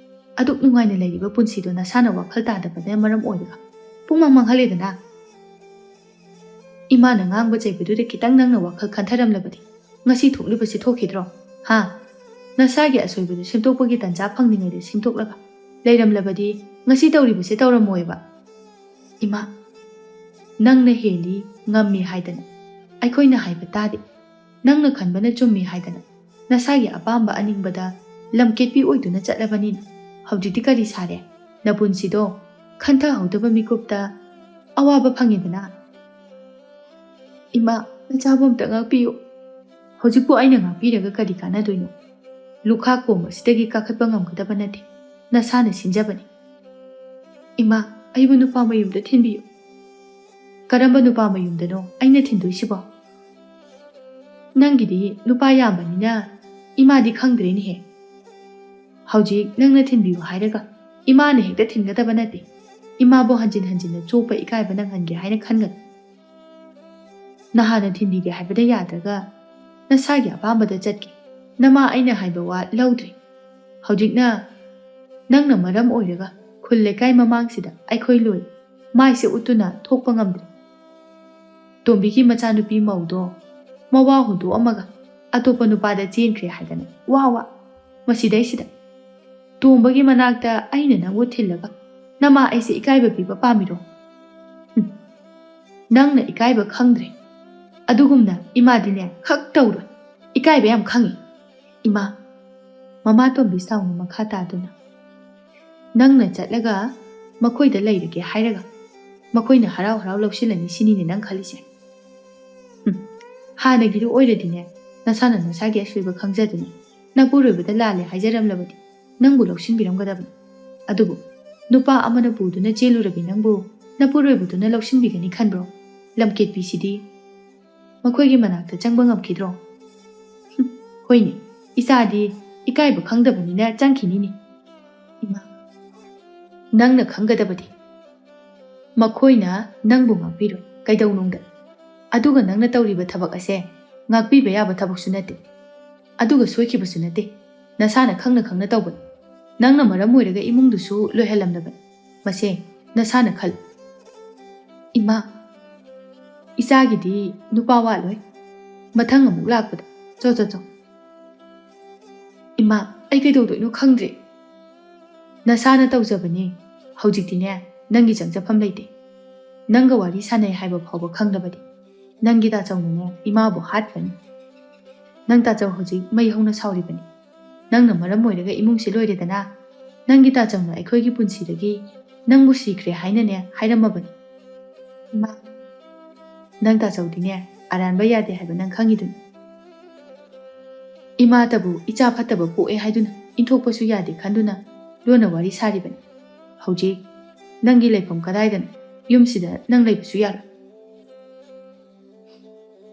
ꯑꯗꯨꯛ ꯅꯨꯡꯉꯥꯏꯅ ꯂꯩꯔꯤꯕ ꯄꯨꯟꯁꯤꯗꯣ ꯅꯁꯥꯅ ꯋꯥꯈꯜ ꯇꯥꯗꯕꯅ ꯃꯔꯝ ꯑꯣꯏꯔꯒ ꯄꯨꯡꯃꯥꯡ ꯃꯥꯡꯍꯜꯂꯦꯗꯅ꯫ ꯏꯃꯥꯅ ꯉꯥꯡꯕ ꯆꯩꯕꯗꯨꯗ ꯈꯤꯇꯪ ꯅꯪꯅ ꯋꯥꯈꯜ ꯈꯟꯊꯔꯝꯂꯕꯗꯤ ꯉꯁꯤ ꯊꯣꯛꯂꯤꯕꯁꯤ ꯊꯣꯛꯈꯤꯗ꯭ꯔꯣ? ꯍꯥ? ꯅꯁꯥꯒꯤ ꯑꯁꯣꯏꯕꯗꯨ ꯁꯦꯝꯗꯣꯛꯄꯒꯤ ꯇꯥꯟꯖꯥ ꯐꯪꯂꯤꯉꯩꯗ ꯁꯦꯝꯗꯣꯛꯂꯒ ꯂꯩꯔꯝꯂꯕꯗꯤ ꯉꯁꯤ ꯇꯧꯔꯤꯕꯁꯤ ꯇꯧꯔꯝꯃꯣꯏꯕ꯫ ꯏꯃꯥ, ꯅꯪꯅ ꯍꯦꯜꯂꯤ, ꯉꯝꯃꯤ ꯍꯥꯏꯗꯅ ꯑꯩꯈꯣꯏꯅ ꯍꯥꯏꯕ ꯇꯥꯗꯦ꯫ ꯅꯪꯅ ꯈꯟꯕꯅ ꯆꯨꯝꯃꯤ ꯍꯥꯏꯗꯅ ꯅꯁꯥꯒꯤ ꯑꯄꯥꯝꯕ ꯑꯅꯤꯡꯕꯗ ꯂꯝꯀꯦꯠꯄꯤ ꯑꯣꯏꯗꯨꯅ ꯆꯠꯂꯕꯅꯤꯅ ꯍꯧꯖꯤꯛꯇꯤ ꯀꯔꯤ ꯁꯥꯔꯦ? ꯅꯄꯨꯟꯁꯤꯗꯣ ꯈꯟꯊꯍꯧꯗꯕ ꯃꯤꯀꯨꯞꯇ ꯑꯋꯥꯕ ꯐꯪꯉꯦꯗꯅ꯫ ꯏꯃꯥ, ꯅꯆꯥꯕꯨ ꯑꯝꯇ ꯉꯥꯛꯄꯤꯌꯨ꯫ ꯍꯧꯖꯤꯛꯄꯨ ꯑꯩꯅ ꯉꯥꯛꯄꯤꯔꯒ ꯀꯔꯤ ꯀꯥꯟꯅꯗꯣꯏꯅꯣ? ꯂꯨꯈꯥ ꯀꯣꯝ ꯑꯁꯤꯗꯒꯤ ꯀꯥꯈꯠꯄ ꯉꯝꯒꯗꯕ ꯅꯠꯇꯦ꯫ ꯅꯁꯥꯅ ꯁꯤꯟꯖꯕꯅꯤ꯫ ꯏꯃꯥ, ꯑꯩꯕꯨ ꯅꯨꯄꯥ ꯃꯌꯨꯝꯗ ꯊꯤꯟꯕꯤꯌꯨ꯫ ꯀꯔꯝꯕ ꯅꯨꯄꯥ ꯃꯌꯨꯝꯗꯅꯣ ꯑꯩꯅ ꯊꯤꯟꯗꯣꯏꯁꯤꯕꯣ? ꯅꯪꯒꯤꯗꯤ ꯅꯨꯄꯥ ꯌꯥꯝꯕꯅꯤꯅ ꯏꯃꯥꯗꯤ ꯈꯪꯗ꯭ꯔꯦꯅꯦꯍꯦ꯫ ꯍꯧꯖꯤꯛ ꯅꯪꯅ ꯊꯤꯟꯕꯤꯌꯨ ꯍꯥꯏꯔꯒ ꯏꯃꯥꯅ ꯍꯦꯛꯇ ꯊꯤꯟꯒꯗꯕ ꯅꯠꯇꯦ꯫ ꯏꯃꯥꯕꯨ ꯍꯟꯖꯤꯟ ꯍꯟꯖꯤꯟꯅ ꯆꯣꯞꯄ ꯏꯀꯥꯏꯕ ꯅꯪꯍꯟꯒꯦ ꯍꯥꯏꯅ ꯈꯟꯒꯅꯨ꯫ ꯅꯍꯥꯟꯅ ꯊꯤꯟꯕꯤꯒꯦ ꯍꯥꯏꯕꯗ ꯌꯥꯗ꯭ꯔꯒ ꯅꯁꯥꯒꯤ ꯑꯄꯥꯝꯕꯗ ꯆꯠꯀꯦ꯫ ꯅꯃꯥ ꯑꯩꯅ ꯍꯥꯏꯕ ꯋꯥ ꯂꯧꯗ꯭ꯔꯦ꯫ ꯍꯧꯖꯤꯛꯅ ꯅꯪꯅ ꯃꯔꯝ ꯑꯣꯏꯔꯒ ꯈꯨꯜ ꯂꯩꯀꯥꯏ ꯃꯃꯥꯡꯁꯤꯗ ꯑꯩꯈꯣꯏ ꯂꯣꯏ ꯃꯥꯏꯁꯦ ꯎꯠꯇꯨꯅ ꯊꯣꯛꯄ ꯉꯝꯗ꯭ꯔꯦ꯫ ꯇꯣꯝꯕꯤꯒꯤ ꯃꯆꯥꯅꯨꯄꯤ ꯃꯧꯗꯣ ꯃꯋꯥ ꯍꯨꯟꯗꯣꯛꯑꯝꯃꯒ ꯑꯇꯣꯞꯄ ꯅꯨꯄꯥꯗ ꯆꯦꯟꯈ꯭ꯔꯦ ꯍꯥꯏꯗꯅ ꯋꯥ ꯋꯥ꯫ ꯃꯁꯤꯗꯩꯁꯤꯗ ꯇꯣꯝꯕꯒꯤ ꯃꯅꯥꯛꯇ ꯑꯩꯅ ꯅꯪꯕꯨ ꯊꯤꯜꯂꯒ ꯅꯃꯥ ꯑꯩꯁꯦ ꯏꯀꯥꯏꯕ ꯄꯤꯕ ꯄꯥꯝꯃꯤꯔꯣ? ꯍꯨꯝ꯫ ꯅꯪꯅ ꯏꯀꯥꯏꯕ ꯈꯪꯗ꯭ꯔꯦ꯫ ꯑꯗꯨꯒꯨꯝꯅ ꯏꯃꯥꯗꯤꯅꯦ ꯈꯛ ꯇꯧꯔꯣꯏ꯫ ꯏꯀꯥꯏꯕ ꯌꯥꯝ ꯈꯪꯉꯤ꯫ ꯏꯃꯥ, ꯃꯃꯥ ꯇꯣꯝꯕꯤ ꯁꯥꯎꯅ ꯃꯈꯥ ꯇꯥꯗꯨꯅ, "ꯅꯪꯅ ꯆꯠꯂꯒ ꯃꯈꯣꯏꯗ ꯂꯩꯔꯒꯦ ꯍꯥꯏꯔꯒ ꯃꯈꯣꯏꯅ ꯍꯔꯥꯎ ꯍꯔꯥꯎ ꯂꯧꯁꯤꯜꯂꯅꯤ ꯁꯤꯅꯤꯅꯦ ꯅꯪ ꯈꯜꯂꯤꯁꯦ? ꯍꯨꯝ, ꯍꯥꯟꯅꯒꯤꯗꯨ ꯑꯣꯏꯔꯗꯤꯅꯦ, ꯅꯁꯥꯅ ꯅꯁꯥꯒꯤ ꯑꯁꯣꯏꯕ ꯈꯪꯖꯗꯨꯅ ꯅꯄꯨꯔꯣꯏꯕꯗ ꯂꯥꯜꯂꯦ ꯍꯥꯏꯖꯔꯝꯂꯕꯗꯤ ꯅꯪꯕꯨ ꯂꯧꯁꯤꯟꯕꯤꯔꯝꯒꯗꯕꯅꯤ꯫ ꯑꯗꯨꯕꯨ ꯅꯨꯄꯥ ꯑꯃꯅ ꯄꯨꯗꯨꯅ ꯆꯦꯜꯂꯨꯔꯕꯤ ꯅꯪꯕꯨ ꯅꯄꯨꯔꯣꯏꯕꯗꯨꯅ ꯂꯧꯁꯤꯟꯕꯤꯒꯅꯤ ꯈꯟꯕ꯭ꯔꯣ? ꯂꯝꯀꯦꯠꯄꯤꯁꯤꯗꯤ ꯃꯈꯣꯏꯒꯤ ꯃꯅꯥꯛꯇ ꯆꯪꯕ ꯉꯝꯈꯤꯗ꯭ꯔꯣ? ꯍꯨꯝ, ꯍꯣꯏꯅꯦ, ꯏꯆꯥꯗꯤ ꯏꯀꯥꯏꯕ ꯈꯪꯗꯕꯅꯤꯅ ꯆꯪꯈꯤꯅꯤꯅꯦ꯫ ꯏꯃꯥ, ꯅꯪꯅ ꯈꯪꯒꯗꯕꯗꯤ ꯃꯈꯣꯏꯅ ꯅꯪꯕꯨ ꯉꯥꯛꯄꯤꯔꯣꯏ ꯀꯩꯗꯧꯅꯨꯡꯗ꯫ ꯑꯗꯨꯒ ꯅꯪꯅ ꯇꯧꯔꯤꯕ ꯊꯕꯛ ꯑꯁꯦ ꯉꯥꯛꯄꯤꯕ ꯌꯥꯕ ꯊꯕꯛꯁꯨ ꯅꯠꯇꯦ꯫ ꯑꯗꯨꯒ ꯁꯣꯏꯈꯤꯕꯁꯨ ꯅꯠꯇꯦ꯫ ꯅꯁꯥꯅ ꯈꯪꯅ ꯈꯪꯅ ꯇꯧꯕꯅꯤ꯫ ꯅꯪꯅ ꯃꯔꯝ ꯑꯣꯏꯔꯒ ꯏꯃꯨꯡꯗꯨꯁꯨ ꯂꯣꯏꯍꯜꯂꯝꯂꯕꯅꯤ꯫ ꯃꯁꯦ ꯅꯁꯥꯅ ꯈꯜ꯫ ꯏꯃꯥ, ꯏꯆꯥꯒꯤꯗꯤ ꯅꯨꯄꯥ ꯋꯥꯠꯂꯣꯏ꯫ ꯃꯊꯪ ꯑꯃꯨꯛ ꯂꯥꯛꯄꯗ꯫ ꯆꯣ, ꯆꯣ, ꯆꯣ꯫ ꯏꯃꯥ, ꯑꯩ ꯀꯩꯗꯧꯗꯣꯏꯅꯣ ꯈꯪꯗ꯭ꯔꯦ꯫ ꯅꯁꯥꯅ ꯇꯧꯖꯕꯅꯦ꯫ ꯍꯧꯖꯤꯛꯇꯤꯅꯦ, ꯅꯪꯒꯤ ꯆꯪꯖꯐꯝ ꯂꯩꯇꯦ꯫ ꯅꯪꯒ ꯋꯥꯔꯤ ꯁꯥꯟꯅꯩ ꯍꯥꯏꯕ ꯐꯥꯎꯕ ꯈꯪꯗꯕꯗꯤ꯫ ꯅꯪꯒꯤ ꯇꯥꯆꯧꯅꯅꯦ, ꯏꯃꯥꯕꯨ ꯍꯥꯠꯈ꯭ꯔꯅꯤ꯫ ꯅꯪ ꯇꯥꯆꯧ ꯍꯧꯖꯤꯛ ꯃꯩ ꯍꯧꯅ ꯁꯥꯎꯔꯤꯕꯅꯤ꯫ ꯅꯪꯅ ꯃꯔꯝ ꯑꯣꯏꯔꯒ ꯏꯃꯨꯡꯁꯤ ꯂꯣꯏꯔꯦꯗꯅ꯫ ꯅꯪꯒꯤ ꯇꯥꯆꯧꯅ ꯑꯩꯈꯣꯏꯒꯤ ꯄꯨꯟꯁꯤꯗꯒꯤ ꯅꯪꯕꯨ ꯁꯤꯈ꯭ꯔꯦ ꯍꯥꯏꯅꯅꯦ ꯍꯥꯏꯔꯝꯃꯕꯅꯤ꯫ ꯏꯃꯥ, ꯅꯪ ꯇꯥꯆꯧꯗꯤꯅꯦ, ꯑꯔꯥꯟꯕ ꯌꯥꯗꯦ ꯍꯥꯏꯕ ꯅꯪ ꯈꯪꯉꯤꯗꯨꯅꯤ꯫ ꯏꯃꯥꯇꯕꯨ ꯏꯆꯥ ꯐꯠꯇꯕ ꯄꯣꯛꯑꯦ ꯍꯥꯏꯗꯨꯅ ꯏꯟꯊꯣꯛꯄꯁꯨ ꯌꯥꯗꯦ ꯈꯟꯗꯨꯅ ꯂꯣꯟꯅ ꯋꯥꯔꯤ ꯁꯥꯔꯤꯕꯅꯤ꯫ ꯍꯧꯖꯤꯛ ꯅꯪꯒꯤ ꯂꯩꯐꯝ ꯀꯗꯥꯏꯗꯅꯣ? ꯌꯨꯝꯁꯤꯗ ꯅꯪ ꯂꯩꯕꯁꯨ ꯌꯥꯔꯣꯏ꯫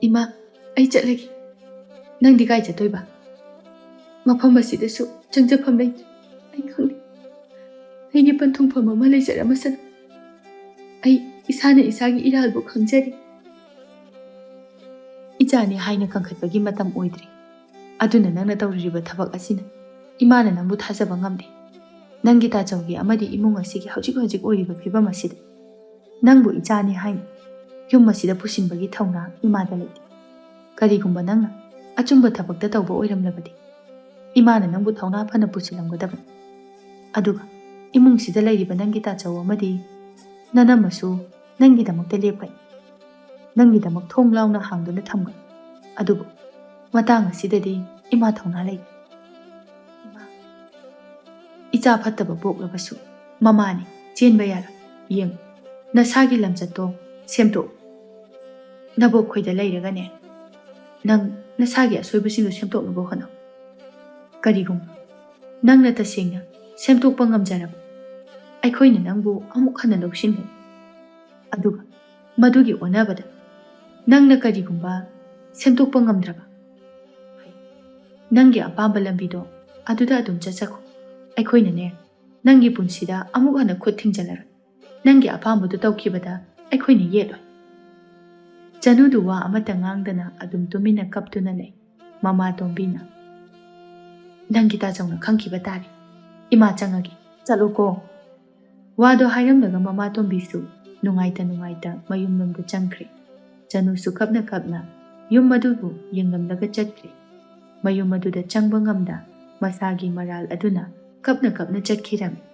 ꯏꯃꯥ, ꯑꯩ ꯆꯠꯂꯒꯦ꯫ ꯅꯪꯗꯤ ꯀꯥꯏ ꯆꯠꯇꯣꯏꯕ? ꯃꯐꯝ ꯑꯁꯤꯗꯁꯨ ꯆꯪꯖꯐꯝ ꯂꯩꯇ꯭ꯔꯦ꯫ ꯑꯩ ꯈꯪꯗꯦ꯫ ꯑꯩꯒꯤ ꯄꯟꯊꯨꯡꯐꯝ ꯑꯃ ꯂꯩꯖꯔꯝꯃꯁꯅꯨ꯫ ꯑꯩ ꯏꯁꯥꯅ ꯏꯁꯥꯒꯤ ꯏꯔꯥꯜꯕꯨ ꯈꯪꯖꯔꯤ꯫ ꯏꯆꯥꯅꯤ ꯍꯥꯏꯅ ꯀꯟꯈꯠꯄꯒꯤ ꯃꯇꯝ ꯑꯣꯏꯗ꯭ꯔꯤ꯫ ꯑꯗꯨꯅ ꯅꯪꯅ ꯇꯧꯔꯤꯕ ꯊꯕꯛ ꯑꯁꯤꯅ ꯏꯃꯥꯅ ꯅꯪꯕꯨ ꯊꯥꯖꯕ ꯉꯝꯗꯦ꯫ ꯅꯪꯒꯤ ꯇꯥꯆꯧꯒꯤ ꯑꯃꯗꯤ ꯏꯃꯨꯡ ꯑꯁꯤꯒꯤ ꯍꯧꯖꯤꯛ ꯍꯧꯖꯤꯛ ꯑꯣꯏꯔꯤꯕ ꯐꯤꯕꯝ ꯑꯁꯤꯗ ꯅꯪꯕꯨ ꯏꯆꯥꯅꯤ ꯍꯥꯏꯅ ꯌꯨꯝ ꯑꯁꯤꯗ ꯄꯨꯁꯤꯟꯕꯒꯤ ꯊꯧꯅꯥ ꯏꯃꯥꯗ ꯂꯩꯇꯦ꯫ ꯀꯔꯤꯒꯨꯝꯕ ꯅꯪꯅ ꯑꯆꯨꯝꯕ ꯊꯕꯛꯇ ꯇꯧꯕ ꯑꯣꯏꯔꯝꯂꯕꯗꯤ ꯏꯃꯥꯅ ꯅꯪꯕꯨ ꯊꯧꯅꯥ ꯐꯅ ꯄꯨꯁꯤꯜꯂꯝꯒꯗꯕꯅꯤ꯫ ꯑꯗꯨꯒ ꯏꯃꯨꯡꯁꯤꯗ ꯂꯩꯔꯤꯕ ꯅꯪꯒꯤ ꯇꯥꯆꯧ ꯑꯃꯗꯤ ꯅꯅꯝꯃꯁꯨ ꯅꯪꯒꯤꯗꯃꯛꯇ ꯂꯦꯞꯀꯅꯤ꯫ ꯅꯪꯒꯤꯗꯃꯛ ꯊꯣꯡ ꯂꯥꯎꯅ ꯍꯥꯡꯗꯨꯅ ꯊꯝꯒꯅꯤ꯫ ꯑꯗꯨꯕꯨ ꯃꯇꯥꯡ ꯑꯁꯤꯗꯗꯤ ꯏꯃꯥ ꯊꯧꯅꯥ ꯂꯩꯇꯦ꯫ ꯏꯃꯥ, ꯏꯆꯥ ꯐꯠꯇꯕ ꯄꯣꯛꯂꯕꯁꯨ ꯃꯃꯥꯅꯤ, ꯆꯦꯟꯕ ꯌꯥꯔꯣꯏ꯫ ꯌꯦꯡꯉꯨ, ꯅꯁꯥꯒꯤ ꯂꯝꯆꯠꯇꯣ ꯁꯦꯝꯗꯣꯛꯎ꯫ ꯅꯕꯣꯛꯈꯣꯏꯗ ꯂꯩꯔꯒꯅꯦ, ꯅꯪ ꯅꯁꯥꯒꯤ ꯑꯁꯣꯏꯕꯁꯤꯡꯗꯣ ꯁꯦꯝꯗꯣꯛꯅꯕ ꯍꯣꯠꯅꯧ꯫ ꯀꯔꯤꯒꯨꯝꯕ ꯅꯪꯅ ꯇꯁꯦꯡꯅ ꯁꯦꯝꯗꯣꯛꯄ ꯉꯝꯖꯔꯕ, ꯑꯩꯈꯣꯏꯅ ꯅꯪꯕꯨ ꯑꯃꯨꯛ ꯍꯟꯅ ꯂꯧꯁꯤꯟꯒꯅꯤ꯫ ꯑꯗꯨꯒ ꯃꯗꯨꯒꯤ ꯑꯣꯟꯅꯕꯗ ꯅꯪꯅ ꯀꯔꯤꯒꯨꯝꯕ ꯁꯦꯝꯗꯣꯛꯄ ꯉꯝꯗ꯭ꯔꯕ, ꯅꯪꯒꯤ ꯑꯄꯥꯝꯕ ꯂꯝꯕꯤꯗꯣ ꯑꯗꯨꯗ ꯑꯗꯨꯝ ꯆꯠꯆꯈꯣ꯫ ꯑꯩꯈꯣꯏꯅꯅꯦ, ꯅꯪꯒꯤ ꯄꯨꯟꯁꯤꯗ ꯑꯃꯨꯛ ꯍꯟꯅ ꯈꯨꯠ ꯊꯤꯡꯖꯤꯜꯂꯔꯣꯏ꯫ ꯅꯪꯒꯤ ꯑꯄꯥꯝꯕꯗꯨ ꯇꯧꯈꯤꯕꯗ ꯑꯩꯈꯣꯏꯅ ꯌꯦꯠꯂꯣꯏ꯫ ꯆꯅꯨꯗꯨ ꯋꯥ ꯑꯃꯠꯇ ꯉꯥꯡꯗꯅ ꯑꯗꯨꯝ ꯇꯨꯃꯤꯟꯅ ꯀꯞꯇꯨꯅ ꯂꯩ꯫ ꯃꯃꯥ ꯇꯣꯝꯕꯤꯅ, "ꯅꯪꯒꯤ ꯇꯥꯖꯧꯅ ꯈꯪꯈꯤꯕ ꯇꯥꯔꯦ꯫ ꯏꯃꯥ ꯆꯪꯉꯒꯦ꯫ ꯆꯠꯂꯣꯀꯣ꯫" ꯋꯥꯗꯣ ꯍꯥꯏꯔꯝꯂꯒ ꯃꯃꯥ ꯇꯣꯝꯕꯤꯁꯨ ꯅꯨꯡꯉꯥꯏꯇ ꯅꯨꯡꯉꯥꯏꯇ ꯃꯌꯨꯝꯂꯣꯝꯗ ꯆꯪꯈ꯭ꯔꯦ꯫ ꯆꯅꯨꯁꯨ ꯀꯞꯅ ꯀꯞꯅ ꯌꯨꯝ ꯑꯗꯨꯕꯨ ꯌꯦꯡꯂꯝꯂꯒ ꯆꯠꯈ꯭ꯔꯦ꯫ ꯃꯌꯨꯝ ꯑꯗꯨꯗ ꯆꯪꯕ ꯉꯝꯗ ꯃꯁꯥꯒꯤ ꯃꯔꯥꯜ ꯑꯗꯨꯅ ꯀꯞꯅ ꯀꯞꯅ ꯆꯠꯈꯤꯔꯝꯃꯤ꯫